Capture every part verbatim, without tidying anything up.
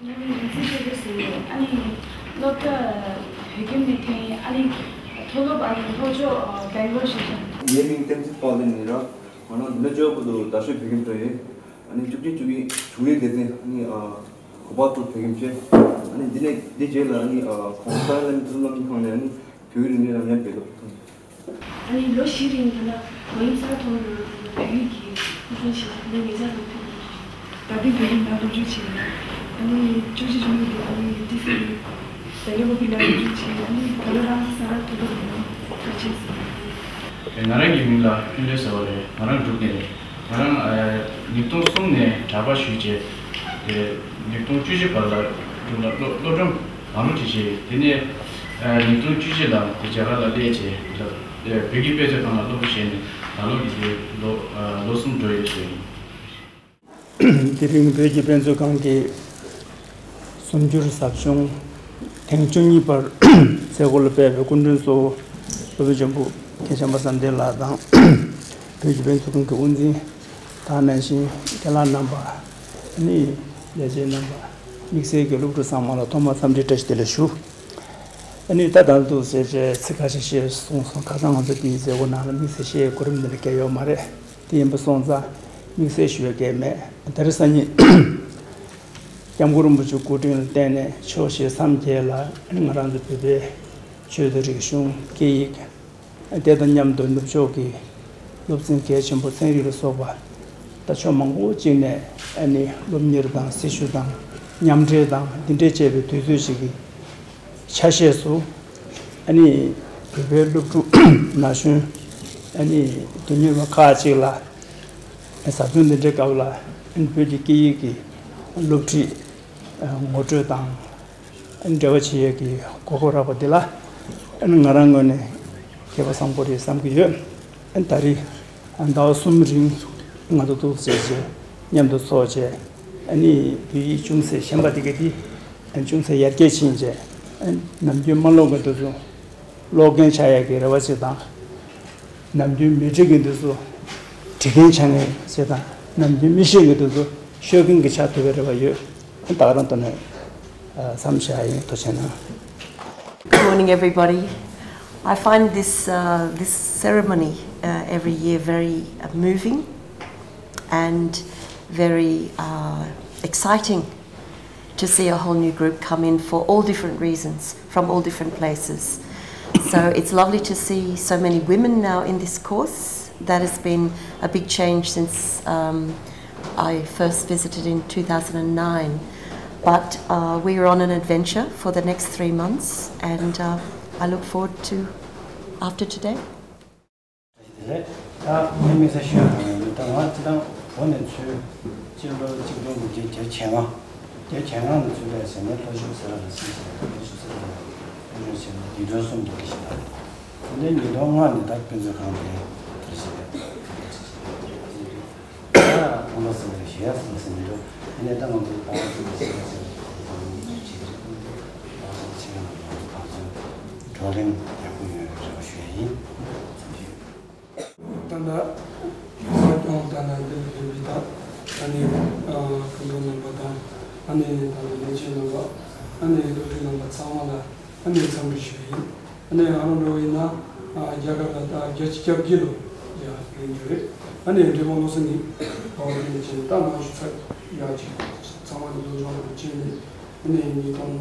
ང་ཡིན་ཚེ་ཆོས་སྐྱིད་ཟེར་ཡོད། ཨ་ནི་སློབ་གྲྭ་བོད་ཁྱིམ་ནས་ཐོན་ཡིན། ཨ་ནི་མཐོ་སློབ་ཨ་ནི་ལྷོ་ཕྱོགས་སྦེང་ལོར་ཞིག་ཐོན། ངའི་མིང་བསྟན་འཛིན་དཔལ་ལྡན་ཡིན་ར། ང་རང་འདི་འདྲ་བཅོས་པོ་འདུག་ད་ཤོད་བོད་ཁྱིམ་འགྲོ་ཡིན། ཨ་ནི་བཅུ་གཅིག་བཅུ་གཉིས་བཅུ་གཉིས་སྡེ་ཚན་ཨ་ནི་གོ་པ་ཏུ་བོད་ཁྱིམ་བྱས། ཨ་ནི་འདི་ནས་འདི་རྗེས་ལ་ཨ་ནི་གོང་ས་ལྷན་ཚོགས་ལམ་ཁང་ནས་ཨ་ནི་བོད་རིག་གནས་ལ་ཉམས་པའི་སློབ་ཁྲིད་ཐོན། ཨ་ནི་ལོ་བཞི་རིང་ད་ལྟ་མ་ཡིན་ས་ཐོག་ན་བོད་ཡིག་གི་སློབ་སྦྱོང་བྱས། ཨ་ནི་ཉེ་ཆར་ལ་ཕུལ་དགོས་ཀྱི་རེད། ད་ལྟའི་བོད་ཡིག་ནང་སློབ་སྦྱོང་བྱས་ནས། ཨ་ནི་བཅུ་གཅིག་བཅུ་གཉིས་དེ་ཨ་ནི་ཏི་ཧྥི་རི་ད་ལྟ་བོད་ཡིག་ནང་སློབ་སྦྱོང་བྱས། ཨ་ནི་ད་ལྟ་རང་ས་ར་ཐོག་ཐོག་ཡིན་ན་བཀའ་ཆེན་ཟེར། ང་རང་གི་མིང་ལ་ཀུན་ལེགས་ཟེར་བ་རེད། ང་རང་འབྲུག་ནས་རེད། ང་རང་ཨ་ཉིས་སྟོང་གསུམ་ནས་གྲྭ་པ་ཞུས་བྱས། དེ་ཉིས་སྟོང་བཅུ་བཞི་བར་ལ་འབྲུག་ལ་སློབ་སློབ་སྦྱོང་མང་པོ་ཅིག་བྱས། དེ་ནས་ཨ་ཉིས་སྟོང་བཅུ་བཞི་ལ་དེ་རྒྱ་གར་ལ་སླེབས་བྱས། ད་ལྟ་བོད་ཀྱི་དཔེ་མཛོད་ཁང་ལ་སློབ་གསོ་བྱས་ནས་ད་ལོ་གི་དེ་ལོ་ཨ་ལོ་གསུམ་འགྲོ་ཡོད་ཟེར། དེ་རིང་བོད་ཀྱི་དཔེ་མཛོད་ཁང་གི་སུམ་འགྱུར་ཟབ་སྦྱོང་ཐེངས་བཅུ་གཉིས་པར་མཛད་སྒོ་ལ་ཕེབས་པའི་སྐུ་མགྲོན་གཙོ་བོ་སློབ་དཔོན་ཆེན་པོ་མཁན་ཆེན་པ་བསམ་གཏན་ལགས་དང་། བོད་ཀྱི་དཔེ་མཛོད་ཁང་གི་དབུ་འཛིན་དང་ནང་བཞིན་རྒན་ལགས་རྣམ་པ། ཨ་ནི་ལས་བྱེད་རྣམ་པ། དམིགས་བསལ་གྱི་སློབ་ཕྲུག་ཚང་མ་ལ་ཐོག་མར་འཚམས་འདྲི་བཀྲ་ཤིས་བདེ་ལེགས་ཞུ། ཨ་ནི་ད་ད་དུང་ཟེར་བྱས་ཚིག་ཁ་ཤས་བཤད་སོང་སོང་། ཁ་སང་ང་ཚོ་དེའི་མཛད་སྒོ་ནང་ལ་དམིགས་བསལ་བཤད་གོ་རིམ་འདི་ལ་བཀལ་ཡོད་མ་རེད། དེ་ཡིན་པ་སོང་ཙང་དམིགས་བསལ་ཞུ་ཡ་གལ་མེད། དེ་རིང་སང་ཉིན་སྐྱབས་མགོན་རིན་པོ་ཆེ་སྐུ་དྲིན་ལ་བརྟེན་ནས་ཕྱོགས་བཞི་མཚམས་བརྒྱད་ལ་ང་རང་ཚོ་བོད་པའི་ཆོས་དང་རིག་གཞུང་། སྐད་ཡིག། དེ་དང་མཉམ་དུ་ནུབ་ཕྱོགས་ཀྱི་སློབ་ཚན་གལ་ཆེན་པོ་ཚན་རིག་ལ་སོགས་པ་ད་ཕྱོགས་མང་པོ་ཅིག་ནས་ཨ་ནི་སློབ་གཉེར་དང་སྲི་ཞུ་དང་མཉམ་འབྲེལ་དང་འདི་འདྲས་བྱས་པའི་དུས་ཚོད་ཅིག་གི་ཆ་ཤས་སུ། ཨ་ནི་བོད་པའི་སློབ་ཕྲུག་ན་གཞོན་ཨ་ནི་དོན་གཉེར་བ་ཁག་ཅིག་ལ་ཟབ་སྦྱོང་འདི་འདྲའི་སྐབས་ལ་ཨ་ནི་བོད་ཀྱི་སྐད་ཡིག་གི་སློབ་ཁྲིད་ངོ་སྤྲོད་དང་འབྲེལ་བ་བྱེད་ཡས་ཀྱི་གོ་སྐབས་རག་པ་འདི་ལ་ང་རང་ངོས་ནས་ཁྱད་པར་བཟང་པོ་རེད་བསམ་གྱི་ཡོད། ད་རེས་ཟླ་བ་གསུམ་རིང་ང་ཚོ་ཐུགས་བརྩེ་བྱས་མཉམ་དུ་ཚོགས་བྱས། ཨ་ནི་བོད་ཡིག་ཅུང་ཟད་ཞན་པ་དེ་ག་དེ་ཅུང་ཟད་ཡར་རྒྱས་ཕྱིན་བྱས། ནམ་རྒྱུན་མ་ཀློག་གི་དུས་སུ་ཀློག་མཁན་ཆགས་ཡས་ཀྱི་རེ་བ་ཅིག་དང་། ནམ་རྒྱུན་མི་འགྲིག་གི་དུས་སུ་འགྲིག་མཁན་ཆགས་ངེས་ཞེས་དང་། ནམ་རྒྱུན་མི་ཤེས་ཀྱི་དུས་སུ་ཤོད་མཁན་གྱི་ཆགས་ཐུབ་པའི་རེ་བ་ཡོད། ད་ག་རང་དུ་ནས་མཚམས་བཞག་ཡིན། ཐུགས་རྗེ་གནང་། Good morning, everybody. I find this uh, this ceremony uh, every year very uh, moving and very uh, exciting to see a whole new group come in for all different reasons from all different places. So it's lovely to see so many women now in this course. That has been a big change since um, I first visited in two thousand nine. But uh, we are on an adventure for the next three months, and uh, I look forward to after today. དེ་རེད། ད་ངས་དམིགས་བསལ་ཞུ་ཡ་གང་ཡོད་ད་ང་སྤྱི་བཏང་བོད་ནས་ཚུར་སྤྱི་ལོ་གཅིག་སྟོང་དགུ་བརྒྱ་བརྒྱད་ཅུ་གྱ་ལྔ། བརྒྱད་ཅུ་གྱ་ལྔ་ནས་ཚུར་ལས་ཟེར་ནས་ལྷོ་ཕྱོགས་ཟེར་བ་ལ་སྲིད་ཟེར་ལྷོ་ཕྱོགས་ཟེར་བ་ལ་ཡུལ་ལུང་ཟེར་ནས་བདུན་ཕྲག་གསུམ་འདུག་གི་ཞིག་ལ། དེ་ནས་ཉིས་སྟོང་ལྔ་ནས་ད་དཔེ་མཛོད་ཁང་དེ་དེར་ཞིག་ལས། ད་ཨ་མ་ཟེར་བ་ཞིག་ཡ་ཟེར་ཟེར་མི་འདུག་དེ་ནས་ད་ང་ཚོ་ད་ཨ་ཟེར་བ་ཞིག་ཡ་ཟེར་བ་ཞིག་ད་ང་ཚོ་ཆེད་མཁས་རྣམ་པ་ཚོ་གང་ཚོད་བགྲོ་གླེང་ཡག་པོ་ཡོད་རེད་ཞུ་ཡ་ཡིན། ད་ལྟ་གསར་སྐྱོང་ད་ལྟ་འདི་ལ་ཕེབས་པའི་ད་ཨ་ནི་སྐུ་མགྲོན་རྣམ་པ་དང་ཨ་ནི་ད་ལྟ་ལས་བྱེད་རྣམ་པ་ཨ་ནི་སློབ་ཕྲུག་རྣམ་པ་ཚང་མ་ལ་ཨ་ནི་འཚམས་འདྲི་ཞུ་ཡིན། ཨ་ནི་ང་རང་འདྲ་བོ་ཡིན་ན་རྒྱ་གར་ལ་ད་བརྒྱད་ཅུ་གྱ་བརྒྱད་ལོ་ཡ་རིང་རྒྱུ་རེད། ཨ་ནི་འབྲས་སྤུངས་བློ་བཟང་གི་བ་བ་དེ་ནས་བྱས་ནས་ད་ནང་ཞུ་ཚར་ཡག་ཅིག་ཚང་མ་གི་སློབ་སྦྱོང་ལ་བྱས་ནས་ཨ་ནི་ཉིས་སྟོང་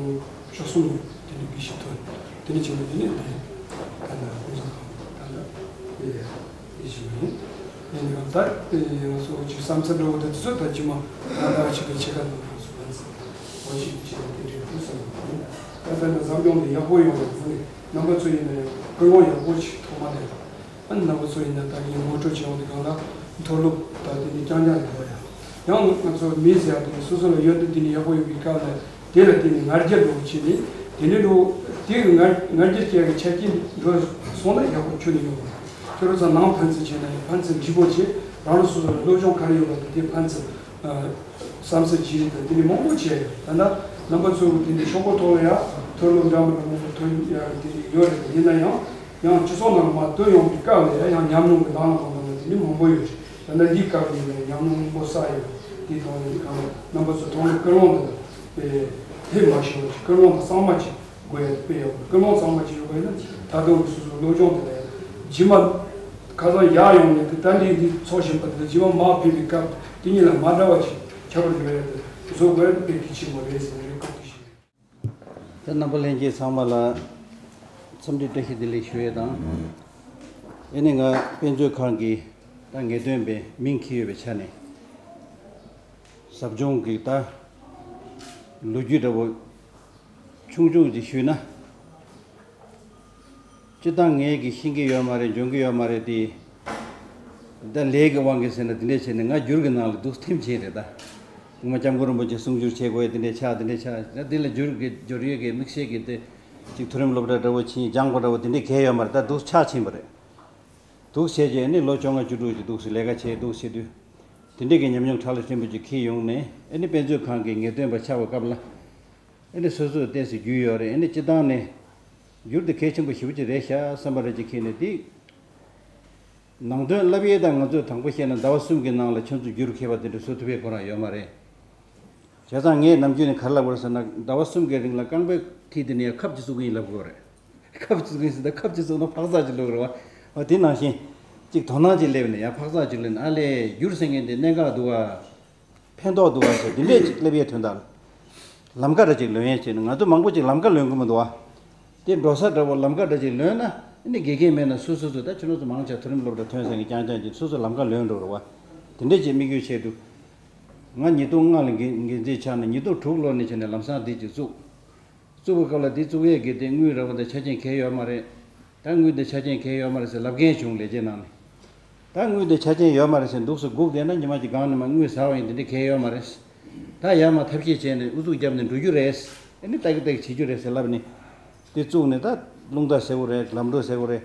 བཅུ་གསུམ་ལོ་དེ་ནས་དགེ་བཤེས་ཐོན། དེ་ནས་བྱས་ནས་དེ་ནས་དེ་ད་ནི་ཀུན་བཟང་ཁང་ད་ལྟ་ཡེ་ཡེ་བཞིན་པ་ཡིན། ཡིན་ནའང་ད་ང་ཚོ་ཅིག་བསམ་ཚུལ་འདྲ་བོ་དེ་ཚོ་ད་ཅི་མ་ད་ལྟ་ཆེད་དུ་ཆེ་ཁ་ནང་ང་ཚོ་ཕན་ཚུན་འོ་ཞིག་ཅིག་དེ་འདྲའི་ཕུལ་བསམ་པ་ཡིན། ད་ལྟ་ནས་གཟབ་སྦྱོང་དེ་ཡག་པོ་ཡོང་བ་ནི་རྣམ་པ་ཚོ་ཡིན་ན་ཡང་ཀུན་སློང་ཡག་པོ་ཞིག་ཐོག་མ་དེ། ཨ་ནི་རྣམ་པ་ཚོ་ཡིན་ན་ད་ངས་ངོ་སྤྲོད་བྱས་ཡོང་དུས་སྒང་ལ་མཐོ་སློབ་ད་དེ་ནི་རྐྱང་རྐྱང་རེད་འདུག་ཡ། ཡང་ང་ཚོ་མི་ཟེར་ཡ་དེ་ནི་སོ་སོ་ལ་ཡོད་དུས་དེ་ནི་ཡག་པོ་ཡོད་པའི་སྐབས་ལ་དེ་ལ་བརྟེན་ནས་ང་རྒྱལ་འགྲོ་བྱས་ནས་དེ་ནི་འགྲོ་དེ་གི་ང་ང་རྒྱལ་སྐྱེ་གི་ཆ་རྐྱེན་འགྲོ་སོང་ན་ཡག་པོ་ཁྱོན་ནས་ཡོང་གི་རེད། ཁྱོད་རང་ཚོ་ནང་ཕན་ཚུན་བྱས་ན་ཡང་ཕན་ཚུན་འདྲིས་པོ་བྱས། རང་རང་སོ་སོའི་སློབ་སྦྱོང་ག་རེ་ཡོད་པ་དེ་དེ་ཕན་ཚུན་ཨ་བསམ་ཚུལ་བརྗེ་རེས་དང་དེ་འདྲ་མང་པོ་བྱས་ཡོད། ད་ལྟ་རྣམ་པ་ཚོའི་དེ་འདྲའི་ཤོག་གུ་ཐོག་ལ་ཡང་མཐོ་སློབ་འདྲ་མི་འདྲ་མང་པོ་ཐོན་ཡ་དེ་ཡོད་རེད། ཡིན་ན་ཡང་ཡང་སྤྱི་ཚོགས་ནང་མར་བཏོན་ཡོང་པའི་སྐབས་ལ་ཡང་ཉམས་མྱོང་གི་ནང་ལ་གང་གང་དེ་འདྲ་མང་པོ་ཡོད་རེད། ད་ལྟ་འདིའི་སྐབས་ཡིན་ན་ཉམས་མྱོང་མང་པོ་བསགས་ཡོད། དེའི་ཐོག་ནས་གང་རྣམ་པ་ཚོ་ཐོག་ནས་ཀུན་སློང་དང་དེ་མ་ཤེས་པ་ཀུན་སློང་དང་གཙང་མ་ཅིག་དགོས་ཡ་དཔེ་ཡག་པོ་ཀུན་སློང་གཙང་མ་ཅིག་ཡོད་པ་ཡིན་ན་ད་དུང་སོ་སོའི་སློབ་སྦྱོང་དེ་ལ་ཡང་རྗེས་མ་ཁ་སང་ཡག་ཡོང་ནས་དེ་ད་འདི་འདི་ཚོགས་བཞིན་པ་དེ་རྗེས་མ་མར་ཕེབས་པའི་སྐབས་དེ་གཉིས་ལ་མ་འདྲ་བ་ཅིག་ཁྱད་པར་ཡོད་ཡ་དེ་བཟོ་དགོས་ཡ་དཔེ་གལ་ཆེན་པོ་རེད་ཟེར་ནས་རེ་སྐུལ་དེ་ཞིག་རེད། ད་རྣམ་པ་ལྷན་རྒྱས་ཚང་མ་ལ་འཚམས་འདྲི་བཀྲ་ཤིས་བདེ་ལེགས་ཞུ་ཡས་དང་། ཨེ་ནི་ང་དཔེ་མཛོད་ཁང་གི་ད་ངེས་སྟོན་པའི་མིང་འཁྱེར་ཡོད་པའི་ཆ་ནས་ཟབ་སྦྱོང་གི་ད་ལོ་རྒྱུས་འདྲ་བོ་ཆུང་ཆུང་ཅིག་ཞུས་ན། སྤྱིར་བཏང་ངས་ཀྱི་ཤེས་ཀྱི་ཡོད་མ་རེད། འཇོན་གྱི་ཡོད་མ་རེད་དེ། ད་ལས་ཀྱི་དབང་གིས་ཟེར་ན་དེ་འདྲས་བྱས་ནས་ང་འགྱུར་གྱི་ནང་ལ་འདུག་ཐིམ་བྱས་རེད་ད། ངོ་མ་སྐྱབས་མགོན་རིན་པོ་ཆེ་གསུང་སྒྱུར་བྱེད་དགོས་ཡ་དེ་འདྲས་ཆགས་དེ་འདྲས་ཆགས་ད་དེ་ལ་འགྱུར་གྱི་འགྱུར་ཡས་ཀྱི་དམིགས་བསལ་གྱི་དེ་ཅིག་མཐོ་རིམ་སློབ་གྲྭ་འདྲ་བོ་ཕྱིན་སྦྱངས་པ་འདྲ་བོ་དེ་འདྲས་གལ་ཡོད་མ་རེད། ད་འདུག་ཆགས་ཕྱིན་པ་རེད། འདུག་བྱས་རྗེས་ནི་ལོ་བཅོ་ལྔ་བཅུ་དྲུག་ཅིག་འདུག་སེ་ལས་ཀ་བྱས་འདུག་བྱེད་དུས། དེ་འདྲས་ཀྱི་ཉམས་མྱོང་ཁྲག་ལ་ཆེན་པོ་ཅིག་འཁྱེར་ཡོང་ནས་ཨེ་ནི་དཔེ་མཛོད་ཁང་གི་ངེས་སྟོན་པ་ཆགས་པའི་སྐབས་ལ། ཨེ་ནི་སོ་སོས་ཏོག་ཙམ་འགྱུར་ཡོད་རེད། ཨེ་ནི་སྤྱིར་བཏང་ནས་འགྱུར་དེ་གལ་ཆེན་པོ་ཞེ་པོ་ཅིག་རེད་ཤག་བསམ་པ་རེ་ཅིག་འཁྱེར་ནས་དེ། ནང་དོན་བསླབ་ཡས་དང་ང་ཚོས་དང་པོ་བཤད་ན་ཟླ་བ་གསུམ་གྱི་ནང་ལ་ཁྱོད་ཚོ་འགྱུར་འཁྱེར་བ་དེ་འདྲ་བཟོ་ཐུབ་ཡས་ཁོ་རང་ཡོད་མ་རེད། བྱས་ཙང་ངས་ནམ་རྒྱུན་ནས་ག་རེ་ལབ་དགོས་རེད་ཟེར་ན་ཟླ་བ་གསུམ་གྱི་རིང་ལ་རྐང་པའི་མཐིལ་དེ་ནས་ཁབ་ཅིག་བཙུགས་གིན་ལབ་དགོས་རེད། ཁབ་ཅིག་བཙུགས་ཡིན་ཟེར་ད་ཁབ་ཅིག་བཙུགས་ན་འཕག་འཚག་ཅིག་ལུག་རེད་བ། འོ་དེ་ནང་བཞིན་ཅིག་དོ་སྣང་ཅིག་སླེབས་ནས་ཡང་འཕག་འཚག་ཅིག་སླེབས་ནས་ཨ་ལས་འགྱུར་ཟེར་མཁན་དེ་གནད་འགག་འདུག་བ། ཕན་ཐོགས་འདུག་བ་ཟེར་འདི་འདྲས་ཅིག་སླེབས་ཡས་དོན་དག་ལམ་ཁ་འདྲ་ཅིག་ལོན་ཡས་བྱས་ནས་ང་ཚོ་མང་པོ་ཅིག་ལམ་ཁ་ལོན་གི་མི་འདུག་བ། དེ་འགྲོ་ས་འདྲ་བོ་ལམ་ཁ་འདྲ་ཅིག་ལོན་ན་ཨ་ནི་དགེ་རྒན་མེད་ན་སུ་སུ་སུ་ད་ཁྱོད་རང་ཚོ་མང་ཆེ་མཐོ་རིམ་སློབ་གྲྭ་ཐོན་ས་གི་རྐྱང་རྐྱང་ཅིག་སུ་སུ་ལམ་ཁ་ལོན་འགྲོ་རེད་བ། དེ་འདྲས་ཅིག་དམིགས་ཡུལ་བྱས་འདུག་ང་ཉིས་སྟོང་ལྔ་ལ་འགན་འགན་འཛིན་ཆགས་ནས་ཉིས་སྟོང་དྲུག་ལོ་ནས་བྱས་ནས་ལམ་སང་འདི་ཅིག་བཙུགས། བཙུགས་པའི་སྐབས་ལ་འདི་བཙུགས་ཡས་ཀྱི་དེ་དངུལ་ར་བ་དང་ཆ་རྐྱེན་གལ་ཡོད་མ་རེད། ད་དངུལ་འདི་ཆ་རྐྱེན་གལ་ཡོད་མ་རེད་ཟེར་ལབ་མཁན་བྱུང་ལས་བྱེད་ནང་ནས། ད་དངུལ་འདི་ཆ་རྐྱེན་ཡོད་མ་རེད་ཟེར་འདུག་སེ་སྒུག་བསྡད་ན་ཉི་མ་གཅིག་སྒང་ནས་མར་དངུལ་ཟ་བ་ཡིན་འདི་འདྲ་གལ་ཡོད་མ་རེད། ད་ཡར་མར་ཐབས་ཤེས་བྱས་ནས་ཨུ་ཚུགས་བརྒྱབ་ནས་འགྲོ་རྒྱུ་རེད། ཨ་ནི་ཏག་ཏག་བྱེད་རྒྱུ་རེད་ཟེར་ལབ་ནས། དེ་བཙུགས་ནས་ད་རླུང་རྟ་ཟེར་དགོས་རེད། ལམ་འགྲོ་ཟེར་དགོས་རེད།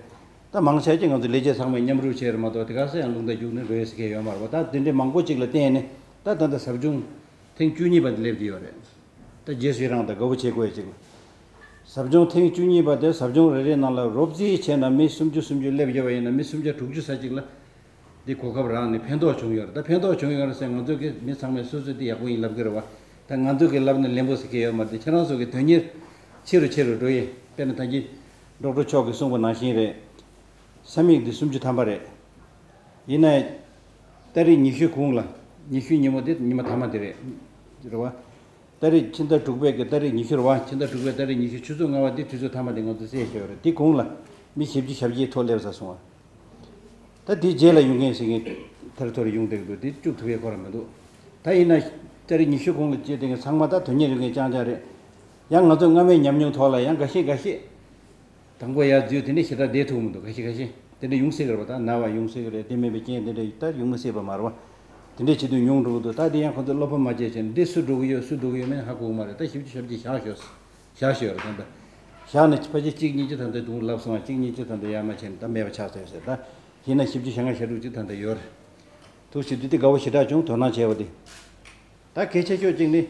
ད་མང་ཆེ་ཅིག་ང་ཚོ་ལས་བྱེད་ཚང་མས་མཉམ་རུབ་བྱས་རེད་མ་གཏོགས་དེ་ག་ས་ཡང་རླུང་རྟ་རྒྱུག་ནས་འགྲོ་ཡས་ཟེར་མཁན་ཡོད་མ་རེད་པ། ད་དེ་འདྲའི་མང་པོ་ཅིག་ལ་བརྟེན་ནས་ད་ད་ལྟ་ཟབ་སྦྱོང་ཐེངས་བཅུ་གཉིས་པ་དེ་སླེབས་ཀྱི་ཡོད་རེད། ད་རྗེས་སུ་ཡི་རང་དང་དགའ་བོ་བྱེད་དགོས་ཡ་ཅིག་ལ། ཟབ་སྦྱོང་ཐེངས་བཅུ་གཉིས་པ་དེ་ཟབ་སྦྱོང་རེ་རེའི་ནང་ལ་རོབ་རྩིས་བྱས་ན་མི་སུམ་ཅུ་སུམ་ཅུ་སླེབས་ཡོད་པ་ཡིན་ན་མི་སུམ་བརྒྱ་དྲུག་ཅུ་ཙམ་ཅིག་ལ་འདི་གོ་སྐབས་རག་ནས་ཕན་ཐོགས་བྱུང་ཡོད་རེད། ད་ཕན་ཐོགས་བྱུང་ཡོད་རེད་ཟེར་ང་ཚོ་གི་མི་ཚང་མས་སོ་སོས་འདི་ཡག་པོ་ཡིན་ལབ་ཀྱི་རེད་བ། ད་ང་ཚོ་གི་ལབ་ན་ལན་པོ་ཟེར་གྱི་ཡོད་མ་རེད། ཁྱེད་རང་ཚོ་གི་དོན་གཉེར་ཆེ་རུ་ཆེ་རུ་འགྲོ་ཡི། དཔེར་ན་ད་གིན་ཌོག་ཊར་མཆོག་གིས་གསུངས་པ་ནང་བཞིན་རེད། ས་མིག་འདི་སུམ་ཅུ་ཐམ་པ་རེད། ཡིན་ནའི། ཏ་རིག་ཉི་ཤུ་གུང་ལ། ཉི་ཤུ་ཉིན་མོ་དེ་ཉི་མ་ཐ་མ་དེ་རེད། རེད་བ། ཏ་རིག་ཕྱི་ཟླ་དྲུག་པའི་གི་ཏ་རིག་ཉི་ཤུ་རེད་བ། ཕྱི་ཟླ་དྲུག་པའི་ཏ་རིག་ཉི་ཤུ་ཆུ་ཚོད་ལྔ་པ་དེ་དུས་ཚོད་ཐ་མ་དེ་ང་ཚོ་བསད་ཤོར་རེད། དེ་གུང་ལ་མི་བཞི་བཅུ་ཞེ་བརྒྱད་ཐོག་སླེབས་ཚར་སོང་བ། ད་དེའི་རྗེས་ལ་ཡོང་མཁན་ཟེར་མཁན་ཐར་ཐོར་ཡོང་བསྡད་ཀྱི་འདུག་དེ་བཅུག་ཐུབ་ཡས་ཁོ་རང་མི་འདུག་ད་ཡིན་ན་ཏ་རིག་ཉི་ཤུ་གུང་ལ་སྐྱེས་དེ་གི་ཚང་མ་ད་དོན་གཉེར་ཡོད་མཁན་རྐྱང་རྐྱང་རེད། ཡང་ང་ཚོ་སྔ་མའི་ཉམས་མྱོང་ཐོག་ལ་ཡང་འགའ་ཤས་འགའ་ཤས། དང་པོ་ཡར་འཛུལ་དེ་འདྲ་ཞེ་དྲག་བསྡད་ཐུབ་མི་འདུག་ཁ་ཤས་ཁ་ཤས་དེ་འདྲ་ཡོང་སྲིད་ཀྱི་རེད་པ། ད་ན་བ་ཡོང་སྲིད་ཀྱི་རེད། དེ་མིན་པའི་རྐྱེན་དེ་འདྲ་ད་ཡོང་མི་སྲིད་པ་མ་རེད་པ། དེ་འདྲ་བྱེད་དུས་ཉུང་འགྲོ་གི་འདུག་ད་དེ་ཡང་ཁོ་ཚོས་བློ་ཕམ་མ་བྱས་བྱས་ནས་འདི་སུ་འགྲོ་གི་ཡོད་སུ་འགྲོ་གི་ཡོད་མེད་ཧ་གོ་གི་མ་རེད། ད་བཞི་བཅུ་ཞེ་བརྒྱད་བཞག་ཤོག་བཞག་ཤོག་རེད། ད་ད་བཞག་ནས་ཕལ་ཆེར་གཅིག་གཉིས་ཅིག་ད་ལྟ་དུང་ལབ་སོང་བ། གཅིག་གཉིས་ཅིག་ད་ལྟ་ཡར་མར་བྱས་ནས་ད་མེད་པ་ཆགས་ཚར་ཟེར། ད་ཡིན་ན་བཞི་བཅུ་ཞེ་ལྔ་ཞེ་དྲུག་ཅིག་ད་ལྟ་ཡོད་རེད། ཐུགས་ཆེ་དུས་དེ་དགའ་བོ་ཞེ་དྲག་བྱུང་། དོ་སྣང་བྱས་པ་དེ། ད་གལ་ཆེ་ཤོས་གཅིག་ནི།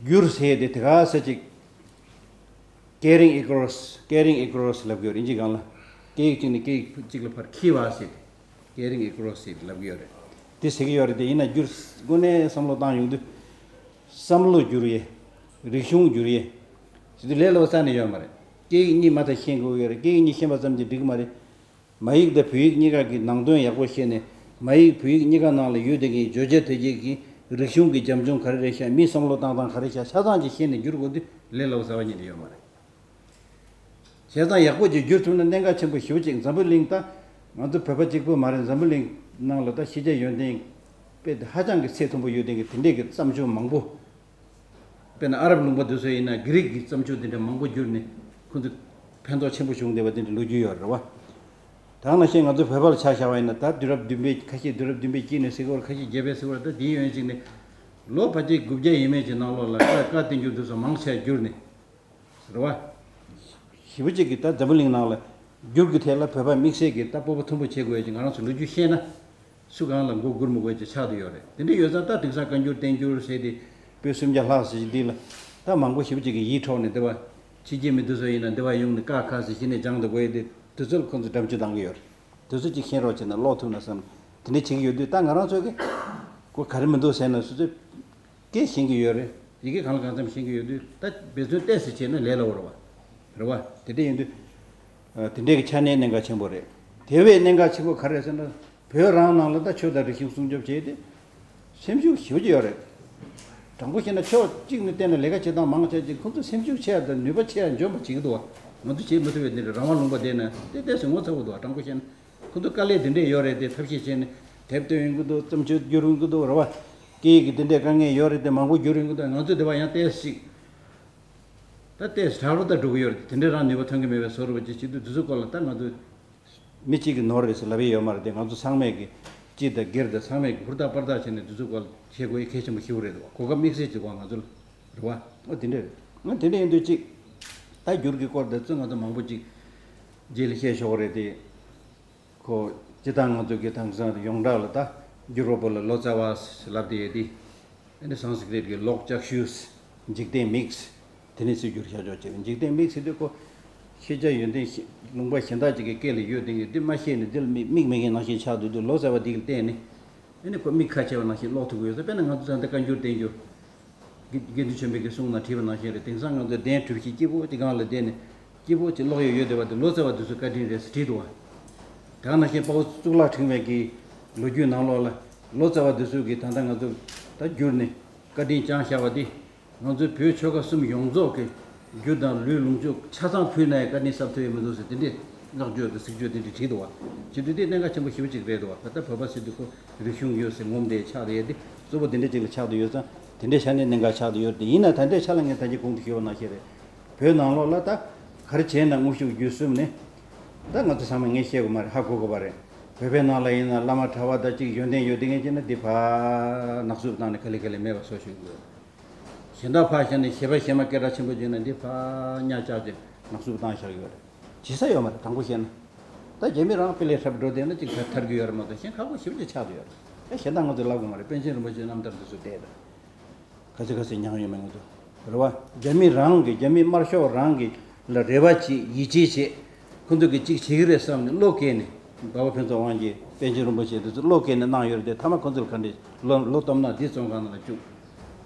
བསྒྱུར་ཟེར་དེ་དེ་ག་ས་ཅིག Carrying across, carrying across ལབ་ཀྱི་ཡོད་རེད། ཨིན་ཇི་སྒང་ལ། སྐད་ཡིག་གཅིག་ནས་སྐད་ཡིག་གཅིག་ལ་ཕར་འཁྱེར་བ་ཟེར་དེ། Carrying across ཟེར་དེ་ལབ་ཀྱི་ཡོད་རེད། དེ་ཟེར་གྱི་ཡོད་རེད། དེ་ཡིན་ན་བསྒྱུར་དངོས་གནས་བསམ་བློ་བཏང་ཡོང་དུས། བསམ་བློ་བསྒྱུར་ཡས། རིག་གཞུང་བསྒྱུར་ཡས། ཟེར་དུས་ལས་སླ་པོ་རྩ་ནས་ཡོད་མ་རེད། སྐད་ཡིག་གཉིས་མ་མཐའ་ཤེས་དགོས་ཀྱི་ཡོད་རེད། སྐད་ཡིག་གཉིས་ཤེས་པ་ཙམ་གྱིས་འགྲིག་གི་མ་རེད། མ་ཡིག་དང་བོད་ཡིག་གཉིས་ཀ་གི་ནང་དོན་ཡག་པོ་ཤེས་ནས། མ་ཡིག་བོད་ཡིག་གཉིས་ཀ་ནང་ལ་ཡོད་བསྡད་མཁན་བརྗོད་བྱ་དེ་གྱད་ཀྱི་རིག་གཞུང་གི་རྒྱབ་ལྗོངས་ག་རེ་རེད་ཤག་མིའི་བསམ་བློ་བཏང་སྟངས་ག་རེ་ཤག་ཆ་ཚང་ཅིག་ཤེས་ནས་བསྒྱུར་དགོས་དུས་ལས་སླ་པོ་རྩ་བ་ཉིད་ནས་ཡོད་མ་རེད། བྱས་ཙང་ཡག་པོ་ཅིག་བསྒྱུར་ཐུབ་ན་གནད་འགག་ཆེན་པོ་ཞེ་པོ་ཅིག་འཛམ་བུ་གླིང་ད་ང་ཚོ་བོད་པ་གཅིག་པུ་མ་རེད། འཛམ་བུ་གླིང་ནང་ལ་ད་ཤེས་བྱ་ཡོན་ཏན་དཔེ་ཧ་ཅང་གི་ཚད་མཐོན་པོ་ཡོད་མཁན་གྱི་དེ་འདྲས་ཀྱི་བརྩམས་ཆོས་མང་པོ། དཔེར་ན་ཨ་རབ་ལུང་པ་དེ་ཚོ་ཡིན་ན་གྷི་རིག་གི་བརྩམས་ཆོས་དེ་འདྲ་མང་པོ་བསྒྱུར་ནས་ཁོ་ཚོ་ཕན་ཐོགས་ཆེན་པོ་བྱུང་བསྡད་པ་དེ་འདྲ་ལོ་རྒྱུས་ཡོད་རེད་བ། ད་ནང་བཞིན་ང་ཚོ་བོད་པ་ལ་ཆ་བཞག་པ་ཡིན་ན་ད་དུས་རབས་བདུན་པའི་ཁ་ཤས་དུས་རབས་བདུན་པའི་དཀྱིལ་ནས་ཟེར་གི་ཡོད་རེད། ཁ་ཤས་བརྒྱད་པའི་ཟེར་གི་ཡོད་རེད། ད་དེའི་ཡོན་ཅིག་ནས་ལོ་ཕལ་ཆེར་དགུ་བརྒྱ་ཡས་མས་ཀྱི་ནང་ལོགས་ལ་བཀའ་བཀའ་བསྟན་འགྱུར་འདི་ཚོ་མང་ཆེ་བསྒྱུར་ནས་རེད་བ། ཞེ་པོ་ཅིག་གིས་ད་འཛམ་བུ་གླིང་ནང་ལ་ འགྱུར་གྱི་ཐད་ལ་བོད་པ་དམིགས་བསལ་གྱི་ད་སྤོབས་པ་མཐོན་པོ་བྱེད་དགོས་ཀྱི། ང་རང་ཚོ་ལོ་རྒྱུས་ཤེས་ན་སུ་གང་ལ་མགོ་སྒུར་མི་དགོས་ཀྱི་ཆགས་བསྡད་ཡོད་རེད། དེ་འདྲ་ཡོད་ཙང་ད་དེང་སང་བཀའ་འགྱུར་བསྟན་འགྱུར་ཟེར་ཏེ་པོད་སུམ་བརྒྱ་ལྷག་ཟེར་གྱི་འདི་ལ་ད་མང་པོ་ཞེ་པོ་ཅིག་གིས་ཡིད་འཕྲོག་ནས། འདི་བ་ཕྱི་རྒྱལ་མི་འདི་ཚོ་ཡིན་ན་འདི་བ་ཡོང་ནས་ཀ་ཁ་ཟེར་གྱི་ནས་སྦྱང་དགོས་ཡོད་དེ། དེ་ཚོ་ལ་ཁོང་ཚོ་འགྲེམས་སྤྱོད་གཏང་གི་ཡོད་རེད། དེ་ཚོ་ཅིག་ཤེས་རོགས་བྱས་ན་ཀློག་ཐུབ་ན་བསམ། དེ་འདྲ་བྱེད་ཀྱི་ཡོད་དུས་ད་ང་རང་ཚོ་གི་ཁོ་ག་རེ་མི་འདུག་ཟེར་ན། སོ་སོའི་སྐད་ཤེས་ཀྱི་ཡོད་རེད། ཡི་གེ་གང་ལ་གང་འཚམ་ཤེས་ཀྱི་ཡོད་དུས་ད་འབད་བརྩོན་ཏོག་ཙམ་བྱས་ན་ལས་སླ་བོ་རེད་བ། རེད་བ། དེ་འདྲ་ཡིན་དུས་ཨ་དེ་འདྲའི་གི་ཆ་ནས་གནད་འགག་ཆེན་པོ་རེད། དེ་བས་གནད་འགག་ཆེན་པོ་ག་རེ་རེད་ཟེར་ན། བོད་རང་ནང་ལ་ད་ཆོས་དང་རིག་གཞུང་སྲུང་སྐྱོབ་བྱས་ཏེ་སེམས་ཤུགས་ཞེ་པོ་ཅིག་ཡོད་རེད། དྲང་པོ་བཤད་ན་ཕྱོགས་གཅིག་ནས་བལྟས་ན་ལས་ཀ་བྱེད་སྟངས་མང་ཆེ་ཅིག་ཁོང་ཚོ་སེམས་ཤུགས་ཆེ་ཡ་དང་ནུས་པ་ཆེ་ཡ་འཇོན་པ་བྱེད་ཀྱི་འདུག་བ། ང་ཚོ་བྱེད་མི་ཐུབ་པའི་འདི་རེད། རང་དབང་ལུང་པ་བསྡད་ན་དེ་ཏོག་ཙམ་ངོ་ཚ་པོ་འདུག་བ། དྲང་པོ་བཤད་ན། ཁོ་ཚོ་དཀའ་ལས་དེ་འདྲས་ཡོད་རེད་དེ། ཐབས་ཤེས་བྱས་ནས་དེབ་སྟོན་ཡོང་གི་འདུག་རྩོམ་ཆོས་བསྒྱུར་ཡོང་གི་འདུག་རེད་བ། སྐད་ཡིག་གི་དེ་འདྲས་དཀའ་ངལ་ཡོད་རེད་དེ། མང་པོ་བསྒྱུར་ཡོང་གི་འདུག་ང་ཚོ་དེ་བ་ཡང་ཏོག་ཙམ་ཞིག་ད་ཏོག་ཙམ་དྲག་རུ་ད་འགྲོ་གི་ཡོད་རེད་དེ། དེ་འདྲས་རང་ནུས་པ་ཐོན་གི་མེད་པའི་བཟོ་འདྲ་བ་ཅིག་བྱེད་དུས། དེ་ཚོའི་སྐོར་ལ་ད་ང་ཚོ་མི་གཅིག་གིས་ནོར་རེད་ཟེར་ལབ་ཡས་ཡོད་མ་རེད་དེ། ང་ཚོ་ཚང་མས་ཀྱི་སྤྱི་དང་སྒེར་དང་ཚང་མས་ཀྱི་ཧུར་ཐག་པར་ཐག་བྱས་ནས་དེ་ཚོའི་སྐོར་ལ་བྱེད་དགོས་ཡས་གལ་ཆེན་པོ་ཞིག་རེད་འདུག་གོ་སྐབས་དམིགས་བསལ་ཅིག་གོ་ང་ཚོ་ལ་རེད་བ། ཨོ་དེ་འདྲས་རེད། ཨོ་དེ་འདྲས་ཡིན་དུས་ཅིག་ད་འགྱུར་གྱི་སྐོར་དེ་ཚོ་ང་ཚོ་མང་པོ་ཅིག་རྗེས་ལ་བཤད་ཆོག་གི་རེད་དེ། ཁོ་སྤྱིར་བཏང་ང་ཚོ་གི་དེང་སང་ཡོངས་གྲགས་ལ་ད་འགྱུར་བ་པོ་ལ་ལོ་ཙཱ་བ་ལབ་བསྡད་ཡོད་དེ། ཨ་ནི་སཾ་སྐྲྀཏ་གི་ལོག་ལྕགས་ཤུལ། འཇིག་རྟེན་མིག། དེ་ནས་ཚུར་བསྒྱུར་བཞག་ཆོག་ཅེས། འཇིག་རྟེན་མིག་ཟེར་དུས་ཁོ་ཤེས་བྱ་ཡོན་ཏན་ཤེས་ལུང་པ་གཞན་དག་ཅིག་གི་སྐད་ལ་ཡོད་དེ། འདི་མ་ཤེས་ནས་འདི་ལ་མིག་མིག་མེད་མཁན་ནང་བཞིན་ཆགས་འདུག་དུས་ལོ་ཙཱ་བ་འདི་གིས་བལྟས་ནས། ཨ་ནི་ཁོ་མིག་ཁ་ཕྱེ་བ་ནང་བཞིན་ཀློག་ཐུབ་ཀྱི་ཡོད་ས། དཔེར་ན་ང་ཚོ་ད་ལྟ་བཀའ་འགྱུར་བསྟན་འགྱུར། དགེ་དགེ་འདུན་ཆོས་འཕེལ་གྱི་གསུང་ནང་བྲིས་པ་ནང་བཞིན་རེད། དེང་སང་ང་ཚོ་གདན་གྲུ་བཞི་སྐྱིད་པོ་ཅིག་སྒང་ལ་བསྡད་ནས་སྐྱིད་པོ་ཅིག་ཀློག་ཡས་ཡོད་བསྡད་པ་དེ་ལོ་ཙཱ་བ་དེ་ཚོའི་བཀའ་དྲིན་རེད་ཟེར་བྲིས་འདུག་བ། དེ་ག་ནང་བཞིན་དཔའ་བོ་གཙུག་ལག་ཕྲེང་བའི་གི་ལོ་རྒྱུས་ནང་ལོགས་ལ་ལོ་ཙཱ་བ་དེ་ཚོས་གི་ད་ལྟ་ང་ཚོ་ད་བསྒྱུར་ནས་བཀའ་དྲིན་བསྐྱངས་བཞག་པ་དེ། ང་ཚོའི་བོད་ཆོལ་ཁ་གསུམ་ཡོངས་རྫོགས་ཀྱི་རྒྱུ་དང་ལུས་ལོངས་སྤྱོད་ཆ་ཚང་ཕུལ་ན་ཡང་བཀའ་དྲིན་གསབ་ཐུབ་ཡས་མི་འདུག་ཟེར། དེ་འདྲའི་བསྔགས་བརྗོད་དང་གཟིགས་བརྗོད་དེ་འདྲ་བྲིས་འདུག་བ། བྱེད་དུས་དེ་གནད་འགག་ཆེན་པོ་ཞེ་པོ་ཅིག་རེད་འདུག་བ། ད་ལྟ་བོད་པ་ཟེར་དུས་ཁོ་རིག་གཞུང་ཡོད་ཟེར་ངོམ་བསྡད་ཆགས་བསྡད་ཡས་དེ་གཙོ་བོ་དེ་འདྲ་ཅིག་ལ་ཆགས་བསྡད་ཡོད་ཙང་། དེ་འདྲའི་ཆ་ནས་གནད་འགག་ཆགས་བསྡད་ཡོད་རེད་དེ། ཡིན་ན་ད་ལྟའི་ཆ་ལ་ངས་ད་གིན་གོང་དུ་ཞུས་པ་ནང་བཞིན་རེད། བོད་ནང་ལོགས་ལ་ད་ག་རེ་བྱས་ན་དངོས་ཤུགས་བརྒྱུད་གསུམ་ནས། ད་ང་ཚོ་ཚང་མས་ངས་བཤད་དགོས་མ་རེད། ཧ་གོ་དགོས་པ་རེད། བོད་པའི་ནང་ལ་ཡིན་ན་བླ་མ་གྲྭ་པ་དང་གཅིག་ཡོན་ཏན་ཡོད་དེ་ངས་བྱས་ན་འདི་ཕར་ནག་བསུབ་བཏང་ནས་ག་ལེ་ག་ལེ་མེད་པ་བཟོ་ཞུ་གི་ཡོད། གཞན་དག་ཕར་བཞག་ནས་གཞས་པ་གཞས་མ་སྐད་གྲགས་ཆེན་པོ་བྱས་ན་འདི་ཕར་གཉའ་བཅག་བྱས་ནག་བསུབ་བཏང་བཞག་ཡོད་རེད། བྱེད་ས་ཡོད་མ་རེད། དྲང་པོ་བཤད་ན། ད་རྒྱ་མི་རང་དཔེ་ལས་འཁྲབ་འགྲོ་བསྡད་ན་གཅིག་ཐར་ཐར་གི་ཡོད་རེད་མ་གཏོགས་གཞན་ཁག་པོ་ཞེ་པོ་ཅིག་ཆགས་བསྡད་ཡོད་རེད། ཨེ་གཞན་དག་ང་ཚོས་ལབ་དགོས་མ་རེད། པཎ་ཆེན་རིན་པོ་ཆེའི་རྣམ་ཐར་འདི་ཚོ་བལྟས་དང་། ག་ཚོད་ག་ཚོད་མྱངས་ཡོད་མེད་ང་ཚོ་རེད་བ། རྒྱ་མི་རང་གི་རྒྱ་མི་དམར་ཤོག་རང་གི་ལ་རེ་བ་བྱེད། ཡིད་ཆེས་བྱེད། ཁོ་ཚོ་གིས་གཅིག་བྱེད་ཀྱི་རེད་བསམ་ནས་བློ་བཀལ་ནས། འབའ་བ་ཕུན་ཚོགས་དབང་རྒྱལ། པཎ་ཆེན་རིན་པོ་ཆེ་འདི་ཚོ་བློ་བཀལ་ནས་གནང་ཡོད་རེད་དེ། མཐའ་མ་ཁོ་ཚོར་ག་འདྲས་ལོ་ལོ་སྟོབས་ན་འདི་བཙོན་ཁང་ནང་ལ་བཅུག་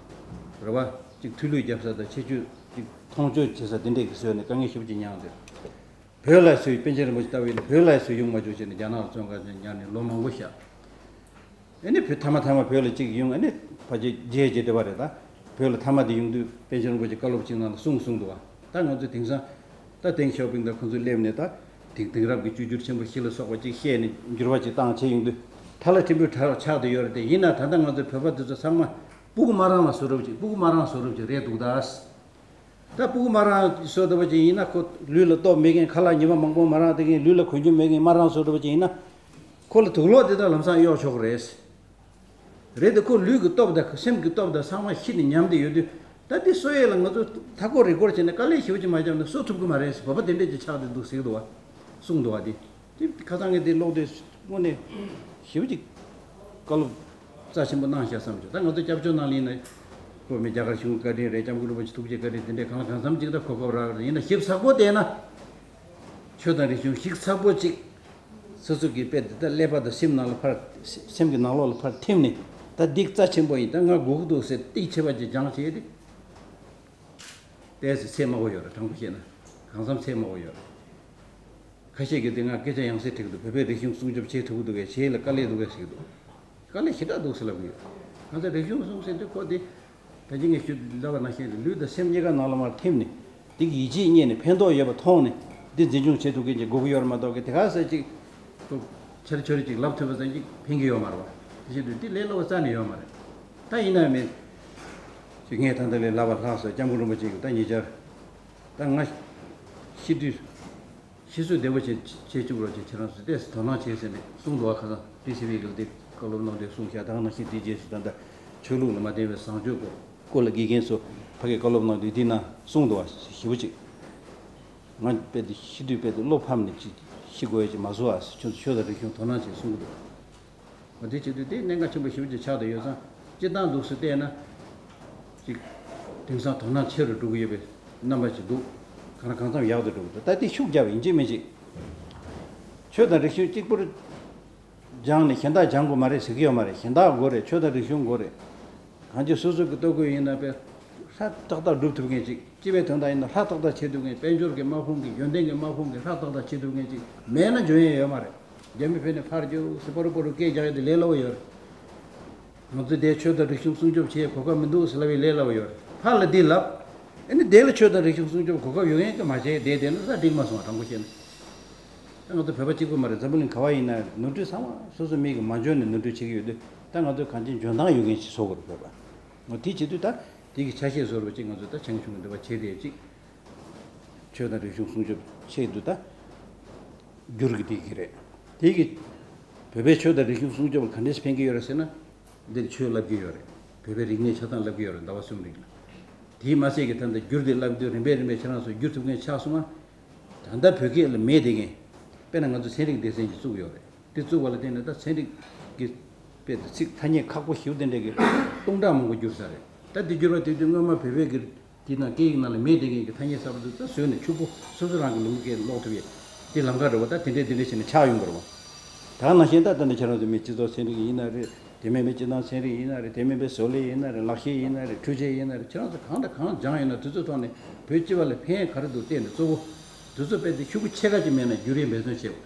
རེད་བ། གཅིག་མཐུ་ལུད་རྒྱབ་ས་དང་ཆེ་བརྗོད་གཅིག་མཐོང་ཆུང་བྱེད་ས་དེ་འདྲས་ཀྱི་བཟོས་ནས་དཀའ་ངལ་ཞེ་པོ་ཅིག་མྱངས་ཏེ། བོད་ལ་སུ་པཎ་ཆེན་རིན་པོ་ཆེ་ལྟ་བུ་ཡིན་ན་བོད་ལ་སུ་ཡོང་མ་བཅུག་བྱས་ནས་རྒྱ་ནག་ལ་བཙོན་ཁང་ནང་ཉར་ནས་ལོ་མང་པོ་བཞག་ཨ་ནི་བོད་མཐའ་མ་མཐའ་མ་བོད་ལ་གཅིག་ཡོང་། ཨ་ནི་ཕལ་ཆེར་རྗེས་རྗེས་འདྲ་བ་རེད། ད་བོད་ལ་མཐའ་མ་དེ་ཡོང་དུས་པཎ་ཆེན་རིན་པོ་ཆེ་བཀའ་སློབ་ཅིག་ནང་ལ་གསུངས་གསུངས་འདུག་བ། ད་ང་ཚོས་དེང་སང་ད་ཏེང་ཞའོ་ཕིང་དང་ཁོ་ཚོས་སླེབས་ནས་ད་དེང་དེང་རབས་ཀྱི་བཅོས་བསྒྱུར་ཆེན་པོ་བཞི་ལ་སོགས་པ་ཅིག་བཤད་ནས་འགྱུར་བ་ཅིག་བཏང་བྱས་ཡོང་དུས་ཐ་ལ་ཕྲན་བུ་ཆགས་ཆགས་བསྡད་ཡོད་རེད་དེ། ཡིན་ན་ད་ལྟ་ང་ཚོའི་བོད་པ་འདི་ཚོ་ཚང་མ་སྤུ་གུ་མ་རང་བ་བཟོ་འདྲ་ཅིག་སྤུ་གུ་མ་རང་བཟོ་འདྲ་ཅིག་རེད་འདུག་ད། ད་སྤུ་གུ་མ་རང་བཟོ་འདྲ་ཅིག་ཡིན་ན་ཁོ་ལུས་ལ་སྟོབས་མེད་མཁན། ཁ་ལག་ཉི་མ་མང་པོ་མ་རང་བསྡད་མཁན། ལུས་ལ་གོན་རྒྱུ་མེད་མཁན་མ་རང་བཟོ་འདྲ་ཅིག་ཡིན་ན། ཁོ་ལ་དུག་ལོག་དེ་དག་ལམ་སང་གཡོག་ཆོག་གི་རེད། རེད་དེ་ཁོ་ལུས་ཀྱི་སྟོབས་དང་སེམས་ཀྱི་སྟོབས་དང་ཚང་མ་ཤི་ནས་ཉམས་བསྡད་ཡོད་དུས། ད་འདི་གསོ་ཡས་ལ་ང་ཚོ་མཐའ་སྐོར་རི་སྐོར་བྱས་ནས་དཀའ་ལས་ཞེ་པོ་ཅིག་མ་བརྒྱབ་ན་གསོ་ཐུབ་ཀྱི་མ་རེད་ཟེར། བོད་པ་དེ་འདྲས་ཅིག་ཆགས་བསྡད་འདུག་ཟེར་གྱི་འདུག་བ། གསུངས་འདུག་བ། དེ་དེ་ཁ་སང་ངས་དེ་ཀློག་དུས་དངོས་གནས་ཞེ་པོ་ཅིག་བཀའ་སློབ་རྩ་ཆེན་པོ་གནང་བཞག་བསམ་བྱུང་། ད་ང་ཚོ་སྐྱབས་བཅོལ་ནང་ལ་ཡིན་ན་ཁོ་མི་རྒྱ་གར་གཞུང་བཀའ་དྲིན་རེད། སྐྱབས་མགོན་རིན་པོ་ཆེ་ཐུགས་རྗེ་བཀའ་དྲིན་དེ་འདྲས་གང་ལ་གང་འཚམ་ཅིག་ད་གོ་སྐབས་རག་རེད། ཡིན་ན་ཞིབ་ཚགས་པོ་བལྟས་ན། ཆོས་དང་རིག་གཞུང་ཞིབ་ཚགས་པོ་ཅིག་སོ་སོ་གི་དཔེ་འདི་ལྟར་ཀླད་པ་དང་སེམས་ནང་ལ་ཕར། སེམས་ཀྱི་ནང་ལོགས་ལ་ཕར་ཐིམ་ནས། ད་འདི་རྩ་ཆེན་པོ་ཡིན། ད་ང་དགོས་ཀྱི་འདུག་ཟེར་ཏིག་ཆེ་བ་ཅིག་སྦྱངས་བྱས་ཏེ། ཏོག་ཙམ་ཚད་དམའ་བོ་ཡོད་རེད། དྲང་པོ་བཤད་ན་གང་འཚམ་ཚད་དམའ་བོ་ཡོད་རེད། ཁ་ཤས་ཀྱིས་འདི་ང་སྐད་ཆ་ཡང་སེ་དྲིས་ཀྱི་འདུག་བོད་པའི་རིག་གཞུང་སྲུང་སྐྱོབ་བྱེད་ཐུབ་ཀྱི་འདུག་གས། བྱེད་ཡས་ལ་དཀའ་ལས་འདུག་གས་ཟེར་གྱི་འདུག་དཀའ་ལས་ཞེ་དྲག་འདུག་ཟེར་ལབ་ཀྱི་ཡོད། ང་ཚོ་རིག་གཞུང་སྲུང་ཟེར་དུས་ཁོ་འདི། ད་གིན་ངས་ཞུས་ལབ་པ་ནང་བཞིན་རེད། ལུས་དང་སེམས་གཉིས་ཀ་ནང་ལ་མར་ཐིམ་ནས། འདི་གི་ཡིད་ཆེས་རྙེད་ནས་ཕན་ཐོགས་ཡོད་པ་མཐོང་ནས། འདི་འཛིན་སྐྱོང་བྱེད་ཐུབ་མཁན་ཅིག་དགོས་ཀྱི་ཡོད་རེད་མ་གཏོགས་ཀྱི། དེ་ག་ཟེར་ཅིག་ཁོ་ཆེར་ཆེར་ཅིག་ལབ་ཐུབ་པ་ཙམ་ཅིག་ཕན་གྱི་ཡོད་མ་རེད་བ། དེ་བྱེད་དུས་འདི་ལས་སླ་བ་རྩ་ནས་ཡོད་མ་རེད། ད་ཡིན་ན་མིན་ཅིག་ངས་ད་ལྟ་ལས་ལབ་པ་ལྷག་སོང་། སྐྱབས་མགོན་རིན་པོ་ཆེ་གིས་ད་ཉེ་ཆར་ད་ང་ཤི་དུས། ཤི་གསོས་བདེ་པོ་བྱེད་བྱེད་བཅུག་རོགས་བྱེད། ཁྱེད་རང་ཚོས་ཏོག་ཙམ་དོ་སྣང་བྱེད་ཟེར་ནས་གསུངས་འདུག་བ། ཁ་སང་ཏི་སི་ཝི་གི་འདི་བཀའ་སློབ་གནང་དུས་གསུངས་ཤག་ད་ག་ནང་བཞིན་དེ་རྗེས་སུ་ད་ལྟ་ཆོས་ལུགས་ལ་མ་བརྟེན་པའི་བཟང་སྤྱོད་སྐོར་སྐོར་ལ་དགེ་རྒན་ཚོ་ཕ་གིའི་བཀའ་སློབ་གནང་དུས་འདི་ན་གསུངས་འདུག་བ། ཞེ་པོ་ཅིག་ང་དཔེ་དེ་ཤི་དུས་དཔེ་དེ་བློ་ཕམ་ནས་ཅིག་ ཤི་དགོས་ཀྱི་མ་བཟོ་ཨ་ཟེར། ཁྱོད་ཚོ་ཆོས་དང་རིག་གཞུང་དོ་སྣང་བྱེད་གསུང་གི་འདུག། འོ་དེ་བྱེད་དུས་དེ་གནད་འགག་ཆེན་པོ་ཞེ་པོ་ཅིག་ཆགས་བསྡད་ཡོད་ཙང་། སྤྱིར་བཏང་འདུག་སེ་བལྟས་ན་ཅིག་དེང་སང་དོ་སྣང་ཆེ་རུ་འགྲོ་གི་ཡོད་པའི་རྣམ་པ་ཅིག་འདུག། གང་ལ་གང་འཚམ་ཡག་ཏུ་འགྲོ་གི་འདུག། ད་དེ་ཤུགས་རྒྱབ་ཡིན་གཅིག་མིན་གཅིག། ཆོས་དང་རིག་གཞུང་གཅིག་པུར་སྦྱངས་ནས་གཞན་དག་སྦྱང་དགོས་མ་རེད་ཟེར་གྱི་ཡོད་མ་རེད། གཞན་དག་དགོས་རེད། ཆོས་དང་རིག་གཞུང་དགོས་རེད། གང་ཅི་སོ་སོ་གི་ལྟོ་གོས་ཡིན་ན་དཔེ་ཧྲ་ཏག་ཏག་སྒྲུབ་ཐུབ་མཁན་ཅིག། སྤྱི་པའི་དོན་དག་ཡིན་ན་ཧྲ་ཏག་ཏག་བྱེད་ཐུབ་མཁན། དཔལ་འབྱོར་གྱི་དམག་དཔུང་གི་ཡོན་ཏན་གྱི་དམག་དཔུང་གི་ཧྲ་ཏག་ཏག་བྱེད་ཐུབ་མཁན་ཅིག་མེད་ན་འཇོན་ཡས་ཡོད་མ་རེད། རྒྱ་མི་ཕེབས་ནས་ཕར་རྒྱུགས་སེ་པ་རུ་པ་རུ་སྐད་རྒྱག་ཡས་དེ་ལས་སླ་བོ་ཡོད་རེད། ང་ཚོས་དེ་ཆོས་དང་རིག་གཞུང་སྲུང་སྐྱོབ་བྱེད་གོ་སྐབས་མི་འདུག་ཟེར་ལབ་ཡས་ལས་སླ་བོ་ཡོད་རེད། ཕར་ལ་འདི་ལབ། ཨ་ནི་དེ་ལ་ཆོས་དང་རིག་གཞུང་སྲུང་སྐྱོབ་གོ་སྐབས་ཡོད་མཁན་གྱི་མ་བྱས་བསྡད་བསྡད་ན་ད་འགྲིག་མ་སོང་བ། དྲང་པོ་བཤད་ན། ད་ང་ཚོ་བོད་པ་གཅིག་པུ་མ་རེད། འཛམ་བུ་གླིང་ག་བ་ཡིན་ན་ནོར་འཁྲུལ་ཚང་མ་སོ་སོ་མི་གི་མ་འཇོན་ནས་ནོར་འཁྲུལ་བྱེད་ཀྱི་ཡོད་དུས། ད་ང་ཚོས་གང་ཅི་འཇོན་ཐང་ཡོད་མཁན་ཞིག་བཟོ་དགོས་རེད། བོད་པ། འོ་དེ་བྱེད་དུས་ད་དེ་གི་ཆ་ཤས་བཟོ་རུ་ཅིག་ང་ཚོས་ད་བྱང་ཆུབ་ཀྱི་འདུན་པ་བྱས་ཏེ་ཅིག་ཆོས་དང་རིག་གཞུང་སྲུང་སྐྱོབ་ཆེད་དུ་ད་བསྒྱུར་གི་བསྡད་ཀྱི་རེད། དེ་གི་བོད་པའི་ཆོས་དང་རིག་གཞུང་སྲུང་སྐྱོབ་ལ་ག་འདྲས་ཕན་གྱི་ཡོད་རེད་ཟེར་ན། འདིར་ཆོས་བསླབ་ཀྱི་ཡོད་རེད། བོད་པའི་རིག་གནས་ཆ་ཚང་བསླབ་ཀྱི་ཡོད་རེད། ཟླ་བ་གསུམ་རིང་ལ། དེས་མ་ཟད་ཀྱི་ད་ལྟ་བསྒྱུར་ཏེ་བསླབ་དུས་རིམ་པས་རིམ་པས་ཁྱེད་རང་ཚོ་བསྒྱུར་ཐུབ་མཁན་ཆགས་སོང་ང་། ད་ལྟ་བོད་སྐད་ལ་མེད་བསྡད་མཁན། དཔེར་ན་ང་ཚོ་ཚན་རིག་སྡེ་ཚན་ཞིག་བཙུགས་ཡོད་རེད། དེ་བཙུགས་པ་ལ་བརྟེན་ནས་ད་ཚན་རིག་གི་དཔེ་དེ་ཚིག་ཐ་སྙད་ཁག་པོ་ཞེ་པོ་དེ་འདྲ་གི་སྟོང་ཕྲག་མང་པོ་བསྒྱུར་ཚར་རེད། ད་དེ་བསྒྱུར་བ་དེ་དུས་སྔོན་མ་བོད་པའི་གི་དེ་ནང་སྐད་ཡིག་ནང་ལ་མེད་བསྡད་མཁན་གྱི་ཐ་སྙད་གསར་པ་དེ་ད་བཟོས་ནས་ཕྱུག་པོ་སོ་སོ་རང་གི་ལུང་པའི་སྐད་ཀློག་ཐུབ་ཡས་དེ་ལམ་ཁ་འགྲོ་བ། ད་དེ་འདྲས་དེ་འདྲས་བྱས་ནས་ཆགས་ཡོང་གི་རེད་བ། ད་ག་ནང་བཞིན་ད་ལྟ་ནས་ཁྱེད་རང་ཚོ་མི་སྤྱི་ཚོགས་ཚན་རིག་ཡིན་ན་རེད། དེ་མིན་པའི་སྤྱི་བཏང་ཚན་རིག་ཡིན་ན་རེད། དེ་མིན་པའི་བཟོ་ལས་ཡིན་ན་རེད། ལག་ཤེས་ཡིན་ན་རེད། འཕྲུལ་ཆས་ཡིན་ན་རེད། ཁྱེད་རང་ཚོ་གང་དང་གང་སྦྱངས་ཡོད་ན་དེ་ཚོའི་ཐོག་ནས་བོད་སྤྱི་པ་ལ་ཕན་ག་རེ་འདུག་བལྟས་ནས་གཙོ་བོ་དེ་ཚོ་དཔེ་དེ་ཤུགས་པོ་ཆེ་ཁ་ཅིག་མེད་ན་བསྒྱུར་ཡས་འབད་བརྩོན་བྱེད་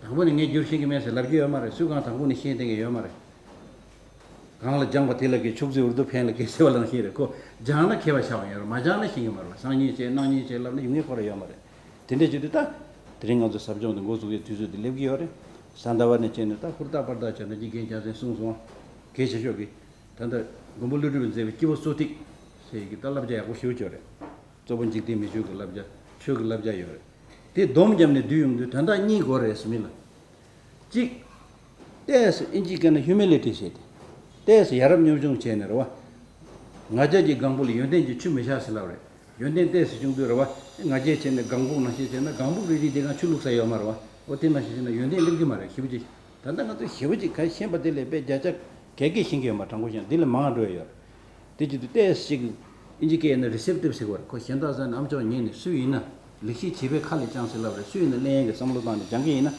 དགོས། དང་པོ་ནས་ངས་བསྒྱུར་ཤེས་ཀྱི་མེད་ཟེར་ལབ་ཀྱི་ཡོད་མ་རེད། སུས་གང་དང་པོ་ནས་ཤེས་བསྡད་ཀྱི་ཡོད་མ་རེད། གང་ལ་སྦྱངས་པ་དེ་ལ་གི་ཕྱུགས་རྫི་འུར་རྡོ་འཕེན་ལ་གི་ཟེར་བ་ལ་ཤེས་རེད། ཁོ་སྦྱངས་ན་མཁས་པ་ཆགས་པ་ཡོད་རེད། མ་སྦྱངས་ན་ཤེས་ཀྱི་མ་རེད་བ། སང་ཉིན་བྱས་གནངས་ཉིན་བྱས་ལབ་ན་ཡོང་ངེས་ཁོ་ར་ཡོད་མ་རེད། དེ་འདྲས་བྱེད་དུས་ད་དེ་རིང་ང་ཚོ་ཟབ་སྦྱོང་དེ་འགོ་འཛུགས་ཀྱི་དུས་ཚོད་དེ་སླེབས་ཀྱི་ཡོད་རེད། གཟའ་ཟླ་བ་ནས་བྱས་ནས་ད་ཧུར་ཐག་པར་ཐག་བྱས་ན་ཅིག་རྒན་རྒྱལ་མཚན་གསུངས་སོང་། གལ་ཆེ་ཤོས་ཀྱི་ད་ལྟ་མགོན་པོ་ཀླུ་སྒྲུབ་པའི་མཛད་པའི་སྐྱེས་བུ་གསོ་ཐིག་ཟེར་གྱི་ད་བསླབ་བྱ་ཡག་པོ་ཞེ་པོ་ཅིག་ཡོད་རེད། གཙོ་བོ་འཇིག་རྟེན་མི་ཆོས་ཀྱི་བསླབ་བྱ། ཆོས་ཀྱི་བསླབ་བྱ་ཡོད་རེད། དེ་སྡོམ་བརྒྱབ་ནས་བསྡུས་ཡོང་དུས་དོན་དག་གཉིས་དགོས་རེད་ཟེར་མི་ལ། གཅིག། ཏེས་ཨིན་ཇིའི་སྐད་ནང་humility་ཟེར་ཏེ། ཏེས་ཡ་རབས་གཉོམ་ཆུང་བྱས་ནས་རེད་བ། ང་རྒྱལ་གྱི་ལྒང་བུ་ལ་ཡོན་ཏན་གྱི་ཆུ་མི་བཞག་ཟེར་ལབ་རེད། ཡོན་ཏན་ཏེས་ཆུང་དུས་རེད་བ། ང་རྒྱལ་བྱས་ནས་ལྒང་བུ་ནང་བཞིན་བྱས་ན་ལྒང་བུ་རིལ་རིལ་དེ་གང་ཆུ་བླུགས་ས་ཡོད་མ་རེད་བ། འོ་དེ་ནང་བཞིན་བྱས་ན་ཡོན་ཏན་སླེབས་ཀྱི་མ་རེད། ཞེ་པོ་ཅིག། ད་ལྟ་ང་ཚོ་ཞེ་པོ་ཅིག་ག་ཤེས་པ་དེ་ལས་དཔེ་བརྒྱ་ཆ་ག་གེ་ཤེས་ཀྱི་ཡོད་མ། དྲང་པོ་བཤད་ན་འདི་ལས་མང་འགྲོ་ཡ་ཡོད་རེད། དེ་བྱེད་དུས་ཏེས་ཞིག་ཨིན་ཇི་སྐད་ནང་receptive་ཟེར་བ་རེད། ཁོ་གཞན་དག་ས་ནས་ཨམ་ཅོག་ཉན་ནས་སུ་ཡིན་ན་ལེགས་བཤད་བྱིས་པའི་ཁ་ལས་བསྐྱངས་ཟེར་ལབ་རེད། སུ་ཡིན་ན་གླེང་ཡས་ཀྱི་བསམ་བློ་བཏང་ནས་སྦྱང་གི་ཡིན་ན།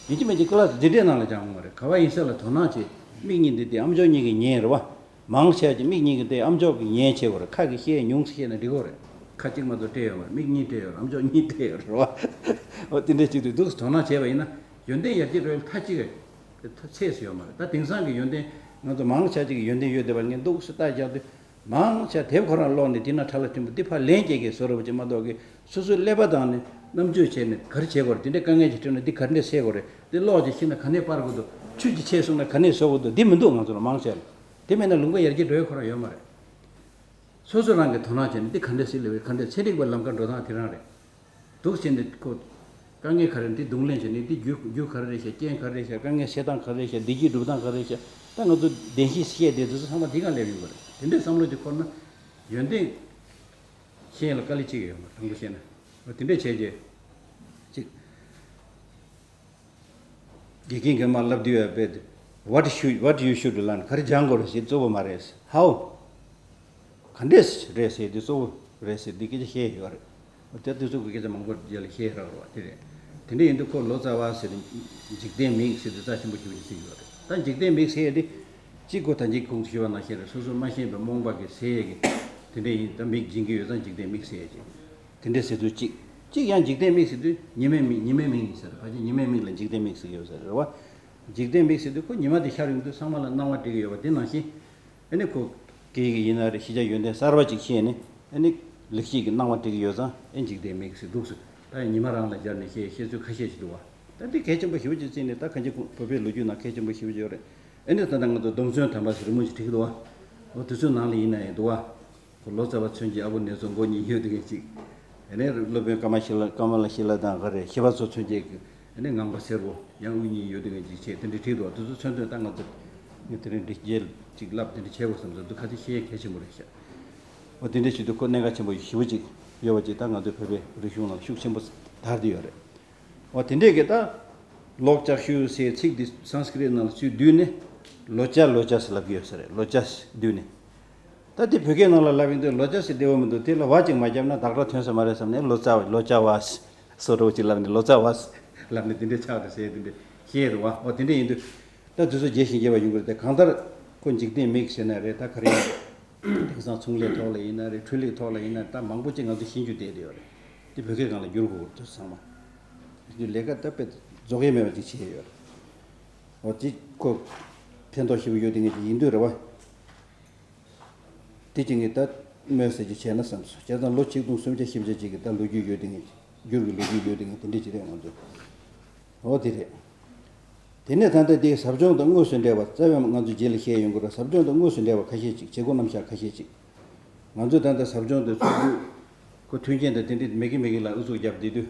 ཡིན་གཅིག་མིན་གཅིག་ཀི་ལ་སི་འཛིན་གྲྭའི་ནང་ལ་སྦྱང་དགོས་མ་རེད། ག་བ་ཡིན་ས་ལ་དོ་སྣང་བྱེད། མིག་གཉིས་འདི་དེ་ཨམ་ཅོག་གཉིས་ཀྱིས་ཉན་རེད་བ། མང་ཆེ་བ་ཅིག་མིག་གཉིས་ཀྱིས་དེ་ཨམ་ཅོག་གིས་ཉན་བྱེད་དགོས་རེད། ཁ་གིས་བཤད་ཉུང་ཙམ་བཤད་ན་འགྲིག་གོ་རེད། ཁ་གཅིག་མ་གཏོགས་སྤྲད་ཡོད་མ་རེད། མིག་གཉིས་སྤྲད་ཡོད་རེད། ཨམ་ཅོག་གཉིས་སྤྲད་ཡོད་རེད་བ། འོ་དེ་འདྲ་གཅིག་ཏུ་འདུག་སེ་དོ་སྣང་བྱས་པ་ཡིན་ན་ཡོན་ཏན་ཡར་རྒྱས་འགྲོ་ཡའི་མཐའ་གཅིག་གི་ཚད་སུ་ཡོད་མ་རེད། ད་དེང་སང་གི་ཡོན་ཏན་ང་ཚོ་མང་ཆེ་ཅིག་གི་ཡོན་ཏན་ཡོད་བསྡད་པ་ངས་འདུག་སེ་ལྟ་རྒྱག་དུས། མང་ཆེ་དེབ་ཁོ་རང་ཀློག་ནས་དེ་ན་ཁྲ་ལ་ཐིམ་པོ་འདི་ཕར་ལན་སྐྱེལ་གི་བཟོ་འདྲ་པོ་ཅིག་མ་གཏོགས་ཀི་སོ་སོའི་ཀླད་པ་དང་ནི་རྣམ་དཔྱོད་བྱས་ནས་ག་རེ་བྱེད་དགོས་རེད། དེ་འདྲའི་དཀའ་ངལ་ཅིག་འཕྲད་ན་འདི་ག་འདྲས་སེལ་དགོས་རེད། འདི་ཀློག་ཅིག་ཤེས་ན་ག་ནས་སྤར་དགོས་འདུག། ཆོས་ཅིག་བྱས་སོང་ན་ག་ནས་བཟོ་དགོས་འདུག། འདི་མི་འདུག་ང་ཚོ་ལ་མང་ཆེ་ལ། དེ་མེད་ན་ལུང་པ་ཡར་རྒྱས་འགྲོ་ཡ་ཁོ་རང་ཡོད་མ་རེད། སོ་སོ་རང་གིས་དོ་སྣང་བྱས་ནས་འདི་ག་འདྲས་སེལ་དགོས་རེད། ག་འདྲས་ཚན་རིག་པའི་ལམ་ཁ་འགྲོ་སྟངས་དེ་རང་རེད། འདུག་བྱས་ནས་ཁོ། དཀའ་ངལ་ག་རེ་འདི་གདོང་ལེན་བྱས་ནས་འདི་རྒྱུ་རྒྱུ་ག་རེ་རེད་ཤག། རྐྱེན་ག་རེ་རེད་ཤག། དཀའ་ངལ་སེལ་སྟངས་ག་རེ་རེད་ཤག། བདེ་སྐྱིད་སྒྲུབ་སྟངས་ག་རེ་རེད་ཤག། ད་ང་ཚོ་བདེན་བཞི་བཤད་བསྡད་དུས་ཚོ་ཚང་མ་འདི་གང་སླེབས་ཡོང་གི་རེད། དེ་འདྲའི་བསམ་བློ་དེ་འཁོར་ན་ཡོན་ཏན་ཤེས་ཡོན་ལ་དཀའ་ལས་ཅིག་ཡོད་མ་རེད། དྲང་པོ་བཤད་ན། འོ་དེ་འདྲས་བྱས་རྗེས་ཅིག། དགེ་རྒན་གྱིས་མར་ལབ་དུས་ཡ་བས། What should, what you should learn? ག་རེ་སྦྱང་དགོས་རེད་ཟེར་གཙོ་བོ་མ་རེད། How? ག་འདྲས་རེད་ཟེར་དེ་གཙོ་བོ་རེད་ཟེར་དེ་སྐད་ཆ་བཤད་ཡོད་རེད། དེ་དུས་ཚོད་ཀྱི་སྐད་ཆ་མང་པོ་རྒྱབ་ལ་བཤད་རག་རོགས་དེ་རེད། དེ་འདྲ་ཡིན་དུས་ཁོ་ལོ་ཙཱ་བ་ཟེར་འཇིག་རྟེན་མིག་ཟེར་དེ་རྩ་ཆེན་པོ་ཞེ་པོ་ཅིག་བརྩི་གི་ཡོད་རེད། ད་འཇིག་རྟེན་མིག་ཟེར་ཡས་དེ་གཅིག་གོ་ད་འཇིག་ཁུངས་སུ་ཞུ་བ་ནང་བཞིན་རེད། སོ་སོ་མ་ཤེས་པའི་རྨོངས་པ་གི་ཟེར་ཡས་ཀྱི་དེ་འདྲ་ཡིན། ད་མིག་སྦྱིན་གྱི་ཡོད་ཙང་འཇིག་རྟེན་མིག་ཟེར་ཡས་ཀྱི་དེ་འདྲ་ཟེར་དུས་གཅིག་གཅིག་ཡང་འཇིག་རྟེན་མིག་ཟེར་དུས་ཉི་མའི་མིག་ཉི་མའི་མིག་ཡིན་ཟེར། ཕལ་ཆེར་ཉི་མའི་མིག་ལ་འཇིག་རྟེན་མིག་ཟེར་གྱི་ཡོད་ས་རེད་བ། འཇིག་རྟེན་མིག་ཟེར་དུས་ཁོ་ཉི་མ་དེ་ཤར་ཡོང་དུས་ཚང་མ་ལ་སྣང་བ་སྤྲད་ཀྱི་ཡོད་པ་དེ་ནང་བཞིན། ཨ་ནི་ཁོ་སྐད་ཡིག་ཡིན་ན་རེད། ཤེས་བྱ་ཡོན་ཏན་གསར་པ་ཅིག་ཤེས་ནས་ཨ་ནི་ལེགས་སྐྱེས་ཀྱི་སྣང་བ་སྤྲད་ཀྱི་ཡོད་ཙང་ཨེ་འཇིག་རྟེན་མིག་ཟེར་འདུག་ཟེར། ད་ཡང་ཉི་མ་རང་ལ་སྦྱར་ནས་བཤད་བཤད་ཚུལ་ཁ་ཤས་ཤིག་འདུག་བ། ད་འདི་གལ་ཆེན་པོ་ཞེ་པོ་ཅིག་བརྩིས་ནས་ད་གང་ཅི་བོད་པའི་ལོ་རྒྱུས་ནང་གལ་ཆེན་པོ་ཞེ་པོ་ཅིག་ཡོད་རེད། ཨ་ནི་ད་ལྟ་ང་ཚོ་སྡོམ་བརྩོན་དམ་པ་ཟེར་རི་མོ་ཅིག་བྲིས་ཀྱི་འདུག་བ། འོ་དེ་ཚོའི་ནང་ལ་ཡིན་ན་ཡང་འདུག་བ། ཁོ་ལོ་ཙཱ་བ་མཚོན་བྱེད་ཨ་བུ་ནེ་ཙོ་མགོ་གཉིས་ཡོད་དེ་ག་ཅིག། ཨ་ནི་སློབ་དཔོན་ཀ་མ་ཤི་ལ་ཀ་མ་ལ་ཤི་ལ་དང་ག་རེ་ཤི་བ་ཚོ་མཚོན་བྱེད་ཀྱི་ཨ་ནི་ངང་པ་སེར་པོ་ཡང་དབུ་གཉིས་ཡོད་དེ་ག་ཅིག་བྱས་དེ་འདྲ་བྲིས་འདུག། དེ་ཚོ་མཚོན་དོན་ད་ང་ཚོ་ངས་དེ་རིང་འདི་རྒྱལ་ཅིག་ལབ་དེ་འདྲ་བྱས་དགོས་བསམ་སོང་། འདི་ཁ་ཅིག་ཤེས་ཡས་གལ་ཆེན་པོ་རེད་ཤག། འོ་དེ་འདྲ་བྱེད་དུས་ཁོ་གནད་འགག་ཆེན་པོ་ཞེ་པོ་ཅིག་ཡོད་པ་ཅིག་ད་ང་ཚོའི་བོད་པའི་རིག་གཞུང་ནང་ཤུགས་ཆེན་པོ་དར་བསྡད་ཡོད་རེད། འོ་དེ་འདྲས་ཀྱི་ད་ལོག་ལྕགས་ཞུ་ཟེར་ཚིག་འདི་སཾ་སྐྲྀཏ་ནང་ལ་ཚུར་བསྡུས་ནས་ལོ་ལྕགས་ལོ་ལྕགས་ཟེར་ལབ་ཀྱི་ཡོད་ས་རེད། ལོ་ལྕགས་ཟེར་བསྡུས་ནས། ད་དེ་བོད་སྐད་ནང་ལ་ལབ་ཡིན་དུས་ལོ་ལྕགས་ཟེར་བདེ་བོ་མི་འདུག་དེ་ལ་བ་ཅིག་མ་བརྒྱབ་ན་བདག་སྒྲ་ཐོན་ས་མ་རེད་བསམ་ནས་ལོ་ཙཱ་བ་ལོ་ཙཱ་བ་སོ་འདྲ་བོ་ཅིག་ལབ་ནས་ལོ་ཙཱ་བ་ལབ་ནས་དེ་འདྲས་ཆགས་རེད་ཟེར་དེ་འདྲས་བཤད་རེད་བ། འོ་དེ་འདྲས་ཡིན་དུས་ད་དུས་ཚོད་རྒྱས་ཤིང་རྒྱས་པ་ཡོང་གི་རེད་དེ། གང་ལྟར་ཁོ་འཇིག་རྟེན་མིག་ཟེར་ན་རེད། ད་ག་རེ་ཡིན། དེང་སང་ཚོང་ལས་ཐོག་ལ་ཡིན་ན་རེད། འཕྲུལ་ལས་ཐོག་ལ་ཡིན་ན་ད་མང་པོ་ཅིག་ང་ཚོ་ཤེས་རྒྱུ་བསྡད་ཡོད་རེད། དེ་བོད་སྐད་སྒང་ལ་བསྒྱུར་དགོས་རེད་ཚང་མ། དེ་ལས་ཀ་ད་དཔེ་རྫོགས་ཡས་མེད་པ་ཅིག་བྱས་ཡོད་རེད། འོ་དེ་ཁོ་ཕན་ཐོགས་ཞེ་པོ་ཡོད་དེ་ངེས་ཀྱི་ཡིན་དུས་རེད་བ། དེ་ཅིག་ངས་ད་མོལ་ཟེར་གྱི་བྱས་ན་བསམ་སོང་། བྱས་ཙང་ལོ་ཆིག་སྟོང་སུམ་བརྒྱ་བཞི་བརྒྱ་ཅིག་གི་ད་ལོ་རྒྱུས་ཡོད་དེ་ངེས་ཀྱི་བསྒྱུར་གྱི་ལོ་རྒྱུས་ཡོད་དེ་ངེས་དེ་འདྲ་ཅིག་རེད་ང་ཚོ། འོ་དེ་རེད། དེ་ནས་ད་ལྟ་དེའི་ཟབ་སྦྱོང་དང་དངོས་སུ་འབྲེལ་བ་རྩ་བའི་ང་ཚོ་རྗེས་ལ་བཤད་ཡོང་གི་རེད། ཟབ་སྦྱོང་དང་དངོས་སུ་འབྲེལ་བ་ཁ་ཤས་ཅིག་བྱེད་སྒོ་རྣམ་གཞག་ཁ་ཤས་ཅིག་ང་ཚོས་ད་ལྟ་ཟབ་སྦྱོང་དེ་ཚོགས་དུས་ཁོ་མཐུན་རྐྱེན་དང་དེ་འདྲ་མེད་གི་མེད་གི་ལ་ཨུ་ཚུགས་རྒྱབ་བསྡད་དུས།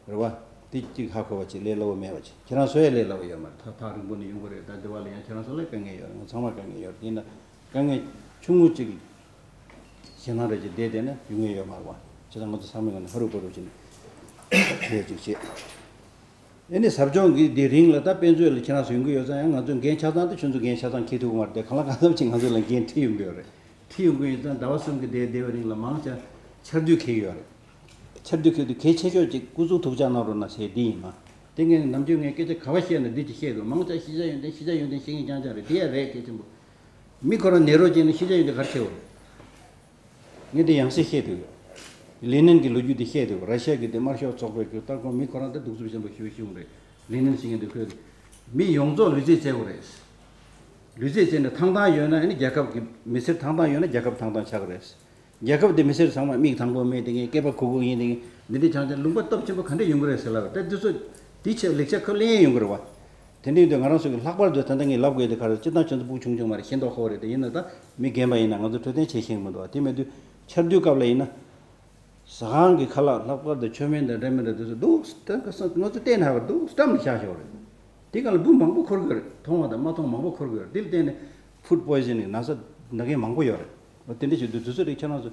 རེད་བ། དེ་གཅིག་ཧ་གོ་བ་ཅིག་ལས་སླ་བོ་མེད་པ་ཅིག་ཁྱེད་རང་ཚོ་ཡང་ལས་སླ་བོ་ཡོད་མ་རེད། ཐག་ཐག་རིང་པོ་ནས་ཡོང་གི་རེད། ད་འདི་བ་ལ་ཡང་ཁྱེད་རང་ཚོ་ལ་དཀའ་ངལ་ཡོད་རེད། ང་ཚང་མ་དཀའ་ངལ་ཡོད་རེད། ཡིན་ན་དཀའ་ངལ་ཆུང་ངུ་ཅིག་ཞེད་སྣང་རེ་ཅིག་བསྡད་བསྡད་ན་ཡོང་ངེས་ཡོད་མ་རེད་བ། བྱས་ཙང་ང་ཚོ་ཚང་མས་ངོས་ནས་ཧ་རུ་པ་རུ་བྱས་ནས་བྱས་ཅིག་བྱས། ཨེ་ནི་ཟབ་སྦྱོང་གི་འདི་རིང་ལ་ད་དཔེ་མཛོད་ལ་ཁྱེད་རང་ཚོ་ཡོང་གི་ཡོད་ཙང་ཡང་ང་ཚོ་འགན་ཆ་ཚང་དེ་ཁྱོད་ཚོ་འགན་ཆ་ཚང་འཁྱེར་ཐུབ་ཀྱི་མ་རེད་དེ། གང་ལ་གང་འཚམ་ཅིག་ང་ཚོ་ལ་འགན་འཁྲི་ཡོང་གི་ཡོད་རེད། འཁྲི་ཡོང་གི་ཡོད་ཙང་ཟླ་བ་གསུམ་གྱི་འདས་འདས་པའི་རིང་ལ་མང་ཆེ་ཆར་དུས་འཁེལ་གྱི་ཡོད་རེད། ཆར་དུས་འཁེལ་དུས་གལ་ཆེ་ཤོས་ཅིག་སྐུ་གཟུགས་ཐུགས་ཅག་གནང་རོགས་གནང་ཟེར་འདི་ཡིན་མ། དེ་ངས་ནམ་རྒྱུན་ངས་སྐད་ཆ་ག་བ་བཤད་ན་འདི་ཅིག་བཤད་དགོས། མང་ཆེ་ཤེས་བྱ་ཡོན་ཏན་ཤེས་བྱ་ཡོན་ཏན་ཤེས་མཁན་རྐྱང་རྐྱང་རེད། དེ་ཡང་རེད་གལ་ཆེན་པོ། མི་ཁོ་རང་ནད་རོགས་ཅན་ལ་ཤེས་བྱ་ཡོན་ཏན་ག་རེ་ཆེ་བ་རེད། ངས་འདི་ཡང་སེ་བཤད་འདུག་ལེ་ནིན་གྱི་ལོ་རྒྱུས་འདི་བཤད་འདུག་ར་ཤ་གི་འདི་དམར་ཤོག་ཚོགས་པའི་གི་ལྟ་སྐོར་མི་ཁོ་རང་འདི་གདུག་རྩུབ་ཆེན་པོ་ཞེ་པོ་བྱུང་རེད། ལེ་ནིན་ཟེར་མཁན་འདི་ཁོས་མི་ཡོངས་རྫོགས་ལུས་རྩལ་རྩེ་དགོས་རེད། ལུས་རྩལ་རྩེ་ནས་ཐང་ཐང་ཡོད་ན་ཨ་ནི་རྒྱལ་ཁབ་ཀྱི་མི་སེར་ཐང་ཐང་ཡོད་ན་རྒྱལ་ཁབ་ཐང་ཐང་ཆགས་ཀྱི་རེད། རྒྱལ་ཁབ་འདི་མི་སེར་ཚང་མ་མིག་དང་པོ་མེད་དེ་ངས་སྐེད་པ་གུག་གུག་ཡིན་དེ་ངས་འདི་འདྲའི་ཆང་ཆང་ལུང་པ་སྟོབས་ཆེན་པོ་ག་འདྲས་ཡོང་གི་རེད་ཟེར་ལབ་རེད། ད་འདི་ཚོ་འདི་ཆེད་ལེགས་ཆ་ཁོ་ལེན་ཡོང་གི་རེད་བ། དེ་འདྲའི་དུས་ང་རང་ཚོ་གི་ལྷག་པར་དུ་ད་ལྟ་ངས་ལབ་དགོས་དེ་ག་རེ་སྤྱིར་བཏང་ཁྱོད་ཚོ་སྤུ་གུ་ཆུང་ཆུང་མ་རེད། ཤེས་མདོག་ཁ་པོ་རེད་དེ། ཡིན་ན་ད་མི་རྒན་པ་ཡིན་ན་ང་ཚོ་འཕྲོད་བསྟེན་བྱེད་ཤེས་མི་འདུག་བ། དེ་མེད་དུས་ཆར་དུས་སྐབས་ལ་ཡིན་ན། ཟ་ཁང་གི་ཁ་ལག་ལྷག་པར་དུ་མཆོད་མེ་དང་འབྲས་མེ་དང་དེ་ཚོ་འདུག་སྟེ་ང་ཚོ་བལྟས་ན་ཧ་གོ་འདུག་སྟབས་མི་བཞག་ཤོག་རེད། དེ་ག་ལ་འབུ་མང་པོ་འཁོར་གི་རེད། མཐོང་བ་དང་མ་མཐོང་མང་པོ་འཁོར་གི་རེད། དེ་ལ་བརྟེན་ནས་ཕུཌ་པོའི་ཟིན་ནི་ན་ཚ་ན་མཁན་མང་པོ་ཡོད་རེད། འོ་དེ་འདྲ་བྱེད་དུས་དུས་ཚོད་རིགས་ཁྱེད་རང་ཚོ་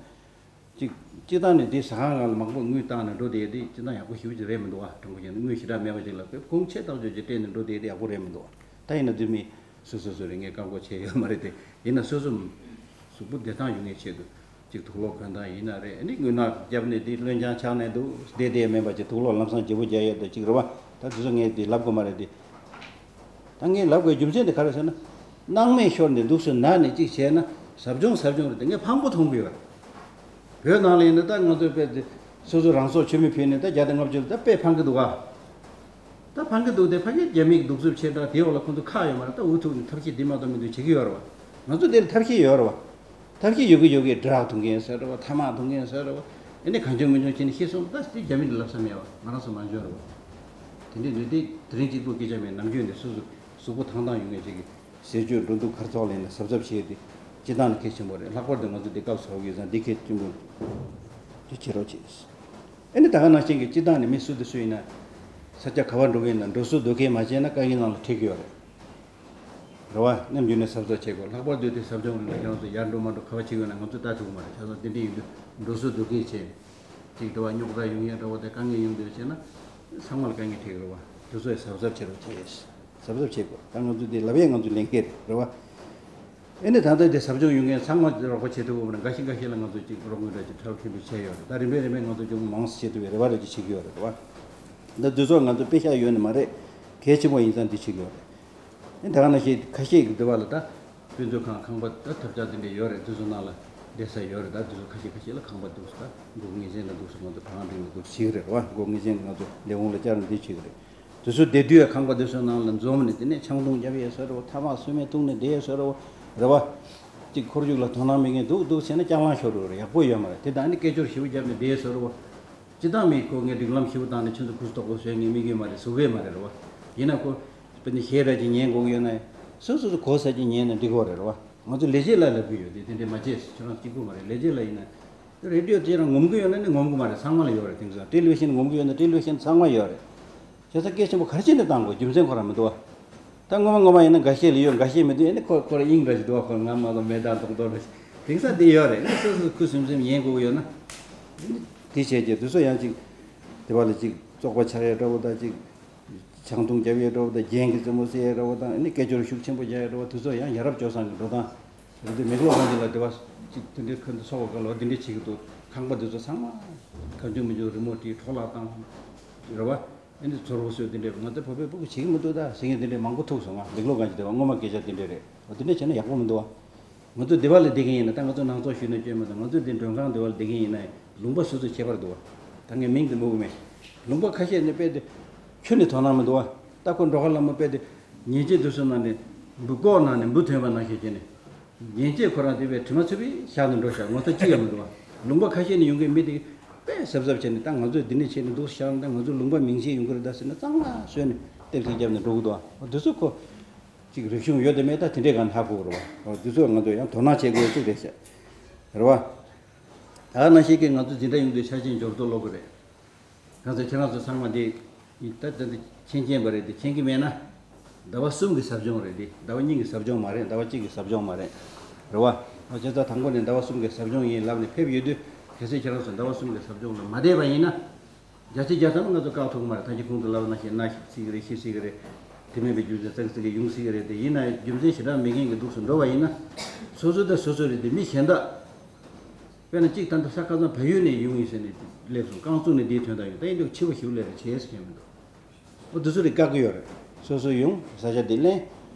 གཅིག་སྤྱི་བཏང་ནས་དེ་ཟ་ཁང་སྒང་ལ་མང་པོ་དངུལ་བཏང་ནས་འགྲོ་བསྡད་དེ་སྤྱི་བཏང་ཡག་པོ་ཞེ་པོ་ཅིག་རེད་མི་འདུག་བ། དྲང་པོ་བཤད་ན་དངུལ་ཞེ་དྲག་མེད་པ་ཅིག་ལ་དཔེ་དགོངས་ཆེ་ཐག་ཆོད་ཅིག་སྤྲད་ནས་འགྲོ་བསྡད་དེ་ཡག་པོ་རེད་མི་འདུག་བ། ད་ཡིན་ན་འདི་མི་སོ་སོ་སོ་རེ་ངས་བཀག་འགོག་བྱས་ཡོད་མ་རེད་དེ། ཡིན་ན་སོ་སོ་གཟུགས་པོ་བདེ་ཐང་ཡོང་ངེས་ཆེད་དུ་གཅིག་དུག་ལོག་གོན་སྟངས་ཡིན་ན་རེད། ཨ་ནི་རྔུལ་ནག་བརྒྱབ་ནས་དེ་རློན་ལྗང་ཆགས་ནས་འདུག་བསྡད་བསྡད་མེད་པ་ཅིག་དུག་ལོག་ལམ་སང་བརྗེ་པོ་རྒྱག་ཡས་དེ་གཅིག་རེད་བ། ད་དེ་ཚོ་ངས་དེ་ལབ་དགོས་མ་རེད་དེ། ད་ངས་ལབ་དགོས་རྒྱུ་མཚན་དེ་ག་རེ་ཟེར་ན། སྣང་མེད་ཤོར་ནས་འདུག་སེ་ན་ནས་གཅིག་བྱས་ན་ཟབ་སྦྱོང་ཟབ་སྦྱོང་རེད་དེ་ངས་ཕངས་པོ་མཐོང་གི་ཡོད་རེད། བོད་ནང་ལ་ཡིན་ན་ད་ང་ཚོས་དཔེ་དེ་སོ་སོ་རང་སྲོག་མཆོད་མེ་ཕུལ་ནས་ད་བརྒྱ་དང་ལྔ་བཅུ་ལ་ད་དཔེ་ཕངས་ཀྱི་འདུག་ག་ད་ཕངས་ཀྱི་འདུག་དེ་ཕ་གིའི་རྒྱ་མིའི་གདུག་རྩུབ་ཆེ་དྲགས་དེའི་འོག་ལ་ཁོང་ཚོ་ཁག་ཡོད་མ་རེད། ད་འུ་ཐུག་ནས་ཐབས་ཤེས་འདི་མ་གཏོགས་མི་འདུག་བྱེད་ཀྱི་ཡོད་རེད་བ། ང་ཚོ་དེ་ལ་ཐབས་ཤེས་ཡོད་རེད་བ། ཐབས་ཤེས་ཡོད་གི་ཡོད་གི་ཌ་རག་འཐུང་མཁན་ཟེར་རེད་བ། ཐ་མག་འཐུང་མཁན་ཟེར་རེད་བ། ཨ་ནི་གང་བྱུང་མི་བྱུང་བྱས་ནས་ཤི་སོང་། ད་དེ་རྒྱ་མི་ལ་ལབ་ས་མེད་བ། ང་རང་ཚོ་མ་འཇོན་རེད་བ། དེ་འདྲས་འདུག་དེ་དེ་རིང་གཅིག་པུ་སྐད་ཆ་མེད། ནམ་རྒྱུན་ནས་སོ་སོ་གཟུགས་པོ་ཐང་ཐང་ཡོང་མཁན་ཅིག་གི་ཟས་སྤྱོད་འགྲོ་འདུག་གར་ཚོགས་ལེན་ན་གཟབ་གཟབ་བྱས་ཏེ་སྤྱི་བཏང་ནས་གལ་ཆེན་པོ་རེད། ལྷག་པར་དུ་ང་ཚོ་འདི་སྐབས་ཟ་གི་ཡོད་ཙང་འདི་གལ་ཆེན་པོ་འདི་བྱེད་རོགས་བྱེད། ཨ་ནི་ད་ག་ནང་བཞིན་གྱི་སྤྱི་བཏང་ནས་མི་སུ་དང་སུ་ཡིན་ན་ས་ཆ་ག་བ་འགྲོ་གི་ཡིན་ན་འགྲོ་སོ་སྡོད་མཁན་མ་བྱས་ན་དཀའ་ངལ་ནང་ལ་འཁྲིད་ཀྱི་ཡོད་རེད། རེད་བ། ནམ་རྒྱུན་ནས་གཟབ་གཟབ་བྱེད་དགོས། ལྷག་པར་དུ་དེ་ཟབ་སྦྱོང་རིང་ལ་ཁྱེད་རང་ཚོ་ཡར་འགྲོ་མར་འགྲོ་ག་བ་བྱེད་དགོས་ན་ང་ཚོ་ལྟ་ཐུབ་ཀྱི་མ་རེད། བྱས་ཙང་དེ་འདྲ་ཡིན་དུས་འགྲོ་སོ་སྡོད་མཁན་བྱས། ཅིག་འགྲོ་བ་རྙོག་དྲ་ཡོང་ཡས་འདྲ་བོ་དེ་དཀའ་ངལ་ཡོང་དུས་བྱས་ན་ཚང་མ་ལ་དཀའ་ངལ་འཕྲད་ཀྱི་རེད་བ། དེ་ཚོ་ཡང་གཟབ་གཟབ་བྱེད་རོགས་བྱེད། གཟབ་གཟབ་བྱེད་དགོས། ད་ང་ཚོ་དེ་ལབ་ཡས་ང་ཚོ་ལས་འགན་རེད་བ། ཨེ་ནི་ད་ལྟ་དེ་ཟབ་སྦྱོང་ཡོང་མཁན་ཚང་མ་རོགས་པ་བྱེད་ཐུབ་པ་ན་འགའ་ཞིག་འགའ་ཞིག་ལ་ང་ཚོ་ཅིག་རོགས་དངུལ་འདྲ་ཅིག་ཁྲལ་མཐུན་སྒྲིལ་བྱས་ཡོད་རེད། ད་རིམ་པས་རིམ་པས་ང་ཚོ་ཅུང་མང་ཙམ་བྱེད་ཐུབ་པའི་རེ་བ་རེ་ཅིག་བྱེད་ཀྱི་ཡོད་རེད་བ། ད་འདི་ཚོ་ང་ཚོ་དཔེ་ཤག་ཡོད་ནི་མ་རེད། གལ་ཆེན་པོ་ཡིན་ཙང་འདི་བྱེད་ཀྱི་ཡོད་རེད། ཨེ་ད་ག་ནང་བཞིན་ཁ་ཤས་ཀྱི་འདི་བ་ལ་ད་དཔེ་མཛོད་ཁང་ཁང་པ་ད་ཐབས་ཆག་དེ་འདྲས་ཡོད་རེད། འདི་ཚོ་ནང་ལ་བསྡད་ས་ཡོད་རེད། ད་འདི་ཚོ་ཁ་ཤས་ཁ་ཤས་ལ་ཁང་པ་འདུག་ས། ད་སྒོ་ངེས་ཅན་ལ་འདུག་ས། ང་ཚོ་བང་སྒྲིག་ནས་འདུག་ས་བྱེད་ཀྱི་རེད་བ། སྒོ་ངེས་ཅན་ང་ཚོ་ལས་ཁུངས་ལ་བཅར་ནས་འདི་བྱེད་ཀྱི་རེད། དེ་ཚོ་བསྡད་དུས་ཡང་ཁང་པ་དེ་ཚོའི་ནང་ལ་འཛོམས་ནས་དེ་ནས་ཆང་འཐུང་རྒྱབ་ཡས་བཟོ་འདྲ་བོ། ཐ་མག་སོ་མའི་འཐུང་ནས་བསྡད་ཡས་བཟོ་འདྲ་བོ་རེད་བ། གཅིག་འཁོར་རྒྱུག་ལ་དོ་སྣང་མེད་མཁན་འདུག་འདུག་བྱས་ན་རྐྱང་ལངས་ཤོར་འགྲོ་རེད། ཡག་པོ་ཡོད་མ་རེད། དེ་དང་ནི་སྐད་ཅོར་ཞེ་པོ་བརྒྱབ་ནས་བསྡད་ཡས་བཟོ་འདྲ་བོ། སྤྱི་བཏང་མིས་ཁོ་ངས་སྒྲིག་ལམ་ཞེ་པོ་བཏང་ནས་ཁྱོད་ཚོ་གུས་དོག་པོ་བཟོས་ངས་དམིགས་ཡོད་མ་རེད། བཟོ་གི་མ་རེད་རེད་བ། ཡིན་ན་ཁོ་དཔེར་ན་གཞས་འདྲ་ཅིག་ཉན་དགོས་ཀྱི་ཡོད་ན་སོ་སོ་སོ་གོ་ས་ཅིག་ཉན་ན་འགྲིག་གི་རེད་རེད་བ། ང་ཚོ་ལས་བྱེད་ལ་ལབ་ཀྱི་ཡོད་དེ། དེ་འདྲས་མ་བྱེད། ཁྱོད་རང་གཅིག་པུ་མ་རེད། ལས་བྱེད་ལ་ཡིན་ན། རེ་ཌི་ཡོ་དེ་རང་ངོམ་གི་ཡོད་ན་ནི་ངོམ་གི་མ་རེད། ཚང་མ་ལ་ཡོད་རེད། དེང་སང་ཊེ་ལི་ཝི་ཤན་ངོམ་གི་ཡོད་ན་ཊེ་ལི་ཝི་ཤན་ཚང་མ་ཡོད་རེད། བྱས་ཙང་སྐད་ཆེན་པོ་ག་རེ་བྱས་ནས་བཏང་དགོས། རྒྱུ་མཚན་ཁོ་རང་མི་འདུག་བ། ད་སྔོན་མ་སྔོན་མ་ཡིན་ན་འགའ་ཤས་ལ་ཡོད། འགའ་ཤས་མི་འདུག་ཨ་ནི་ཁོ་ཁོ་རང་དབྱིངས་འདྲ་ཞིག་འདུག་བ། ཁོ་ང་མ་གཏོགས་མེད་ད་མདོག་མདོག་འདྲ་ཞིག་དེང་སང་དེ་ཡོད་རེད། ཨ་ནི་སོ་སོ་ཁུ་སིམ་སིམ་ཉན་དགོས་ཀྱི་ཡོད་ན། དེ་བྱས་ཀྱི་དུས་ཚོད་ཡང་ཅིག་དེ་བ་ལ་ཅིག་ བཙོག་པ་ཆགས་ཡས་འདྲ་བོ་དང་ཅིག་ཆང་འཐུང་རྒྱབ་ཡས་འདྲ་བོ་དང་རྒྱན་གྱི་རྩེད་མོ་རྩེ་ཡས་འདྲ་བོ་དང་ཨ་ནི་སྐད་ཅོར་ཤུགས་ཆེན་པོ་རྒྱག་ཡས་འདྲ་བོ་དེ་ཚོ་ཡང་ཡ་རབས་སྤྱོད་བཟང་གི་འགྲོ་སྟངས་རེད་དེ། མེག་ལོར་གང་ཅིག་ལ་དེ་བ་ཅིག་དེ་འདྲའི་ཁོན་དུ་སོགས་པ་ག་ལོ་དེ་འདྲའི་བྱེད་ཀྱི་འདུག་ཁང་པ་དེ་ཚོ་ཚང་མ་གང་བྱུང་མི་བྱུང་རི་མོ་བྲིས་འཕྲོ་བརླག་བཏང་རེད་བ། ཨ་ནི་ཚོར་བ་བཟོས་དེ་འདྲའི་ང་ཚོ་བོད་པའི་ཕྲུ་གུ་བྱེད་ཀྱི་མི་འདུག་ད་ཟེར་མཁན་དེ་འདྲའི་མང་པོ་ཐུག་སོང་། ང་མེག་ལོར་གང་ཅིག་དེ་བ་སྔོན་མ་སྐད་ཆ་དེ་འདྲ་རེད། འོ་དེ་འདྲ་བྱས་ན་ཡག་པོ་མི་འདུག་བ། ང་ཚོ་སྡེ་བ་ལ་བསྡད་མཁན་ཡིན་ན་ད་ང་ཚོ་ནང་ཚོགས་ཞུས་ན་སྐྱོན་མི་འདུག་ང་ཚོ་འདི་མགྲོན་ཁང་སྡེ་བ་ལ་བསྡད་མཁན་ཡིན་ན་ལུང་པ་སོ་སོ་ཁྱད་པར་འདུག་བ། ད་ངས་མིང་དེ་མི་དབུ་མེད། ལུང་པ་ཁ་ཤས་ནས་དཔེ་དེ་ཁྱོན་ནས་དོ་སྣང་མི་འདུག་བ། ད་ཁོ་འགྲོ་ཁ་ལ་མོ་དཔེ་དེ་ཉེན་ཆེ་དུས་སུ་ནང་ནས་འབུ་ལྐོག་ནང་ནས་འབུ་ཐོན་པ་ནང་བཞིན་བྱས་ནས། ཉེན་ཆེ་ཁོ་རང་དེ་བས་དྲི་མ་ཚུད་པའི་ཞག་ནས་འགྲོ་ཤག་ངོ་ཚ་ཅི་ཡང་མི་འདུག་བ། ལུང་པ་ཁ་ཤས་ནས་ཡོང་མཁན་མི་དེ་དཔེ་གཟབ་གཟབ་བྱས་ནས་ད་ང་ཚོས་འདི་ནས་བྱས་ནས་འདུག་ཤག་ན་ད་ང་ཚོའི་ལུང་པ་མིང་ཆད་ཡོང་གི་རེད་ད་ཟེར་ནས་གཙང་མ་བཟོས་ནས་ལྟེབ་ལྟེབ་བརྒྱབ་ནས་འགྲོ་གི་འདུག་བ། འོ་དེ་ཚོ་ཁོ། ཅིག་རིག་གཞུང་ཡོད་དེ་མེད་ད་དེ་འདྲས་གང་ཧ་གོ་གི་རེད་བ། འོ་དེ་ཚོ་ང་ཚོ་ཡང་དོ་སྣང་བྱེད་དགོས་ཅིག་རེད་ཤག་རེད་བ། ད་ནང་བཞིན་གྱི་ང་ཚོ་འཛིན་གྲྭ་ཡོང་དུས་ཆ་ཆེན་འབྱོར་ཐོ་ལོག་གི་རེད། གང་ཟེར་ཁྱེད་རང་ཚོ་ཚང་མ་འདི་ད་ད་འདི་མཁྱེན་མཁྱེན་པ་རེད། འདི་མཁྱེན་གྱི་མེད་ན་ཟླ་བ་གསུམ་གྱི་ཟབ་སྦྱོང་རེད། འདི་ཟླ་བ་གཉིས་ཀྱི་ཟབ་སྦྱོང་མ་རེད། ཟླ་བ་གཅིག་གི་ཟབ་སྦྱོང་མ་རེད། རེད་བ། འོ་བྱས་ཙང་དང་པོ་ནས་ཟླ་བ་གསུམ་གྱི་ཟབ་སྦྱོང་ཡིན་ལབ་ནས་ཕེབས་ཡོད་དུས་གལ་སྲིད་ཁྱེད་རང་ཚོ་ཟླ་བ་གསུམ་གྱི་ཟབ་སྦྱོང་ལ་མ་བསྡད་པ་ཡིན་ན། བརྒྱ་ཆ་བརྒྱ་ཐམ་ང་ཚོ་བཀག་ཐུབ་ཀྱི་མ་རེད། ད་ཅི་གོང་དུ་ལབ་ནང་བཞིན་ན་ཤི་སྲིད་ཀྱི་རེད། ཤི་སྲིད་ཀྱི་རེད། དེ་མིན་པའི་རྒྱུ་མཚན་ཙག་ཙིག་གི་ཡོང་སྲིད་ཀྱི་རེད། དེ་ཡིན་ན་རྒྱུ་མཚན་ཞེ་དྲག་མེད་མཁན་གྱི་འདུག་སེ་འགྲོ་བ་ཡིན་ན། སོ་སོ་དང་སོ་སོ་རེད་དེ་མི་གཞན་དག་དཔེར་ན་གཅིག་ད་ལྟ་ས་ཁ་སང་བལ་ཡུལ་ནས་ཡོང་ཡིན་ཟེར་ནས་སླེབས་སོང་། རྐང་བཙུགས་ནས་འདིའི་དོན་དག་ཡོད་ད་ཡིན་དུས་འཆི་བ་ཞིག་སླེབས་རེད་བྱས་ཟེར་མཁན་མི་འདུག་འོ་དེ་ཚོ་རིགས་བཀག་གི་ཡོད་རེད། སོ་སོ་ཡོང་ས་ཆ་དེ་ལེན།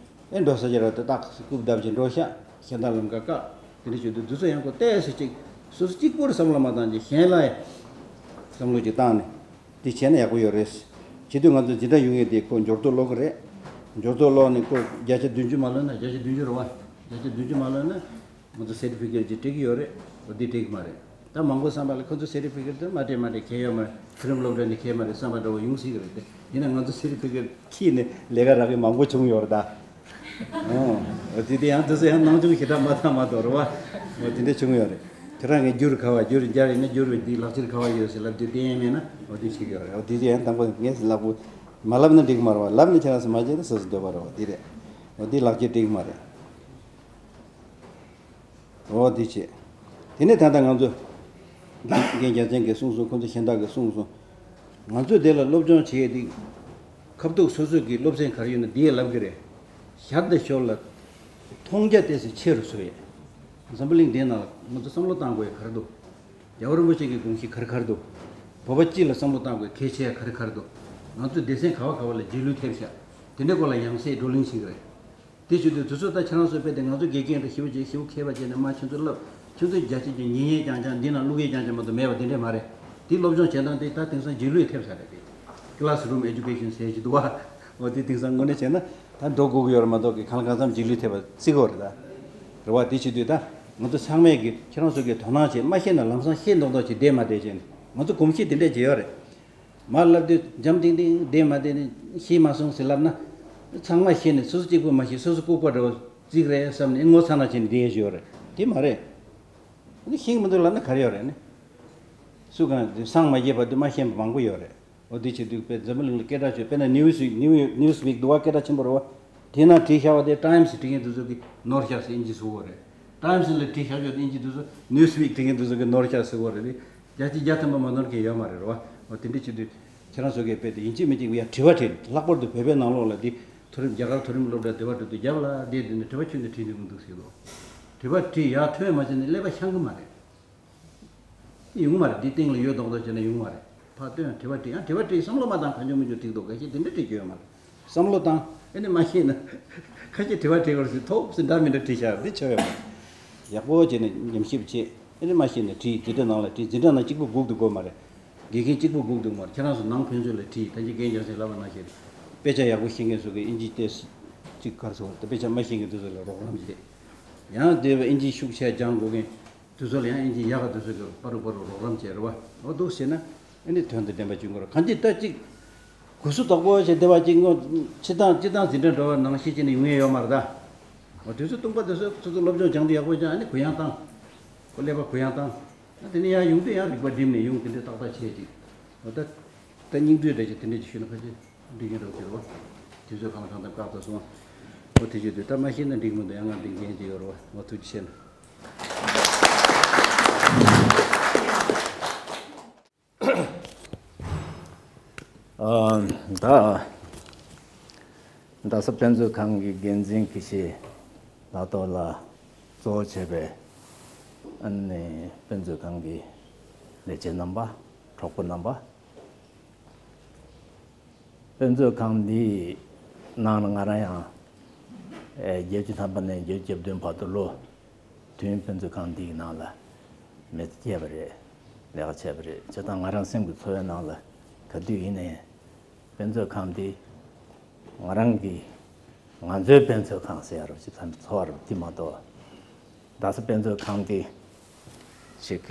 ཨེ་འགྲོ་ས་ཆ་ར་དེ་ཏག་སྐུབ་བརྡབ་ཅིག་འགྲོ་ཤག་གཞན་དག་ལམ་ཁ་བཀག་དེ་འདྲ་བྱེད་དུས་དེ་ཚོ་ཡང་ཁོ་ཏོག་ཙམ་ཅིག་སོ་སོ་གཅིག་པུར་བསམ་བློ་མ་བཏང་ཅིག་གཞན་ལ་བསམ་བློ་ཅིག་བཏང་ནས་དེ་བྱས་ན་ཡག་པོ་ཡོད་རེད། བྱེད་དུས་ང་ཚོ་འཛིན་གྲྭ་ཡོང་ཡས་དེ་ཁོ་འབྱོར་ཐོ་ལོག་གི་རེད། འབྱོར་ཐོ་ལོག་ནས་ཁོ་བརྒྱ་ཆ་བདུན་ཅུ་མ་ལོན་ན་བརྒྱ་ཆ་བདུན་ཅུ་རེད་བ། བརྒྱ་ཆ་བདུན་ཅུ་མ་ལོན་ན། ང་ཚོ་སེར་ཊི་ཕི་ཀེཊ་ཅིག་སྤྲད་ཀྱི་ཡོད་རེད། འོ་འདི་སྤྲད་ཀྱི་མ་རེད། ད་མང་པོ་བསམ་པ་ལ་ཁོ་ཚོ་སེར་ཊི་ཕི་ཀེཊ་དེ་མ་སྤྲད་མ་སྤྲད་གལ་ཡོད་མ་རེད། མཐོ་རིམ་སློབ་གྲྭ་ནས་གལ་མ་རེད་བསམ་པ་འདྲ་བོ་ཡོང་སྲིད་ཀྱི་རེད་དེ། ཡིན་ན་ང་ཚོ་སེར་ཊི་ཕི་ཀེཊ་ཁྱེར་ནས་ལས་ཀ་རག་གི་མང་པོ་བྱུང་ཡོད་རེད་ད། འོ་འོ་དེ་དེ་ཡང་དེ་ཚོ་ཡང་སྣང་ཆུང་ཞེ་དྲག་མ་བཏང་མ་གཏོགས་རེད་བ། འོ་དེ་འདྲ་བྱུང་ཡོད་རེད། ཁྱེད་རང་གིས་རྒྱུར་ག་བ་རྒྱུར་སྦྱར་ཡིན་ན་རྒྱུར་བའི་འདི་ལག་ཁྱེར་ག་བ་ཡོད་ཟེར་ལབ་དུས་དེ་ཡང་མེད་ན་འོ་དེ་བྱེད་ཀྱི་ཡོད་རེད། འོ་དེ་དེ་ཡང་དང་པོ་ངས་ལག་པོ་མ་ལབ་ན་འགྲིག་མ་རེད་བ། ལབ་ན་ཁྱེད་རང་ཚོ་མ་བྱས་ན་སོ་སོ་འདོད་པ་རེད་བ། དེ་རེད། འོ་དེ་ལག་ཁྱེར་འགྲིག་མ་རེད། འོ་དེ་བྱས། དེ་ནས་ད་ལྟ་ང་ཚོ་རྒན་རྒྱལ་མཚན་གྱིས་གསུངས་སོང་། ཁོང་ཚོ་གཞན་དག་གིས་གསུངས་སོང་། ང་ཚོས་དེ་ལ་སློབ་སྦྱོང་བྱེད་ཡས་དེ་ཁ་ཐུག་སོ་སོ་གི་སློབ་ཚན་ག་རེ་ཡོད་ན་དེ་ལབ་གི་རེད། ཞར་དང་ཞོར་ལ་མཐོང་རྒྱ་ཏོག་ཙམ་ཆེ་རུ་བཟོ་ཡས། འཛམ་བུ་གླིང་འདིའི་ནང་ལ་ང་ཚོ་བསམ་བློ་བཏང་དགོས་ཡས་ག་རེ་འདུག་རྒྱལ་བ་རིན་པོ་ཆེ་གི་དགོངས་གཞི་ག་རེ་ག་རེ་འདུག་བོད་པ་སྤྱི་ལ་བསམ་བློ་བཏང་དགོས་ཡས་གལ་ཆེ་ཡས་ག་རེ་ག་རེ་འདུག་ང་ཚོས་སྡེ་ཚན་ག་བ་ག་བ་ལ་རྗེས་ལུས་ཐེབས་ཤག་དེ་འདྲའི་སྐོར་ལ་ཡང་སེ་བགྲོ་གླེང་བྱེད་ཀྱི་རེད། དེ་བྱེད་དུས་དུས་ཚོད་ད་ཁྱེད་རང་ཚོ་དཔེ་དེ་ང་ཚོ་དགེ་རྒན་རེ་ཞེ་པོ་བྱས་ཞེ་པོ་མཁས་པ་བྱས་ནས་མ་ཁྱེད་ཚོ་བསླབ། ཁྱེད་ཚོ་རྒྱ་ཆེ་ཆེ་ཉན་ཡས་རྐྱང་རྐྱང་འདི་ན་བླུག་ཡས་རྐྱང་རྐྱང་མ་གཏོགས་མེད་པ་དེ་འདྲས་མ་རེད། དེ་སློབ་སྦྱོང་བྱེད་སྟངས་དེ་ད་དེང་སང་རྗེས་ལུས་ཐེབས་ས་རེད་དེ། Classroom Education ཟེར་གྱི་འདུག་བ། འོ་དེ་དེང་སང་དངོས་གནས་བྱས་ན་ད་འགྲོ་དགོས་ཀྱི་ཡོད་རེད་མ་གཏོགས་གི་གང་ལ་གང་འཚམ་རྗེས་ལུས་ཐེབས་པ་བརྩི་གི་ཡོད་རེད་ད། རེད་བ། དེ་བྱེད་དུས་ད་ང་ཚོ་ཚང་མས་གི་ཁྱེད་རང་ཚོ་གི་དོ་སྣང་བྱེད། མ་ཤེས་ན་ལམ་སང་ཤེས་མདོག་མདོག་བྱེད་བསྡད་མ་བསྡད་བྱས་ནས་ང་ཚོ་གོམས་གཤིས་དེ་འདྲས་བྱས་ཡོད་རེད། མར་ལབ་དུས་འཇམ་ཐིང་ཐིང་བསྡད་མ་བསྡད་ནས་ཤེས་མ་སོང་ཟེར་ལབ་ན། ཚང་མ་ཤེས་ནས་སོ་སོ་གཅིག་པུ་མ་ཤེས་སོ་སོ་ལྐུགས་པ་འདྲ་བོ་ཅིག་རེད་བསམ་ནས་ངོ་ཚ་ན་བྱས་ནས་བསྡད་ཡས་ཡོད་རེད། དེ་མ་རེད། ཤེས་ཀྱི་མི་འདུག་ལབ་ན་ག་རེ་ཡོད་རེད་ནི། སུ་གང་སངས་མ་རྒྱས་བར་དུ་མ་ཤེས་པ་མང་པོ་ཡོད་རེད། འོ་དེ་བྱེད་དུས་དཔེ་འཛམ་བུ་གླིང་ལ་སྐད་གྲགས་ཆོད་དཔེར་ན་ནིའུ་སི་ཝིག་ནིའུ་ནིའུ་སི་ཝིག་འདུག་བ། སྐད་གྲགས་ཆེན་པོ་རེད་བ། དེ་ན་བྲིས་བཞག་པ་དེ་ཊའིམ་སི་བྲིས་མཁན་དེ་ཚོ་གིས་ནོར་བཞག་ཟེར་ཨིན་ཇི་བཟོ་གི་རེད། ཊའིམ་སི་ལ་བྲིས་བཞག་ཆོག་ཨིན་ཇི་དེ་ཚོ་ནིའུ་སི་ཝིག་བྲིས་མཁན་དེ་ཚོ་གིས་ནོར་བཞག་ཟེར་གོ་རེད་དེ། བརྒྱ་ཆ་བརྒྱ་ཐམ་པ་མ་ནོར་མཁན་ཡོད་མ་རེད་རེད་བ། འོ་དེ་འདྲ་བྱེད་དུས་ཁྱེད་རང་ཚོ་གིས་དཔེ་དེ་ཡིན་གཅིག་མིན་གཅིག་ཡ་དྲི་བ་དྲིས་ལྷག་པར་དུ་བོད་པའི་ནང་ལོགས་ལ་དེ་མཐོ་རིམ་རྒྱ་གར་མཐོ་རིམ་སློབ་གྲྭ་དེ་བ་འགྲོ་དུས་རྒྱབ་ལ་བསྡད་དུས་ནས་དྲི་བ་ཁྱོན་ནས་དྲིས་འདོད་མི་འདུག་ཟེར་གོ། དྲི་བ་དྲིས་ཡ་ཐོན་མ་བྱས་ནས་ཀླད་པ་འཆང་གི་མ་རེད། ཡོང་མ་རེད། འདི་སྟེང་ལ་ཡོད་མདོག་མདོག་བྱས་ན་ཡོང་མ་རེད། ཕར་སྟོན་དྲི་བ་དྲིས་ཡང་དྲི་བ་དྲིས་བསམ་བློ་མ་བཏང་གང་བྱུང་མི་བྱུང་དྲིས་འདུག་ག་ཞིག་དེ་འདྲ་དྲིས་རྒྱུ་ཡོད་མ་རེད། བསམ་བློ་བཏང་ཨེ་ནི་མ་ཤེས་ན་ཁ་ཤས་དྲི་བ་དྲིས་བར་སི་ཐོབ་སི་འདྲ་མི་འདྲ་དྲིས་བཞག་འདི་ཆོ་ཡོད་མ་རེད། ཡག་པོ་བྱས་ནས་ཉམས་ཞིབ་བྱེད་ཨེ་ནི་མ་ཤེས་ན་དྲིས་འཛིན་གྲྭ་ནང་ལ་དྲིས་འཛིན་གྲྭ་ནང་གཅིག་པུ་སྒུག་འདུག་དགོས་མ་རེད། དགེ་རྒན་གཅིག་པུ་སྒུག་འདུག་མ་རེད། ཁྱེད་རང་ཚོ་ནང་ཕན་ཚུན་ལ་དྲིས་ད་ཅི་རྒན་རྒྱལ་མཚན་ལབ་པ་ནང་བཞིན་དཔེ་ཆ་ཡག་པོ་ཤེས་མཁན་ཚོ་གིས་ཨིན་ཇི་ཏོག་ཙམ་ཅིག་ག་རེ་ཟེར་དགོས་རེད་ད་དཔེ་ཆ་མ་ཤེས་མཁན་དེ་ཚོ་ལ་རོགས་རམ་བྱེད། ཡང་དེ་བས་ཨིན་ཇི་ཤུགས་ཆེ་སྦྱང་དགོས་མཁན། དུས་ཚོད་ལ་ཡང་ཨིན་ཇི་ཡག་ག་དུས་ཚོད་ཀྱི་པ་རུ་པ་རུ་རོགས་རམ་བྱས་རེད་བ། འོ་འདུག་ཟེར་ན་ཨ་ནི་དོན་དང་ལྡན་པ་བྱུང་དགོས་རེད། གང་ཅི་ལྟ་ཅིག་གུ་སུ་དོག་པོ་བྱས་བསྡད་པ་ཅིག་སྔོན་སྤྱི་བཏང་སྤྱི་བཏང་འཛིན་གྲྭ་འགྲོ་བ་ནང་བཞིན་བྱས་ནས་ཡོང་ཡས་ཡོད་མ་རེད་ད། འོ་དུས་ཚོད་སྟོང་པ་དེ་ཚོ་སོ་སོ་སློབ་སྦྱོང་སྦྱང་དུས་ཡག་པོ་སྦྱང་ཨ་ནི་གུ་ཡངས་བཏང་། ཁོ་ཀླད་པ་གུ་ཡངས་བཏང་། ཨ་དེ་ནས་ཡང་ཡོང་དུས་ཡང་རིག་པ་བསྒྲིམས་ནས་ཡོང་དེ་འདྲས་ཏག་ཏག་བྱས་ཅིག་འོ་ད་ད་སྙིང་བསྡུས་འདྲ་ཅིག་དེ་འདྲས་ཅིག་ཞུས་ན་ཕལ་ཆེར་འགྲིག་གི་འདུག་ཟེར་བ། དུས་ཚོད་གང་ལ་གང་འཚམ་བཀག་ཚར་སོང་། འོ་དེ་བྱེད་དུས་ད་མ་ཤེས་ན་འགྲིག་མི་འདུག་ཡང་ང་འདི་འགན་ཅིག་ཡོད་རེད་བ། འོ་ཐུགས་རྗེ་ཆེ་ན། ཨ། ད། རྡ་ས་དཔེ་མཛོད་ཁང་གི་འགན་འཛིན་དགེ་བཤེས་ལགས་ཐོག་ལ་གཙོ་བོ་བྱས་པའི་ཨ་ནི་དཔེ་མཛོད་ཁང་གི་ལས་བྱེད་རྣམ་པ། གྲོགས་པོ་རྣམ་པ། དཔེ་མཛོད་ཁང་འདིའི་ནང་ལ་ང་རང་ཡང་ཨེ་བརྒྱད་ཅུ་ཐམ་པ་ནས་བརྒྱད་ཅུ་གྱ་བདུན་བར་དུ་ལོ་བདུན་དཔེ་མཛོད་ཁང་འདིའི་ནང་ལ་མི་ཚེ་སྐྱེལ་བ་རེད། ལས་ཀ་བྱས་པ་རེད། བྱས་ཙང་ང་རང་སེམས་ཀྱི་འཚོ་བའི་ནང་ལ་ག་དུས་ཡིན་ནའི་དཔེ་མཛོད་ཁང་འདི་ང་རང་གི་ང་ཚོའི་དཔེ་མཛོད་ཁང་ཟེར་ཡ་རུ་ཅིག་ཚང་ཚོར་བ་རུ་དེ་མ་གཏོགས། རྡ་ས་དཔེ་མཛོད་ཁང་འདི་ཞིག་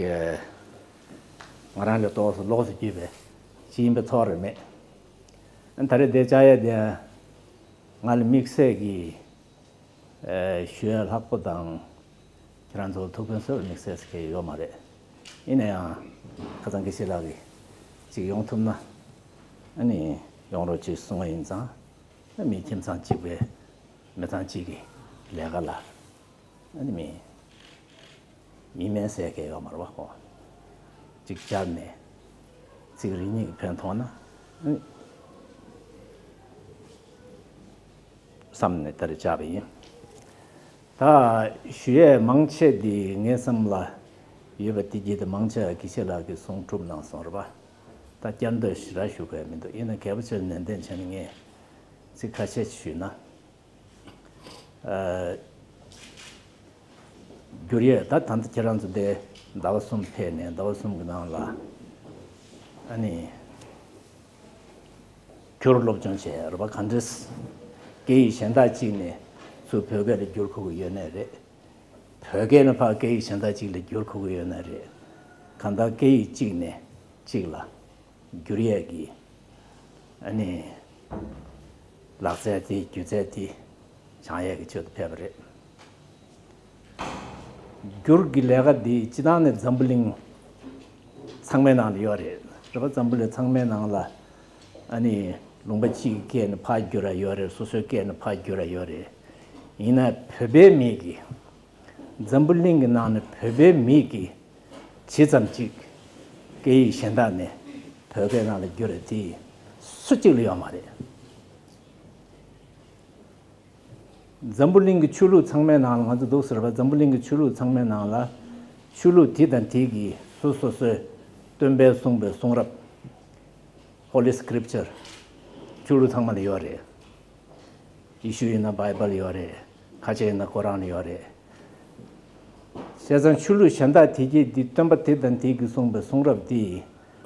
ང་རང་ལས་ཏོག་ཙམ་ལོགས་སུ་གྱུར་པའི་ཅིག་ཡིན་པའི་ཚོར་བ་རེ་མེད། ད་རེས་འདིར་བཅར་ཡས་དེ་ང་ལ་དམིགས་བསལ་གྱི་ཞུ་ཡས་ལྷག་པོ་དང་། ཁྱེད་རང་ཚོ་ཐུགས་ཕན་གསོས་དམིགས་བསལ་ཟེར་མཁན་ཡོད་མ་རེད། ཡིན་ན་ཡང་ཁ་སང་དགེ་བཤེས་ལགས་ཀྱིས་ཅིག་ཡོང་ཐུབ་ན་ཨ་ནི་ཡོང་རོགས་ཅིག་གསུང་བ་ཡིན་ཙང་། མི་ཁྱིམ་ཚང་གཅིག་པའི་མི་ཚང་གཅིག་གི་ལས་ཀ་ལ་ཨ་ནི་མི་མི་དམན་ཟེར་མཁན་ཡོད་མ་རེད་པ། ཁོ་གཅིག་བཅར་ནས་ཚིག་རེ་གཉིས་ཀྱི་ཕན་ཐོགས་ན་ཨ་ནི། བསམ་ནས་ད་རེས་བཅར་བ་ཡིན། ད་ཞུ་ཡས་མང་ཆེ་འདི་ངའི་བསམ་ལ་ཡོད་པ་དེ་གྱིས་དེ་མང་ཆེ་བ་དགེ་བཤེས་ལགས་ཀྱིས་གསུང་གྲུབ་གནང་སོང་རེད་པ། ད་བསྐྱར་ཟློས་ཞེ་དྲག་ཞུ་དགོས་མི་འདུག་ཡིན་ན་གལ་པོ་ཆེར་ནན་ཏན་བྱས་ནས་ངས་ཚིག་ཁ་ཤས་ཤིག་ཞུས་ན། ཨ། འགྱུར་ཡས་ད་ད་ལྟ་ཁྱེད་རང་ཚོ་འདི་ཟླ་བ་གསུམ་ཕེབས་ནས་ཟླ་བ་གསུམ་གྱི་ནང་ལ་ཨ་ནི་འགྱུར་སློབ་སྦྱོང་བྱས་རེད་པ། ག་འདྲས་སྐད་ཡིག་གཞན་དག་ཅིག་ནས་ཚུར་བོད་སྐད་ལ་བསྒྱུར་དགོས་ཀྱི་ཡོད་ནའི་རེད། བོད་སྐད་ནས་ཕར་སྐད་ཡིག་གཞན་དག་ཅིག་ལ་བསྒྱུར་དགོས་ཀྱི་ཡོད་ནའི་རེད། གང་ལྟར་སྐད་ཡིག་གཅིག་ནས་གཅིག་ལ་བསྒྱུར་ཡས་ཀྱི་ཨ་ནི་ལག་རྩལ་དེ་སྒྱུ་རྩལ་དེ་སྦྱང་ཡས་ཀྱི་ཆེད་དུ་ཕེབས་པ་རེད། བསྒྱུར་གྱི་ལས་ཀ་འདི་སྤྱི་བཏང་ནས་འཛམ་བུ་གླིང་ཚང་མའི་ནང་ལ་ཡོད་རེད། རེད་པ། འཛམ་བུ་གླིང་ཚང་མའི་ནང་ལ་ཨ་ནི་ལུང་པ་གཅིག་གི་སྐད་ནས་ཕར་བསྒྱུར་ཡ་ཡོད་རེད། སོ་སོའི་སྐད་ནས་ཕར་བསྒྱུར་ཡ་ཡོད་རེད། ཡིན་ན་བོད་པའི་མི་གིས། འཛམ་བུ་གླིང་གི་ནང་ནས་བོད་པའི་མི་གིས་ཇི་ཙམ་ཅིག་སྐད་ཡིག་གཞན་དག་ནས་བོད་སྐད་ནང་ལ་བསྒྱུར་རེད་དེ་སུ་གཅིག་ལ་ཡོད་མ་རེད། འཛམ་བུ་གླིང་གི་ཆོས་ལུགས་ཚང་མའི་ནང་ལ་ང་ཚོ་འདུག་ཟེར་བ། འཛམ་བུ་གླིང་གི་ཆོས་ལུགས་ཚང་མའི་ནང་ལ་ཆོས་ལུགས་དེ་དང་དེ་གི་སོ་སོ་སོའི་སྟོན་པས་གསུངས་པའི་གསུང་རབ། Holy Scripture ཆོས་ལུགས་ཚང་མ་ལ་ཡོད་རེད། ཡེ་ཤུ་ཡིན་ན་བྷའི་བལ་ཡོད་རེད། ཁ་ཆེ་ཡིན་ན་ཀོ་རཱན་ཡོད་རེད། བྱས་ཙང་ཆོས་ལུགས་གཞན་དག་དེ་གྱིས་འདི་སྟོན་པ་དེ་དང་དེ་གིས་གསུངས་པའི་གསུང་རབ་འདི་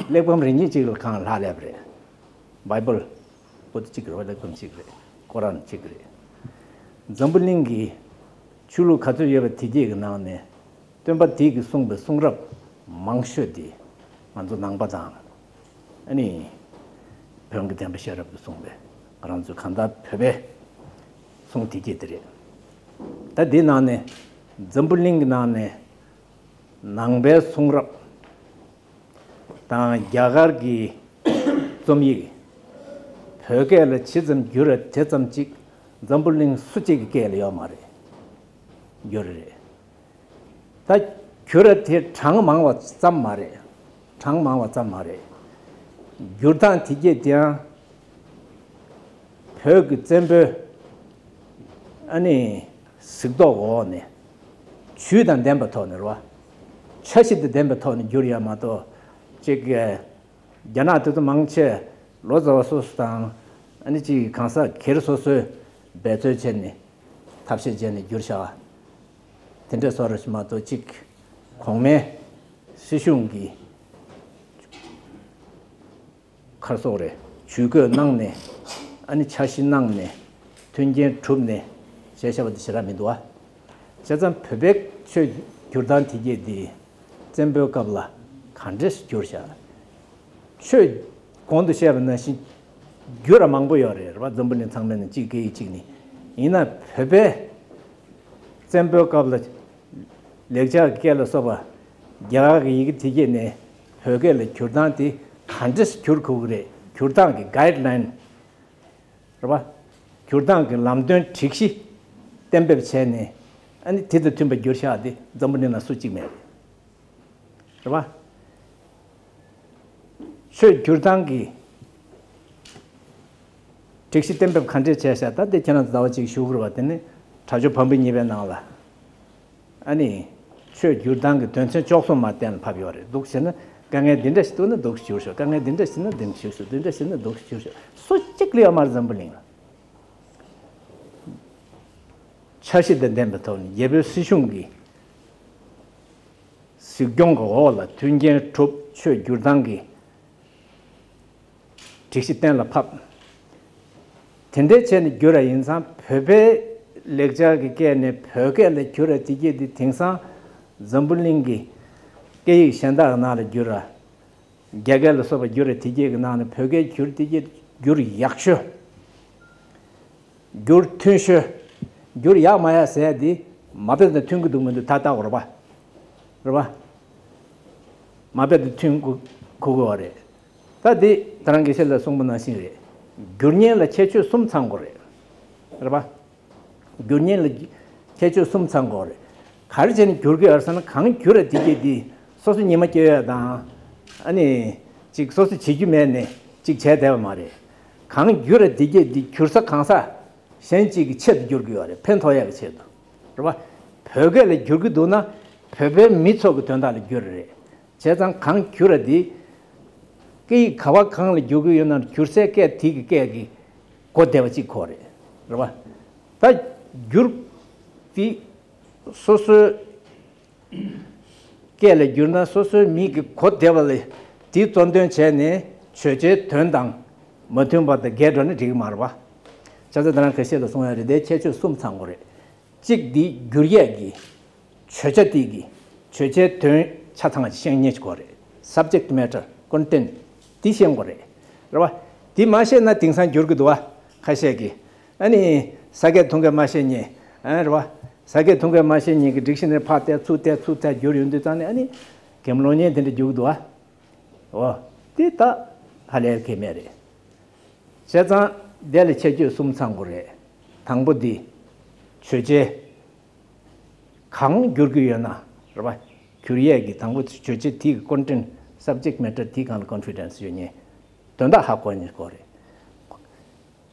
གླེགས་བམ་རེ་གཉིས་གཅིག་ལ་གང་ལྷག་ལས་པ་རེད། བྷའི་བལ་པོ་ཏི་གཅིག་རེད་པ། གླེགས་བམ་གཅིག་རེད། ཀོ་རཱན་གཅིག་རེད། འཛམ་བུ་གླིང་གི་ཆོས་ལུགས་ག་ཚོད་ཡོད་པ་དེ་གྱད་ཀྱི་ནང་ནས་སྟོན་པ་དེ་གིས་གསུངས་པའི་གསུང་རབ་མང་ཤོས་དེ་ང་ཚོ་ནང་པ་དང་ཨ་ནི་བོན་གྱི་བསྟན་པ་ཤེས་རབ་ཀྱིས་གསུངས་པའི་ང་རང་ཚོའི་གང་ལྟར་བོད་པའི་གསུང་དེ་གྱད་དེ་རེད། ད་དེའི་ནང་ནས་འཛམ་བུ་གླིང་གི་ནང་ནས་ནང་པའི་གསུང་རབ་དང་རྒྱ་གར་གྱི་རྩོམ་ཡིག་བོད་སྐད་ལ་ཇི་ཙམ་བསྒྱུར་རེད། དེ་ཙམ་ཅིག་འཛམ་བུ་གླིང་སུ་གཅིག་གི་སྐད་ལ་ཡོད་མ་རེད། བསྒྱུར་རེད། ད་བསྒྱུར་ར་དེ་གྲངས་མང་བ་ཙམ་མ་རེད། གྲངས་མང་བ་ཙམ་མ་རེད། བསྒྱུར་སྟངས་དེ་གྱད་དེའང་བོད་ཀྱི་བཙན་པོའི་ཨ་ནི་གཟིགས་རྟོག་འོག་ནས་ཇུས་དང་ལྡན་པའི་ཐོག་ནས་རེད་པ། འཆར་གཞི་དང་ལྡན་པའི་ཐོག་ནས་བསྒྱུར་ཡ་མ་གཏོགས་ཅིག་རྒྱ་ནག་དེ་ཚོ་མང་ཆེ་ལོ་ཙཱ་བ་སོ་སོ་དང་ཨ་ནི་ཅིག་གང་ཟག་སྒེར་སོ་སོས་འབད་རྩོལ་བྱས་ནས་ཐབས་ཤེས་བྱས་ནས་བསྒྱུར་བཞག་དེ་འདྲ་བཟོ་འདྲ་ཞིག་མ་གཏོགས་ཅིག་གོང་མའི་སྲིད་གཞུང་གི་ཁར་སོག་རེད། ཇུས་འགོད་གནང་ནས་ཨ་ནི་འཆར་གཞི་གནང་ནས་མཐུན་རྐྱེན་གྲུབ་ནས་བྱས་བཞག་པ་དེ་ཞེ་དྲག་མི་འདུག་པ། བྱས་ཙང་བོད་པའི་ཆོས་བསྒྱུར་སྟངས་དེ་གྱད་དེ་བཙན་པོའི་སྐབས་ལ་ག་འདྲས་བསྒྱུར་བཞག་ཆོས་གོང་དུ་བཤད་པ་ནང་བཞིན་བསྒྱུར་ར་མང་པོ་ཡོད་རེད་རེད་པ། འཛམ་བུ་གླིང་ཚང་མའི་ནང་གཅིག་སྐད་ཡིག་གཅིག་ནི། ཡིན་ན་བོད་པའི་བཙན་པོའི་སྐབས་ལ་ལེགས་སྦྱར་གྱི་སྐད་ལ་སོགས་པ་རྒྱ་གར་གྱི་ཡི་གེ་དེ་གྱད་ནས་བོད་སྐད་ལ་བསྒྱུར་སྟངས་དེ་ག་འདྲས་བསྒྱུར་དགོས་ཀྱི་རེད། བསྒྱུར་སྟངས་ཀྱི་གའིཌ་ལའིན་རེད་པ། བསྒྱུར་སྟངས་ཀྱི་ལམ་སྟོན་སྒྲིག་གཞི་གཏན་འབེབས་བྱས་ནས་ཨ་ནི་དེ་དང་མཐུན་པ་བསྒྱུར་བཞག་དེ་འཛམ་བུ་གླིང་ན་སུ་གཅིག་མེད་རེད། རེད་པ། ཆོས་བསྒྱུར་སྟངས་ཀྱི་ སྒྲིག་གཞི་གཏན་འབེབས་ག་འདྲས་བྱས་ཤག་ད་དེ་ཁྱེད་རང་ཚོ་ཟླ་བ་གཅིག་ཞུ་དགོས་རེད་བ། དེ་ནི་དྲ་ལྗོངས་བམ་པོད་གཉིས་པའི་ནང་ལ། ཨ་ནི། ཆོས་བསྒྱུར་སྟངས་ཀྱི་དོན་ཚན་བཅུ་གསུམ་མ་གཏན་ལ་ཕབ་ཡོད་རེད། འདུག་ཟེར་ན་དཀའ་ངལ་འདི་འདྲ་ཞིག་འདུག་ན་འདུག་བསྒྱུར་ཤོག་དཀའ་ངལ་འདི་འདྲ་ཞིག་ན་འདི་འདྲ་བསྒྱུར་ཤོག་འདི་འདྲ་ཞིག་ན་འདུག་བསྒྱུར་ཤོག་སུ་གཅིག་ལ་ཡོད་མ་རེད་འཛམ་བུ་གླིང་ལ། འཆར་གཞི་དང་ལྡན་པའི་ཐོག་ནས་རྒྱལ་པོའི་སྲིད་གཞུང་གི་གཟིགས་སྐྱོང་གི་འོག་ལ་མཐུན་རྐྱེན་གྲུབ། ཆོས་བསྒྱུར་སྟངས་ཀྱི་སྒྲིག་གཞི་གཏན་ལ་ཕབ། དེ་འདྲའི་བྱས་ནས་བསྒྱུར་ར་ཡིན་ཙང་བོད་པའི་ལེགས་སྦྱར་གྱི་སྐད་ནས་བོད་སྐད་ལ་བསྒྱུར་ར་དེ་སྐད་དེ་དེང་སང་འཛམ་བུ་གླིང་གི་སྐད་ཡིག་གཞན་དག་ནང་ལ་བསྒྱུར་ར། རྒྱ་སྐད་ལ་སོགས་པ་བསྒྱུར་ར་དེ་སྐད་ཀྱི་ནང་ནས་བོད་སྐད་བསྒྱུར་དེ་སྐད་བསྒྱུར་ཡག་ཤོས། བསྒྱུར་ཐུན་ཤོས། བསྒྱུར་ཡག་མ་ཡག་ཟེར་ཡ་དེ་མ་དཔེ་དང་མཐུན་གྱི་འདུག་མི་འདུག་ད་ལྟ་བར་པ། རེད་པ། མ་དཔེ་དང་མཐུན་གོ་གོ་དགོས་པ་རེད། ད་དེ་ད་རང་དགེ་བཤེས་ལགས་གསུངས་པ་ནང་བཞིན་རེད། བསྒྱུར་མཁན་ལ་ཁྱད་ཆོས་གསུམ་ཚང་དགོས་རེད། རེད་པ། བསྒྱུར་མཁན་ལ་ཁྱད་ཆོས་གསུམ་ཚང་དགོས་རེད། ག་རེ་བྱས་ནས་བསྒྱུར་གི་ཡོད་ཟེར་ན་གང་བསྒྱུར་ར་དེ་སྐད་དེ་སོ་སོ་ཉི་མ་སྐྱེལ་ཡ་དང་། ཨ་ནི། ཅིག་སོ་སོ་བྱེད་རྒྱུ་མེད་ནས་ཅིག་བྱས་བསྡད་པ་མ་རེད། གང་བསྒྱུར་ར་དེ་སྐད་དེ་བསྒྱུར་ས་གང་ས། གཞན་གཅིག་གི་ཆེད་དུ་བསྒྱུར་གི་ཡོད་རེད། ཕན་ཐོགས་ཡག་གི་ཆེད་དུ། རེད་པ། བོད་སྐད་ལ་བསྒྱུར་གི་འདུག་ན་བོད་པའི་མི་ཚོ་གི་དོན་དག་ལ་བསྒྱུར་རེད། བྱས་ཙང་གང་བསྒྱུར་ར་དེ། སྐད་ཡིག་ག་བ་གང་ལ་བསྒྱུར་གི་ཡོད་ན་བསྒྱུར་སའི་སྐད་དེ་གི་སྐད་ཀྱི་གོ་བདེ་བ་གཅིག་དགོས་རེད། རེད་པ། ད་བསྒྱུར་དེ་སོ་སོའི་སྐད་ལ་བསྒྱུར་ན་སོ་སོའི་མི་གི་གོ་བདེ་བ་ལ་དེ་གཙོ་འདོན་བྱས་ནས་ཆོས་ཆའི་དོན་དང་མ་མཐུན་པ་དང་འགལ་འགྲོ་ན་འགྲིག་གི་མ་རེད་པ། བྱས་ཙང་དེ་རང་དགེ་བཤེས་ལགས་གསུངས་ཡ་རེད། དེ་ཁྱད་ཆོས་གསུམ་ཚང་དགོས་རེད། གཅིག་འདི་བསྒྱུར་ཡས་ཀྱི་ཆོས་ཆ་དེ་གི་ཆོས་ཆའི་དོན་ཆ་ཚང་ཞིག་ཤེས་མཁན་ཞིག་དགོས་རེད། subject matter content དེ་ཤེས་དགོས་རེད། རེད་པ། དེ་མ་ཤེས་ན་དེང་སང་བསྒྱུར་གི་འདུག་བ། ཁ་ཤས་ཀྱིས། ཨ་ནི། ཟ་སྐད་འཐུང་སྐད་མ་ཤེས་མཁན། ཨ། རེད་པ། ཟ་སྐད་འཐུང་སྐད་མ་ཤེས་མཁན་གྱི་ཌིག་ཤ་ནེ་རི་ཕར་བལྟས་ཚུར་བལྟས་ཚུར་བལྟས་བསྒྱུར་ཡོང་དུས་ཙང་ནས་ཨ་ནི། རྒན་གློག་བརྙན་དེ་འདྲ་བསྒྱུར་གི་འདུག་བ། འོ། དེ་ད་ཧ་ལས་གལ་མེད་རེད། བྱས་ཙང་དེ་ལ་ཁྱད་ཆོས་གསུམ་ཚང་དགོས་རེད། དང་པོ་འདི། ཆོས་ཆའི་གང་བསྒྱུར་གྱི་ཡོད་ན། རེད་པ། བསྒྱུར་ཡས་ཀྱི་དང་པོ་ཆོས་ཆའི་དེའི་ཀོན་ཊེན་ཊི་སབ་ཇེག་མེ་ཊར་དེའི་སྒང་ལ་ཀོན་ཕི་ཌེན་སི་ཡོད་མཁན། དོན་དག་ཧ་གོ་མཁན་དགོས་རེད།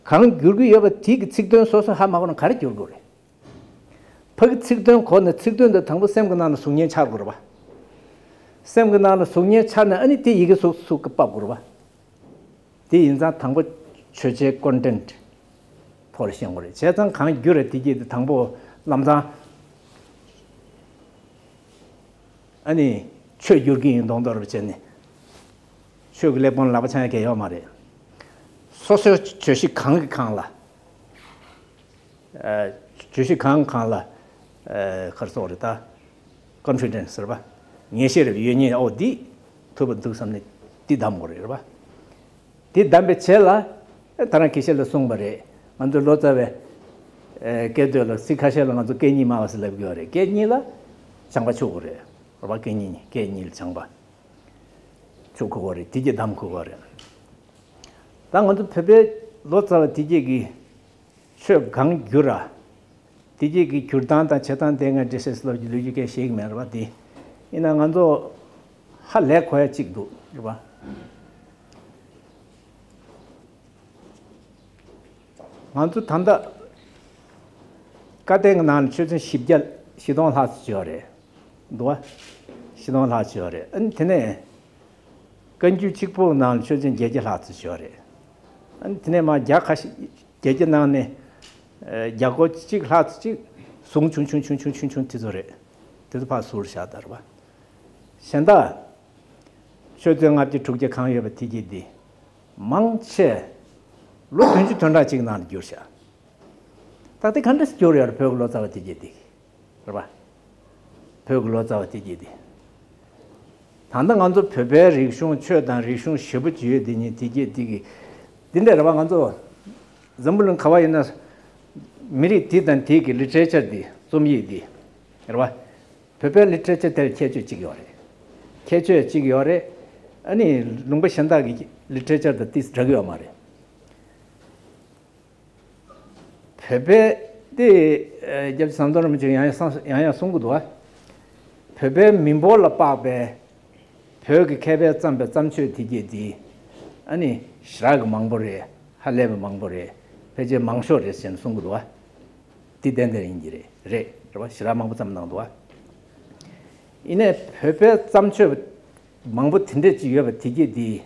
གང་བསྒྱུར་གྱི་ཡོད་པ་དེའི་གི་ཚིག་དོན་སོ་སོ་ཧ་མ་གོ་ན་ག་རེ་བསྒྱུར་དགོས་རེད། ཕ་གི་ཚིག་དོན་གོ་ན་ཚིག་དོན་དེ་དང་པོ་སེམས་ཀྱི་ནང་ལ་གཟུགས་བརྙན་འཆར་དགོས་རེད་པ། སེམས་ཀྱི་ནང་ལ་གཟུགས་བརྙན་འཆར་ནས་ཨ་ནི་དེ་ཡི་གེ་གཟུགས་གཟུགས་ཀྱི་ཕབ་དགོས་རེད་པ། དེ་ཡིན་ཙང་དང་པོ་ཆོས་ཆའི་ཀོན་ཊེན་ཊི་ཐོག་ལ་ཤེས་དགོས་རེད། བྱས་ཙང་གང་བསྒྱུར་རེད་དེ་གྱིས་དེ་དང་པོ་ལམ་སང་ཨ་ནི་ཆོས་བསྒྱུར་གྱི་ཡིན་མདོག་མདོག་རེ་བྱས་ནས་ཆོས་ཀྱི་གླེགས་བམ་ལག་པ་འཆང་ཡ་གལ་ཡོད་མ་རེད། སོ་སོའི་བརྗོད་གཞི་གང་གི་སྒང་ལ། ཨ། བརྗོད་གཞི་གང་གང་ལ། ཨ། ག་རེ་ཟེར་དགོས་རེད་ད། ཀོན་ཕི་ཌེན་སི་ཟེར་བ། ངེས་ཤེས་རེ་ཡོད་མཁན། ཨོ་འདི་ཐུབ་པ་འདུག་བསམ་ནས་འདི་གདམ་དགོས་རེད་པ། འདི་གདམ་པའི་རྗེས་ལ། ད་རང་དགེ་བཤེས་ལགས་གསུངས་པ་རེད། ང་ཚོ་ལོ་ཙཱ་བའི། ཨ། སྐད་དོད་ལ་ཚིག་ཁ་ཤས་ལ་ང་ཚོ་སྐད་གཉིས་སྨྲ་བ་ཟེར་ལབ་ཀྱི་ཡོད་རེད། སྐད་གཉིས་ལ་སྦྱངས་པ་བྱེད་དགོས་རེད། རེད་པ། སྐད་གཉིས་སྐད་གཉིས་ལ་སྦྱངས་པ་བྱེད་དགོས་རེད། དེ་གྱིས་གདམ་དགོས་རེད། ད་ང་ཚོ་བོད་པའི་ལོ་ཙཱ་བ་དེ་གྱིས་ཀྱི་ཆོས་གང་བསྒྱུར་ར། དེ་གྱིས་ཀྱི་བསྒྱུར་སྟངས་དང་བྱེད་སྟངས་དེ་ང་འདྲི་སེ་སློབ་ཀྱི་ལོ་རྒྱུས་སྐད་ཤེས་ཀྱི་མེད་རེད་པ། དེ་ཡིན་ན་ང་ཚོ་ཧ་ལས་གོ་ཡ་གཅིག་འདུག་རེད་པ། ང་ཚོ་ད་ལྟ་བཀའ་བསྟན་གྱི་ནང་ལ་ཆོས་ཚན་བཞི་བརྒྱ་བཞི་སྟོང་ལྷག་ཙམ་ཡོད་རེད། འདུག་བ། བཞི་སྟོང་ལྷག་ཙམ་ཡོད་རེད། ཨ་ནི་དེ་ནས་བཀའ་འགྱུར་གཅིག་པོའི་ནང་ལ་ཆོས་ཚན་བརྒྱད་བརྒྱ་ལྷག་ཙམ་ཡོད་རེད། ཨ་ནི་དེ་ནས་མར་བརྒྱ་ཁ་ཤས་བརྒྱད་བརྒྱ་ནང་ནས་ཨ་བརྒྱ་གོ་གཅིག་ལྷག་ཙམ་ཅིག་ཟུར་བྱུང་བྱུང་བྱུང་བྱུང་བྱུང་བྱུང་དེ་ཚོ་རེད། དེ་ཚོ་ཕར་ཟུར་བཞག་ད་རེད་པ། གཞན་དག་ཆོས་ཚན་ལྔ་བརྒྱ་དྲུག་བརྒྱ་གང་ཡོད་པ་དེ་གྱིས་འདི་མང་ཆེ་ལོ་བདུན་ཅུ་དོན་གྲངས་གཅིག་ནང་ལ་བསྒྱུར་བཞག་ད་ལྟ་ག་འདྲ་སེ་བསྒྱུར་ཡོད་རེད། བོད་ཀྱི་ལོ་ཙཱ་བ་དེ་གྱིས་འདི། རེད་པ། བོད་ཀྱི་ལོ་ཙཱ་བ་དེ་གྱིས་འདི། ད་ལྟ་ང་ཚོ་བོད་པའི་རིག་གཞུང་ཆོས་དང་རིག་གཞུང་ཞེ་པོ་ཅིག་ཡོད་དེ་ཉིད་དེ་གྱིས་འདི་གི། འདི་འདྲ་རེད་པ། ང་ཚོ་འཛམ་བུ་གླིང་ག་བ་ཡིན་ན་མི་རིགས་དེ་དང་དེ་གི་ལི་ཊི་རེ་ཅར་འདི་རྩོམ་ཡིག་འདི། རེད་པ། བོད་པའི་ལི་ཊི་རེ་ཅར་དེར་ཁྱད་ཆོས་གཅིག་ཡོད་རེད། ཁྱད་ཆོས་གཅིག་ཡོད་རེད། ཨ་ནི་ལུང་པ་གཞན་དག་གི་ལི་ཊི་རེ་ཅར་དང་ཏིས་འདྲ་གི་ཡོད་མ་རེད། བོད་པའི་དེ་རྒྱལ་བ་ཟམ་གདོང་རིན་པོ་ཆེས་ཡང་ཡང་ཡང་ཡང་གསུང་གི་འདུག་བ། བོད་པའི་མི་འབོར་ལ་དཔག་པའི་བོད་ཀྱི་མཁས་པས་བརྩམས་པའི་བརྩམས་ཆོས་དེ་གྱིས་འདི་ཨ་ནི་ཞེ་དྲག་གི་མང་པོ་རེད། ཧ་ལས་པའི་མང་པོ་རེད། ཕལ་ཆེར་མང་ཤོས་རེད་ཟེར་ནས་གསུང་གི་འདུག་བ། དེ་ཏན་ཏན་ཡིན་གྱི་རེད། རེད་རེད་བ། ཞེ་དྲག་མང་པོ་བརྩམས་གནང་འདུག་བ། ཡིན་ནའི་བོད་པའི་བརྩམས་ཆོས་མང་པོ་དེ་འདྲས་ཅིག་ཡོད་པ་དེ་གྱད་དེ།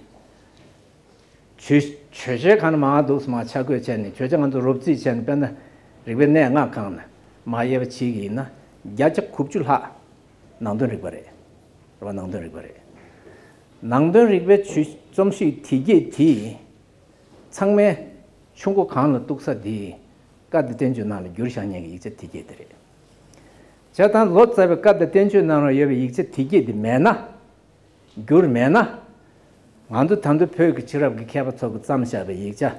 བརྗོད་བརྗོད་བྱའི་ཁ་ན་མར་འདུག་སེ་མར་ཆ་བགོས་བྱས་ནས། བརྗོད་བྱ་ང་ཚོ་རོབ་རྩིས་བྱས་ནས། དཔེར་ན་རིག་པའི་གནས་ལྔ་སྒང་ནས་མར་དབྱེ་བ་ཕྱེ་གི་ཡིན་ན། བརྒྱ་ཆ་དགུ་བཅུ་ལྷག་ནང་དོན་རིག་པ་རེད། རེད་བ། ནང་དོན་རིག་པ་རེད། ནང་དོན་རིག་པའི་ཆོས་རྩོམ་གཞི་དེ་གྱད་དེ། ཚང་མས་ཆུ་མགོ་གངས་ལ་གཏུགས་ས་དེ། བཀའ་དང་བསྟན་བཅོས་ནང་ལ་བསྒྱུར་བཞག་མཁན་གྱི་ཡིག་ཆ་དེ་གྱད་དེ་རེད། བྱས་ཙང་ལོ་ཙཱ་བའི་བཀའ་དང་བསྟན་བཅོས་ནང་ལ་ཡོད་པའི་ཡིག་ཆ་དེ་གྱད་དེ་མེད་ན། བསྒྱུར་མེད་ན། ང་ཚོ་ད་དུང་བོད་ཀྱི་ཕྱི་རབས་ཀྱི་མཁས་པ་ཚོ་གིས་བརྩམས་བཞག་པའི་ཡིག་ཆ།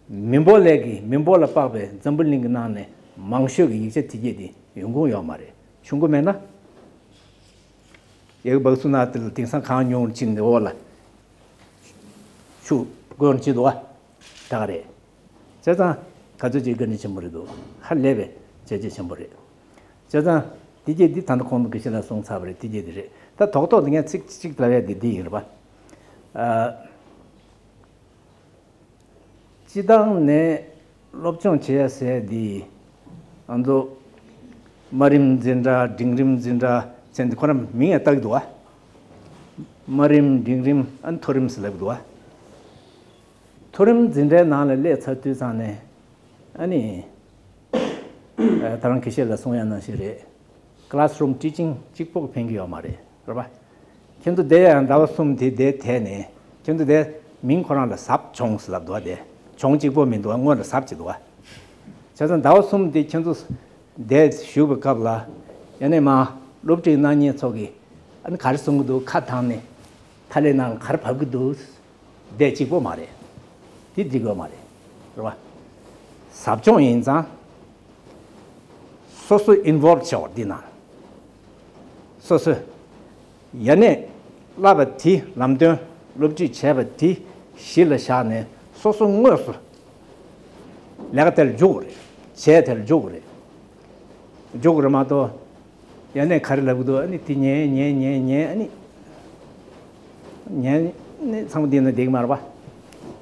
མི་འབོར་ལས་ཀྱི་མི་འབོར་ལ་དཔག་པའི་འཛམ་བུ་གླིང་གི་ནང་ནས་མང་ཤོས་ཀྱི་ཡིག་ཆ་དེ་གྱད་དེ་ཡོང་ཁུངས་ཡོད་མ་རེད། ཆུ་མགོ་མེད་ན། ཡ་གི་སྦག་སུ་ན་དེ་ལ་དེང་སང་གངས་ཉུང་རུ་ཕྱིན་ནས་འོག་ལ་ཆུ་དགོས་རུ་ཕྱིན་འདུག་བ། ད་ག་རེད། བྱས་ཙང་ག་ཚོད་ཅིག་དཀའ་ངལ་ཆེན་པོ་རེད་འདུག་ཧ་ལས་པའི་བྱས་རྗེས་ཆེན་པོ་རེད། བྱས་ཙང་དེ་གྱད་འདི་ད་ལྟ་ཁོང་དགེ་བཤེས་ལགས་གསུངས་ཚར་བ་རེད། དེ་གྱད་འདི་རེད། ད་རྡོག་རྡོག་འདི་ངས་ཚིག་གཅིག་ལབ་ཡ་འདི་འདི་ཡིན་རེད་པ། ཨ། སྤྱིར་བཏང་ནས་སློབ་སྦྱོང་བྱེད་ཡ་ཟེར་ཡ་འདི། ང་ཚོ་དམའ་རིམ་འཛིན་གྲྭ། འབྲིང་རིམ་འཛིན་གྲྭ་བྱས་ནས་ཁོ་རང་མིང་ཡང་བཏགས་ཀྱི་འདུག་བ། དམའ་རིམ། འབྲིང་རིམ། ཨ་ནི་མཐོ་རིམ་ཟེར་ལབ་ཀྱི་འདུག་བ། མཐོ་རིམ་འཛིན་གྲྭའི་ནང་ལ་སླེབས་ཚར་དུས་ཙང་ནས། ཨ་ནི། ཨ། ད་རང་དགེ་བཤེས་ལགས་གསུང་ཡ་ནང་བཞིན་རེད། ཀི་ལ་སི་རུམ་ཊི་ཅིང་གཅིག་པོ་གིས་ཕན་གྱི་ཡོད་མ་རེད། རེད་པ། ཁྱེད་ཚོ་བསྡད་ཡ་ཟླ་བ་གསུམ་དེ་བསྡད་ཐལ་ནས། ཁྱེད་ཚོ་དེ་མིང་ཁོ་རང་ལ་ཟབ་སྦྱོང་ཟེར་ལབ་འདུག་བ། དེ་སྦྱོང་གཅིག་པོ་མི་འདུག་བ། སྔོན་ལ་ཟབ་ཅིག་འདུག་བ། བྱས་ཙང་ཟླ་བ་གསུམ་དེ་ཁྱེད་ཚོ་བསྡད་བཞུགས་པའི་སྐབས་ལ། ཡང་ན་མར་སློབ་ཁྲིད་གནང་མཁན་ཚོ་གིས་ཨ་ནི་ག་རེ་གསུང་གི་འདུག་ཁ་བཏང་ནས། ཐ་ལེ་ནང་ག་རེ་བབས་ཀྱི་འདུག་དེ་གཅིག་པོ་མ་རེད། དེ་འགྲིག་གི་ཡོད་མ་རེད། རེད་བ། ཟབ་སྦྱོང་ཡིན་ཙང་། སོ་སོ་ཨིན་ཝོལབ་བྱེད་དགོས་འདི་ན། སོ་སོ། ཡ་ནས་བསླབ་པ་དེ། ལམ་སྟོན་སློབ་ཁྲིད་བྱས་པ་དེ་གཞི་ལ་བཞག་ནས། སོ་སོ་དངོས་སུ་ལས་ཀ་དེར་འཇུག་དགོས་རེད། བྱས་དེར་འཇུག་དགོས་རེད། འཇུག་དགོས་རེད་མ་གཏོགས། ཡ་ནས་ག་རེ་ལབ་ཀྱི་འདུག་ཨ་ནི་དེ་ཉན་ཉན་ཉན་ཉན། ཨ་ནི་ཉན་ནས་ཚང་མ་འདི་ན་བསྡད་ཀྱི་མ་རེད་པ། བྱས་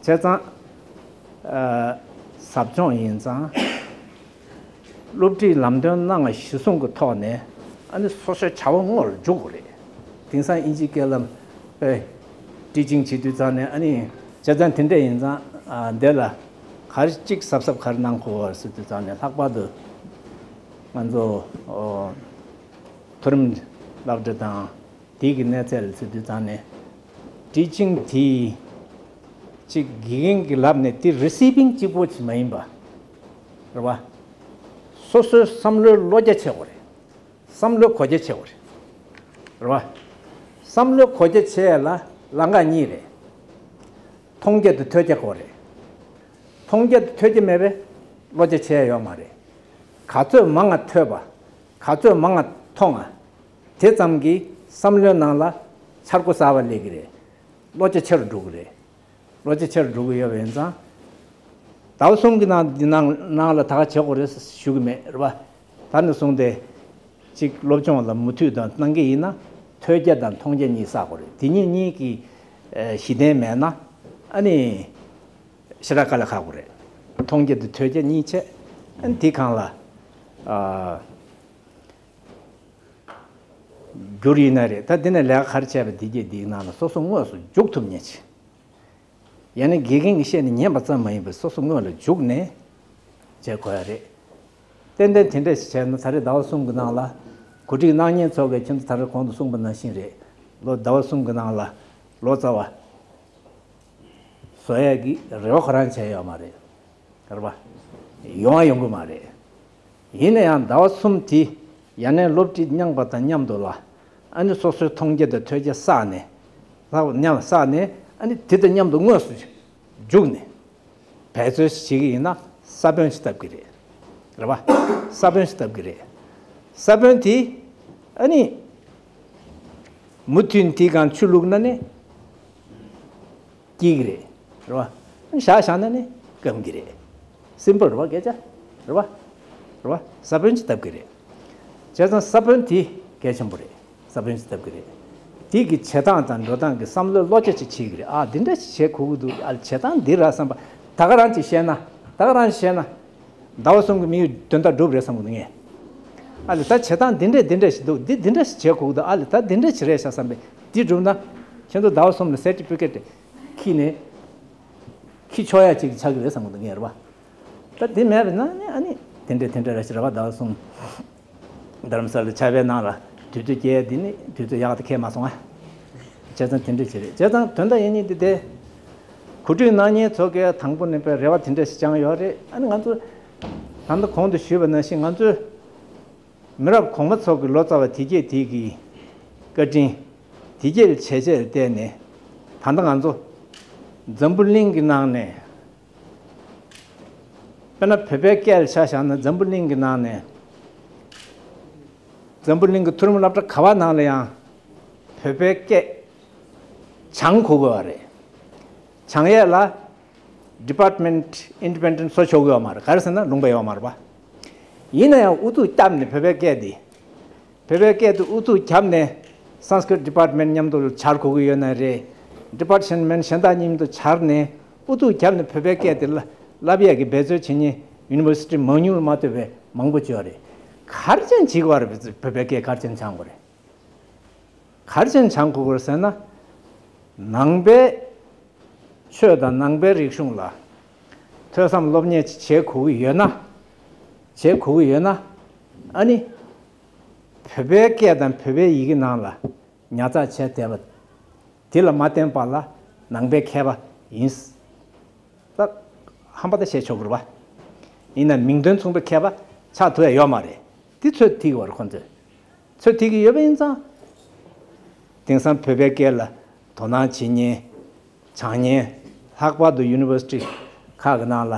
ཙང་། ཨ། ཟབ་སྦྱོང་ཡིན་ཙང་། སློབ་ཁྲིད་ལམ་སྟོན་གནང་བ་གཞིར་བཟུང་གི་ཐོག་ནས། ཨ་ནི་སོ་སོའི་བྱ་བ་དངོས་ལ་འཇུག་དགོས་རེད། དེང་སང་དབྱིན་ཇིའི་སྐད་ལ། ཨེ། ཊི་ཅིང་བྱེད་དུས་ཙང་ནས། ཨ་ནི་བྱས་ཙང་དེ་འདྲ་ཡིན་ཙང་། ཨ། འདི་ལ་ག་རེ་གཅིག་གཟབ་གཟབ་ག་རེ་གནང་དགོས་པ་ཟེར་དུས་ཙང་ནས། ལྷག་པར་དུ་ང་ཚོ། ཨོ། མཐོ་རིམ་སློབ་གྲྭ་དང་དེའི་གི་གནས་ཚད་ལ་ཟེར་དུས་ཙང་ནས། ཊི་ཅིང་དེ་གཅིག་དགེ་རྒན་གྱིས་ལབ་ནས་དེ་རི་སི་བིང་གཅིག་པོ་ཅིག་མ་ཡིན་པ། རེད་བ། སོ་སོའི་བསམ་བློའི་བློ་རྒྱ་ཆེ་དགོས་རེད། བསམ་བློའི་གོ་རྒྱ་ཆེ་དགོས་རེད། རེད་བ། བསམ་བློའི་གོ་རྒྱ་ཆེ་ཡ་ལ་ལམ་ཁ་གཉིས་རེད། མཐོང་རྒྱ་དང་ཐོས་རྒྱ་དགོས་རེད། མཐོང་རྒྱ་དང་ཐོས་རྒྱ་མེད་པའི་བློ་རྒྱ་ཆེ་ཡ་ཡོད་མ་རེད། ག་ཚོད་མང་ང་ཐོས་པ། ག་ཚོད་མང་ང་མཐོང་ང་། དེ་ཙམ་གྱིས་བསམ་བློའི་ནང་ལ་འཆར་སྒོ་གསར་པ་སླེབས་ཀྱི་རེད། བློ་རྒྱ་ཆེ་རུ་འགྲོ་གི་རེད། བློ་རྒྱ་ཆེ་རུ་འགྲོ་གི་ཡོད་པ་ཡིན་ཙང་། ཟླ་བ་གསུམ་གྱི་ནང་འདི་ནང་ནང་ལ་ད་ག་བྱེད་དགོས་རེད་ཞུ་གི་མེད། རེད་བ། ད་ནས་བཟུང་སྟེ་གཅིག་སློབ་སྦྱོང་ལ་མུ་མཐུད་དང་གནང་གི་ཡིན་ན། ཐོས་རྒྱ་དང་མཐོང་རྒྱ་གཉིས་བསགས་དགོས་རེད། དེ་གཉིས་གཉིས་ཀྱི་ཨ་གཞི་རྟེན་མེད་ན། ཨ་ནི་ཞེ་དྲག་དཀའ་ལས་ཁག་པོ་རེད། མཐོང་རྒྱ་དང་ཐོས་རྒྱ་གཉིས་ཆེ། ཨ་ནི་དེ་སྒང་ལ་ཨ་བསྒྱུར་ཡིན་ན་རེད། ད་འདི་ནས་ལས་ཀ་ག་རེ་བྱས་པ་དེ་གྱད་འདིའི་ནང་ལ་སོ་སོ་དངོས་སུ་འཇུག་ཐུབ་མཁན་ཅིག་ཡང་ན་དགེ་རྒན་གྱིས་བཤད་ནས་ཉན་པ་ཙམ་མ་ཡིན་པར་སོ་སོ་དངོས་ལ་འཇུག་ནས་བྱེད་དགོས་ཡ་རེད། ཏན་ཏན་དེ་འདྲ་ཞིག་བྱས་ན། ད་རེས་ཟླ་བ་གསུམ་གྱི་ནང་ལ། གོ་སྒྲིག་གནང་མཁན་ཚོ་གིས་ཁྱེད་ཚོ་ད་རེས་གོང་དུ་གསུངས་པ་ནང་བཞིན་རེད། ལོ་ཟླ་བ་གསུམ་གྱི་ནང་ལ་ལོ་ཙཱ་བ་བཟོ་ཡས་ཀྱི་རེ་བ་ཁོ་རང་བྱས་ཡོད་མ་རེད། རེད་པ། ཡོང་བ་ཡོང་གི་མ་རེད། ཡིན་ན་ཡང་ཟླ་བ་གསུམ་དེ་ཡང་ན་སློབ་ཁྲིད་མྱངས་པ་དང་མཉམ་དུ་ལ། ཨ་ནི་སོ་སོའི་མཐོང་རྒྱ་དང་ཐོས་རྒྱ་བསགས་ནས། ལྷག་པར་མཉམ་བསགས་ནས། ཨ་ནི་དེ་དང་མཉམ་དུ་དངོས་སུ་འཇུག་ནས་འབད་རྩོལ་ཞིག་བྱེད་ཀྱི་ཡིན་ན། ས་བོན་ཞིག་བཏབ་ཀྱི་རེད། རེད་པ། ས་བོན་ཞིག་བཏབ་ཀྱི་རེད། ས་བོན་དེ་ཨ་ནི་མུ་མཐུད་དེའི་སྒང་ཆུ་བླུགས་ན་ནི་སྐྱེ་གི་རེད། རེད་པ། བཞག་བཞག་ན་ནི་སྐམ་གི་རེད། སིམ་པལ་རེད་པ། སྐད་ཆ་རེད་པ། རེད་པ། ས་བོན་ཅིག་བཏབ་ཀྱི་རེད། བྱས་ཙང་ས་བོན་དེ་གལ་ཆེན་པོ་རེད། ས་བོན་ཅིག་བཏབ་ཀྱི་རེད། དེ་གི་བྱེད་སྟངས་དང་འགྲོ་སྟངས་ཀྱི་བསམ་བློའི་བློ་རྒྱ་ཅིག་བྱེད་ཀྱི་རེད། ཨ། འདི་འདྲ་ཞིག་བྱེད་དགོས་ཀྱི་འདུག་ཨ། བྱེད་སྟངས་འདི་རེད་བསམ་པ་ད་ག་རང་ཅིག་ཤེས་ན། ད་ག་རང་བཤད་ན། ཟླ་བ་གསུམ་གྱི་དམིགས་ཡུལ་དོན་དག་འགྲུབ་རེད་བསམ་གི་འདུག་ངས། ཨ་ལས་ད་བྱེད་སྟངས་འདི་འདྲས་འདི་འདྲས་ཞིག་འདུག་འདི་འདི་འདྲས་ཞིག་བྱེད་དགོས་ཀྱི་འདུག་ཨ་ལས་ད་འདི་འདྲས་ཞིག་རེད་ཤག་བསམ་པས་འདི་འགྲུབ་ན། ཁྱེད་ཚོ་ཟླ་བ་གསུམ་ལ་སེར་ཊི་ཕི་ཀེཊ་ཁྱེར་ནས། ཁྱེར་ཆོག་ཡ་ཅིག་ཆགས་ཀྱི་རེད་བསམ་གི་འདུག་ངས་རེད་བ། ད་དེ་མེད་པ་ན་ནི་ཨ་ནི་དེ་འདྲས་དེ་འདྲས་ར་ཞིག་རེད་བ། ཟླ་བ་གསུམ་རྡ་རམ་ས་ལ་ཆར་པའི་ནང་ལ་དུས་ཚོད་སྐྱེལ་འདི་ནི་དུས་ཚོད་ཡག་ཏུ་འཁེལ་མ་སོང་ཨ། བྱས་ཙང་དེ་འདྲས་ཅིག་རེད། བྱས་ཙང་དོན་དག་ཡིན་ནི་འདི་དེ། གོ་སྒྲིག་གནང་མཁན་ཚོ་གིས་དང་པོ་ནས་དཔེ་རེ་བ་དེ་འདྲས་ཞིག་བཅངས་ཡོད་རེད། ཨ་ནི་ང་ཚོ་ད་ལྟ་གོང་དུ་ཞུས་པ་ནང་བཞིན་ང་ཚོས་མི་རབས་གོང་མ་ཚོ་གི་ལོ་ཙཱ་བ་དེ་གྱད་དེ་གི་བཀའ་དྲིན་དེ་གྱད་ལ་བྱས་རྗེས་ལ་བརྟེན་ནས་ད་ལྟ་ང་ཚོ་འཛམ་བུ་གླིང་གི་ནང་ནས། དཔེར་ན་བོད་པའི་སྐད་ལ་ཆ་བཞག་ན་འཛམ་བུ་གླིང་གི་ནང་ནས། འཛམ་བུ་གླིང་གི་མཐོ་རིམ་སློབ་གྲྭ་ག་བ་ནང་ལ་ཡང་བོད་པའི་སྐད་སྦྱང་དགོས་ཀྱི་ཡོད་རེད། སྦྱང་ཡས་ལ་Department Independent་བཟོ་ཆོག་གི་ཡོད་མ་རེད། ག་རེ་ཟེར་ན་ལུང་པ་ཡོད་མ་རེད་པ། ཡིན་ན་ཡང་ཨུ་ཚུགས་བརྒྱབ་ནས་བོད་པའི་སྐད་འདི། བོད་པའི་སྐད་དེ་ཨུ་ཚུགས་བརྒྱབ་ནས་Sanskrit Department་མཉམ་དུ་སྦྱར་དགོས་ཀྱི་ཡོད་ན་རེད། Department་གཞན་དག་མཉམ་དུ་སྦྱར་ནས་ཨུ་ཚུགས་བརྒྱབ་ནས་བོད་པའི་སྐད་དེ་བསླབ་ཡས་ཀྱི་འབད་རྩོལ་བྱེད་མཁན་University་མང་ཉུང་ལ་མ་ལྟོས་པའི་མང་པོ་ཅིག་ཡོད་རེད། ག་རེ་བྱས་ནས་བྱེད་དགོས་རེད། བོད་པའི་སྐད་ག་རེ་བྱས་ནས་སྦྱང་དགོས་རེད། ག་རེ་བྱས་ནས་སྦྱང་དགོས་རེད་ཟེར་ན། ནང་པའི་ཆོས་དང་ནང་པའི་རིག་གཞུང་ལ་ཐོས་བསམ་སློབ་གཉེར་བྱེད་དགོས་ཀྱི་ཡོད་ན། བྱེད་དགོས་ཀྱི་ཡོད་ན། ཨ་ནི། བོད་པའི་སྐད་དང་བོད་པའི་ཡི་གེ་ནང་ལ་ཉར་ཚགས་བྱས་བསྡད་པ་དེ་ལ་མ་བརྟེན་པ་ལ་ནང་པའི་མཁས་པ་ཡིན། ད་ཧམ་པ་ད་བཤད་ཆོག་གི་རེད་པ། ཡིན་ན་མིང་དོན་མཚུངས་པའི་མཁས་པ་ཆགས་ཐུབ་ཡ་ཡོད་མ་རེད། དེ་ཚོད་ཐིག་གི་ཡོད་རེད་ཁོང་ཚོས། ཚོད་ཐིག་གི་ཡོད་པ་ཡིན་ཙང་། དེང་སང་བོད་པའི་སྐད་ལ་དོ་སྣང་བྱེད་མཁན་སྦྱང་མཁན་ལྷག་པར་དུ་University་ཁག་གི་ནང་ལ་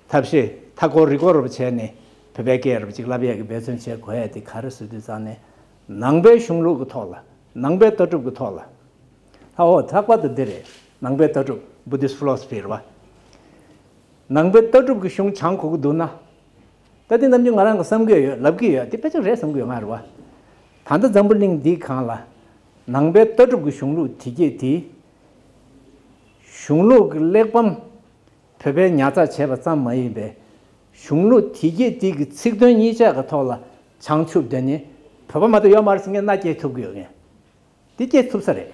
ཐབས་ཤེས་མཐའ་འཁོར་རི་འཁོར་རུ་བྱས་ནས་བོད་པའི་སྐད་རུ་ཅིག་བསླབ་ཡས་ཀྱི་འབད་བརྩོན་བྱེད་དགོས་ཡས་དེ་ག་རེ་ཟེར་དུས་ཙང་ནས་ནང་པའི་གཞུང་ལུགས་ཀྱི་ཐོག་ལ་ནང་པའི་ལྟ་གྲུབ་ཀྱི་ཐོག་ལ། ཨོ་ལྷག་པར་དུ་འདི་རེད། ནང་པའི་ལྟ་གྲུབ་Buddhist philosophy་རེད་བ། ནང་པའི་ལྟ་གྲུབ་ཀྱི་གཞུང་སྦྱང་དགོས་ཀྱི་འདུག་ན། ད་དེ་ནམ་རྒྱུན་ང་རང་གི་བསམ་གྱི་ཡོད་ལབ་ཀྱི་ཡོད་དེ་དཔེ་ཆ་རེད་བསམ་གྱི་ཡོད་ང་རེད་བ། ད་ལྟ་འཛམ་བུ་གླིང་འདིའི་སྒང་ལ་ནང་པའི་ལྟ་གྲུབ་ཀྱི་གཞུང་ལུགས་དེ་གྱད་དེ། གཞུང་ལུགས་ཀྱི་གླེགས་བམ་བོད་པའི་ཉར་ཚགས་བྱས་པ་ཙམ་མ་ཡིན་པའི་གཞུང་ལུགས་དེ་གྱད་དེ་གི་ཚིག་དོན་གཉིས་ཆ་གི་ཐོག་ལ་བྱང་ཆུབ་དེ་ནི་བོད་པ་མ་གཏོགས་ཡོད་མ་རེད་ཟེར་མཁན་མནའ་སྐྱེལ་ཐུབ་ཀྱི་ཡོད་མཁན། འདི་སྐྱེལ་ཐུབ་ས་རེད།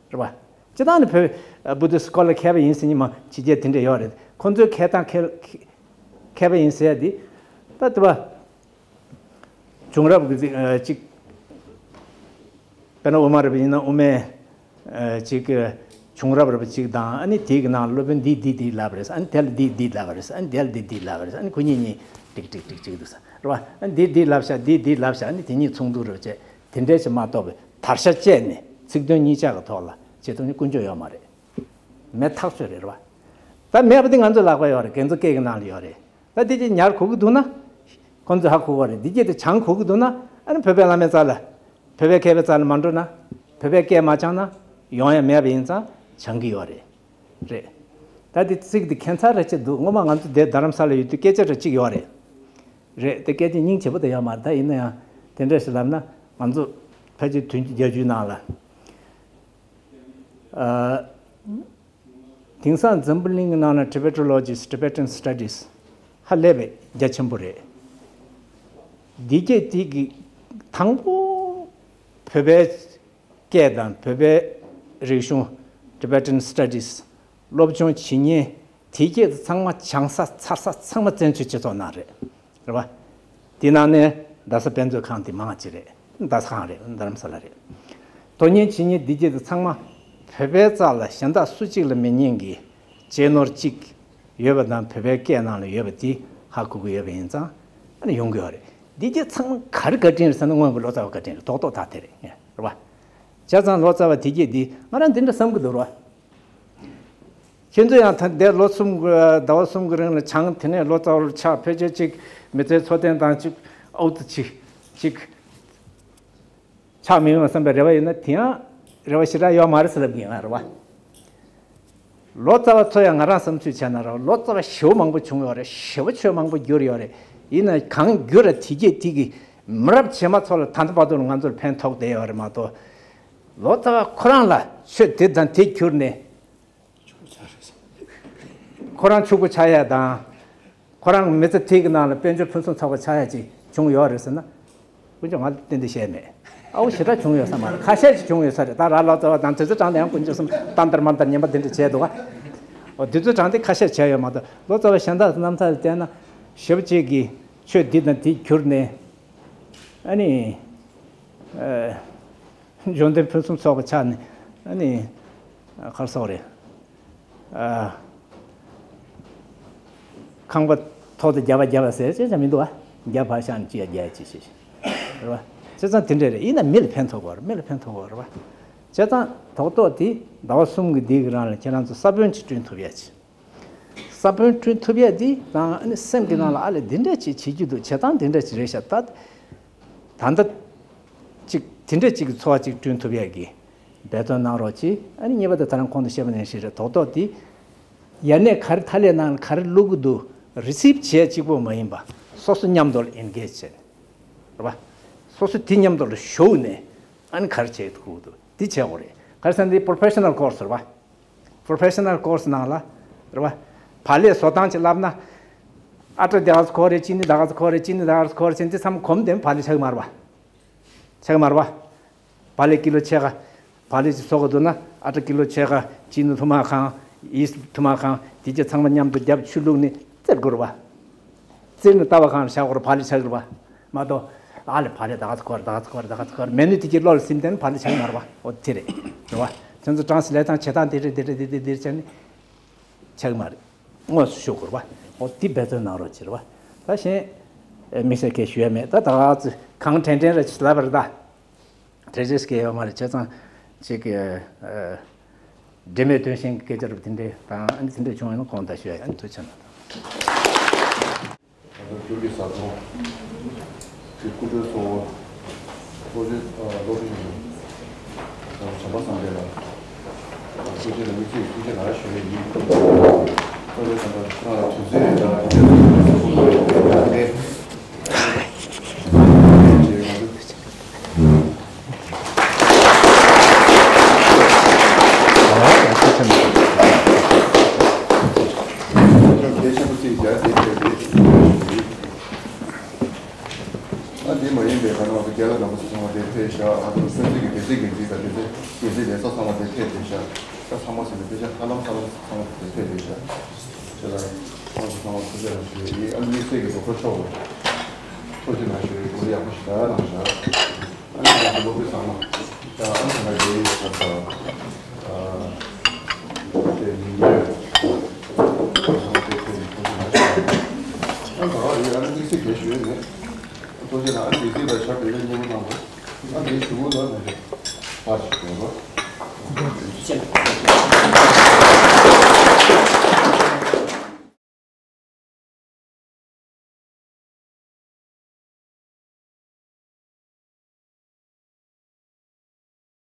རེད་པ། སྤྱིར་བཏང་ནི་བོད་Buddhist་སྐོར་ལ་མཁས་པ་ཡིན་ཟེར་མཁན་མང་ཇི་སྐྱེལ་དེ་འདྲ་ཡོད་རེད། ཁོང་ཚོའི་མཁས་སྟངས་མཁས་མཁས་པ་ཡིན་ཟེར་ཡ་འདི། ད་དེ་བ། བྱུང་རབས་ཀྱི་ཅིག་དཔེར་ན་དབུ་མ་རེད་པ་ཡིན་ན་དབུ་མའི་ཅིག་བྱུང་རབས་རེད་པ་ཅིག་དང་ཨ་ནི་དེའི་གི་ནང་སློབ་དཔོན་འདིས་འདི་འདི་ལབ་པ་རེད། ཨ་ནི་དེ་ལ་འདི་འདི་ལབ་པ་རེད། ཨ་ནི་དེ་ལ་འདི་འདི་ལབ་པ་རེད། ཨ་ནི་ཁོ་གཉིས་གཉིས་ཀྲིག་ཀྲིག་ཀྲིག་ཀྲིག་འདུག་ས་རེད་པ། ཨ་ནི་འདི་འདི་ལབ་ཤག་འདི་འདི་ལབ་ཤག་ཨ་ནི་དེ་གཉིས་མཚུངས་བསྡུར་རེད་བྱས། དེ་འདྲའི་ཞིག་མ་གཏོགས་པའི་དར་ཤ་བཅད་ནས་ཚིག་དོན་གཉིས་ཆ་གི་ཐོག་ལ་བྱེད་ཐུབ་མཁན་དཀོན་མཆོག་ཡོད་མ་རེད། མེད་ཐག་ཆོད་རེད་རེད་བ། ད་མེད་པ་དེ་ང་ཚོའི་ལག་པ་ཡོད་རེད། རྒན་ཚོ་སྐད་ཀྱི་ནང་ལ་ཡོད་རེད། ད་དེ་ཅིག་ཉར་དགོས་ཀྱི་འདུག་ན། ཁོང་ཚོས་ཧ་གོ་གི་རེད། འདི་སྐད་དེ་སྦྱང་དགོས་ཀྱི་འདུག་ན། ཨ་ནི་བོད་པའི་བླ་མའི་རྩ་ལ། བོད་པའི་མཁས་པའི་རྩ་ལ་མ་འགྲོ་ན། བོད་པའི་སྐད་མ་སྦྱངས་ན། ཡོང་ཡ་མེད་པ་ཡིན་ཙང་སྦྱང་གི་ཡོད་རེད། རེད། ད་དེ་ཚིག་དེ་ཁྱད་མཚར་རེ་ཅིག་འདུག་སྔོན་མ་ང་ཚོ་འདིར་རྡ་རམ་ས་ལ་ཡོད་དུས་སྐད་ཆ་རེ་ཅིག་ཡོད་རེད། རེད་དེ་སྐད་ཆ་སྙིང་རྗེ་པོ་དེ་ཡོད་མ་རེད། ད་ཡིན་ན་ཡང་དེ་འདྲ་ཞིག་ལབ་ན་ང་ཚོ་ཕལ་ཆེར་དུས་རྒྱུན་རྒྱག་རྒྱུའི་ནང་ལ། ཨ། དེང་སང་འཛམ་བུ་གླིང་གི་ནང་ན་Tibetologists Tibetan Studies་ཧ་ལས་པའི་རྒྱ་ཆེན་པོ་རེད། འདི་སྐད་དེ་གི་དང་པོ་བོད་པའི་སྐད་དང་བོད་པའི་རིག་གཞུང་Tibetan Studies་སློབ་སྦྱོང་བྱེད་མཁན་དེ་སྐད་དུ་ཚང་མ་སྦྱང་ས་ཚར་ས་ཚང་མ་བཙན་བྱོལ་སྤྱི་ཚོགས་ནང་རེད། རེད་བ། དེ་ནང་ནས་རྡ་ས་དཔེ་མཛོད་ཁང་དེ་མང་ཆེ་རེད། རྡ་ས་ཁང་རེད། རྡ་རམ་ས་ལ་རེད། དོ་མཉམ་བྱེད་མཁན་འདི་སྐད་དུ་ཚང་མ་བོད་པའི་རྩ་ལ་གཞན་དག་སུ་གཅིག་ལ་མེད་མཁན་གྱི་གཅེས་ནོར་གཅིག་ཡོད་པ་དང་བོད་པའི་སྐད་ནང་ལ་ཡོད་པ་དེ་ཧ་གོ་གི་ཡོད་པ་ཡིན་ཙང་ཨ་ནི་ཡོང་གི་ཡོད་རེད། འདི་སྐད་ཚང་མ་ག་རེ་བཀའ་དྲིན་རེད་ཟེར་ན་དངོས་པོ་ལོ་ཙཱ་བ་བཀའ་དྲིན་རེད། རྡོག་རྡོག་ཐག་དེ་རེད། རེད་བ། བྱས་ཙང་ལོ་ཙཱ་བ་དེ་སྐད་འདི་ང་རང་འདི་འདྲ་བསམ་གི་འདུག་རེད་བ། ཁྱེད་ཚོ་ཡང་ད་ལྟའི་ལོ་གསུམ་གྱི་ཟླ་བ་གསུམ་གྱི་རིང་ལ་སྦྱངས། དེ་ནས་ལོ་ཙཱ་བར་ཆགས། ཕལ་ཆེར་ཅིག་མི་ཚེའི་འཚོ་རྟེན་དང་ཅིག་ཨའུ་ཚུགས་ཅིག་ཅིག་ཆགས་མི་ཡོང་བསམ་པའི་རེ་བ་ཡོད་ན་དེ་ཡང་རེ་བ་ཞེ་དྲག་ཡོད་མ་རེད་ཟེར་ལབ་ཀྱི་ཡིན་ང་རེད་བ། ལོ་ཙཱ་བ་ཚོ་ཡང་ང་རང་བསམ་ཚུལ་བྱས་ན་རེད་བ། ལོ་ཙཱ་བ་ཞེ་པོ་མང་པོ་བྱུང་ཡོད་རེད། ཞེ་པོ་ཆོས་མང་པོ་བསྒྱུར་ཡོད་རེད། ཡིན་ན་གང་བསྒྱུར་ར་དེ་སྐད་དེ་གི་མི་རབས་རྗེས་མ་ཚོ་ལ་ད་ལྟ་བར་དུ་ང་ཚོར་ཕན་ཐོགས་བསྡད་ཡོད་རེད་མ་གཏོགས། ལོ་ཙཱ་བ་ཁོ་རང་ལ་ཆོས་དེ་དང་དེ་བསྒྱུར་ནས། ཁོ་རང་ཕྱུག་པོ་ཆགས་ཡ་དང་ ཁོ་རང་མི་ཚེ་ཐིག་གི་ནང་ལ་དཔལ་འབྱོར་ཕུན་སུམ་ཚོགས་པ་ཆགས་ཡ་ཅིག་བྱུང་ཡོད་རེད་ཟེར་ན། དཀོན་མཆོག་ང་ལ་ཏན་ཏན་བཤད་མེད། ཨའོ་ཞེ་དྲག་བྱུང་ཡོད་ས་མ་རེད། ཁ་ཤས་ཤིག་བྱུང་ཡོད་ས་རེད། ད་ར་ལོ་ཙཱ་བ་དང་དེ་ཚོ་གྲངས་དེ་ཡང་དཀོན་མཆོག་གསུམ་ཏན་ཏར་མན་ཏར་ངན་པ་དེ་འདྲ་བྱས་འདུག་ག། ཨོ་དེ་ཚོ་གྲངས་དེ་ཁ་ཤས་བྱས་ཡོད་མ་གཏོགས། ལོ་ཙཱ་བ་གཞན་དག་རྣམ་ཐར་བལྟས་ན་ཞེ་པོ་ཅིག་གིས་ཆོས་འདི་དང་དེ་གྱུར་ནས། ཨ་ནི། ཨ། འབྱོར་ལྡན་ཕུན་སུམ་ཚོགས་པ་ཆགས་ནས། ཨ་ནི། ཨ། ག་རེ་ཟེར་དགོས་རེད། ཨ། ཁང་པ་ཐོག་ཏུ་བརྒྱ་པ་བརྒྱ་པ་ཟེར་བྱས་ཙང་མི་འདུག་ག། བརྒྱ་ཕར་བཞག་ནས་གཅིག་ཡ་བརྒྱ་ཡ་གཅིག་བྱས། རེད་པ། བྱས་ཙང་དེ་འདྲ་རེད། ཡིན་ན་མི་ལ་ཕན་ཐོགས་དགོས་རེད། མི་ལ་ཕན་ཐོགས་དགོས་རེད་པ། བྱས་ཙང་རྡོག་རྡོག་དེ་ཟླ་བ་གསུམ་གྱི་འདི་གི་རིང་ལ་ཁྱེད་རང་ཚོ་ས་བོན་ཅིག་བསྐྲུན་ཐུབ་ཡ་ཅིག། ས་བོན་བསྐྲུན་ཐུབ་ཡ་འདི་དང་། ཨ་ནི་སེམས་ཀྱི་ནང་ལ་ཨ་ལས་འདི་འདྲ་ཅིག་བྱེད་རྒྱུ་འདུག། བྱེད་སྟངས་འདི་འདྲ་ཅིག་རེད་ཤག། ད་ད་ལྟ་ཅིག་དེ་འདྲ་ཅིག་གི་ཚོར་བ་ཅིག་བསྐྲུན་ཐུབ་ཡ་གི་འབད་བརྩོན་གནང་རོགས་གྱིས། ཨ་ནི་གཉིས་པ་དེ་ད་རང་གོང་དུ་བཤད་པ་ནང་བཞིན་རེད། རྡོག་རྡོག་འདི་ཡར་ནས་ག་རེ་ཐ་ལེ་ནང་ལ་ག་རེ་བླུག་གི་འདུག། རི་སིབ་བྱེད་ཡ་གཅིག་པོ་མ་ཡིན་པ། སོ་སོ་མཉམ་དུ་ལ་ཨེན་གེ་ཇི་བྱས་ནས། རེད་པ། སོ་སོ་དེ་མཉམ་དུ་ལ་ཞུགས་ནས་ཨ་ནི་ག་རེ་བྱེད་ཐུབ་ཀྱི་འདུག། འདི་བྱེད་དགོས་རེད། ག་རེ་ཟེར་ན་འདི་པོ་རོ་ཕེ་ཤ་ནལ་ཀོར་སི་རེད་པ། པོ་རོ་ཕེ་ཤ་ནལ་ཀོར་སི་ནང་ལ། རེད་པ། བག་ལེབ་བཟོ་སྟངས་ཅིག་བསླབ་ན། ཨ་ཊ་འདི་ག་ཚོད་ཁོ་རེད། ཅི་ནི་འདི་ག་ཚོད་ཁོ་རེད། ཅི་ནི་འདི་ག་ཚོད་ཁོ་རེད་ཟེར་ནས་འདི་ཚང་མ་གོམས་ཏེ་བག་ལེབ་ཆགས་ཀྱི་མ་རེད་པ། ཆགས་ཀྱི་མ་རེད་པ། བག་ལེབ་ཀི་ལོ་ཕྱེད་ཀ། བག་ལེབ་ཅིག་བཟོ་དགོས་འདུག་ན། ཨ་ཊ་ཀི་ལོ་ཕྱེད་ཀ། ཅི་ནི་ཐུར་མ་གང་། ཡིས་ཊི་ཐུར་མ་གང་། དེ་གྱད་ཚང་མ་མཉམ་དུ་བརྒྱབ། ཆུ་བླུགས་ནས་བཙིར་དགོས་རེད་པ། བཙིར་ནས་ལྟ་བ་གང་ལ་བཞག་དགོས་རེད། བག་ལེབ་ཆགས་ཀྱི་རེད་པ། མ་གཏོགས། ཨ་ལས་བག་ལེབ་ད་ག་ཚོད་ཁོ་རེད། ད་ག་ཚོད་ཁོ་རེད། ད་ག་ཚོད་ཁོ་རེད། མེ་ནུ་དེ་གྱད་བློ་ལ་སིམ་བསྡད་ན་བག་ལེབ་ཆགས་ཀྱི་མ་རེད་པ། འོ་དེ་རེད། རེད་པ། ཁྱེད་ཚོ་ཀྲང་སི་ལེཊ་དང་བྱེད་སྟངས་དེ་རེད། དེ་རེད། དེ་དེ་དེ་བྱས་ནས་ཆགས་ཀྱི་མ་རེད། དངོས་སུ་ཞུགས་དགོས་རེད་པ། འོ་དེ་འབད་བརྩོན་གནང་རོགས་བྱེད། རེད་པ། ད་གཞན་དམིགས་བསལ་གྱི་ཞུ་ཡ་མེད། ད་ད་ག་ཚོད་གང་དྲན་དྲན་རེ་ཞིག་ལབ་པ་རེད་ད། དྲན་རེ་ཞིག་ཡོད་མ་རེད། བྱས་ཙང་ཅིག་ཨ། འབྲེལ་མེད་དོན་གཞན་གྱི་སྐད་ཆ་རུ་དེ་འདྲས་དང་། ཨ་ནི་དེ་འདྲས་བྱུང་ཡོད་ན་དགོངས་དག་ཞུ་ཡ། ཨ་ནི་ཐུགས་རྗེ་ཆེ་གནང་། ད་ལྟ་འགྱུར་གྱི་བཟའ་ཚང་གི་སྐུ་མགྲོན་གཙོ་བོ་བློ་གྲོས། ཨ། བློ་གྲོས་ཡིན། བྱམས་པ་བསམ་འཕེལ་ལགས། ཐུགས་རྗེ་ལ་དམིགས་བསལ་ཐུགས་རྗེ་གནང་ཞུ་ཡ་ཡིན། བློ་གྲོས་བཟང་པོ་ཁྱེད་རང་ལ་དུས་ཚོད་རེ་དང་། ཨ། ཐུགས་རྗེ་ཆེ། ཁྱོད་གལ་ཆེན་པོ་གཅིག་རྒྱལ་སྲས་ཕེབས་ཏེ། ཨ། འདི་མ་ཡིན་པའི་ག་ནང་དུ་རྒྱལ་བ་རིན་པོ་ཆེ་ཚང་མ་འདིར་ཕེབས་ཤག། ཨ། ཚོ་སོན་རྩེ་གི་སྡེ་སྲིད་འགན་འཛིན་དང་། སྡེ་སྲིད་འགན་འཛིན་ལས་ཚོགས་ཚང་མ་འདིར་ཕེབས་ཏེ་ཤག། ད་ཚང་མ་ཟེར་ན་དཔེ་ཆ་ཧ་ལམ་ཧ་ལམ་ཚང་མ་འདིར་ཕེབས་ཏེ་ཤག། ཁྱེད་རང་ཚང་མ་ཚང་མ་ཐུགས་རྗེ་གནང་ཞུ་ཡ་ཡིན། ཨ་ནི་དམིགས་བསལ་གྱི་རྡོག་རྡོག་མཆོག་ལ་ཐུགས་རྗེ་གནང་ཞུ་ཡ་ཡིན། གོ་སྒྲིག་ཡག་པོ་ཞེ་དྲག་གནང་ཤག། ཨ་ནི་ང་ཚོ་སློབ་ཕྲུག་ཚང་མ། ད་ཨ་ནི་ང་ཚོའི་ད་ལྟ་ཨ་དེ་མི་ཉེ་བའི་ཚང་མ་དེ་ཕེབས་ནས་ཐུགས་རྗེ་གནང་ཞུ་ཡ་ཡིན། ཨ་ནི་ད་ག་ཡིན། ཨ་ནི་དམིགས་བསལ་གྱི་ཞུ་ཡ་མེད། ཐུགས་རྗེ་གནང་། ཨ་ནི་དེ་སྲིད་ལ་ཞབས་བདེ་ལེགས་མཉེས་པོ་གནང་དགོས། ཨ་ནི་དེའི་གཞུག་གུ་ལ་ང་ཚོ་ཕར་ཞིག་ཡོང་རོགས།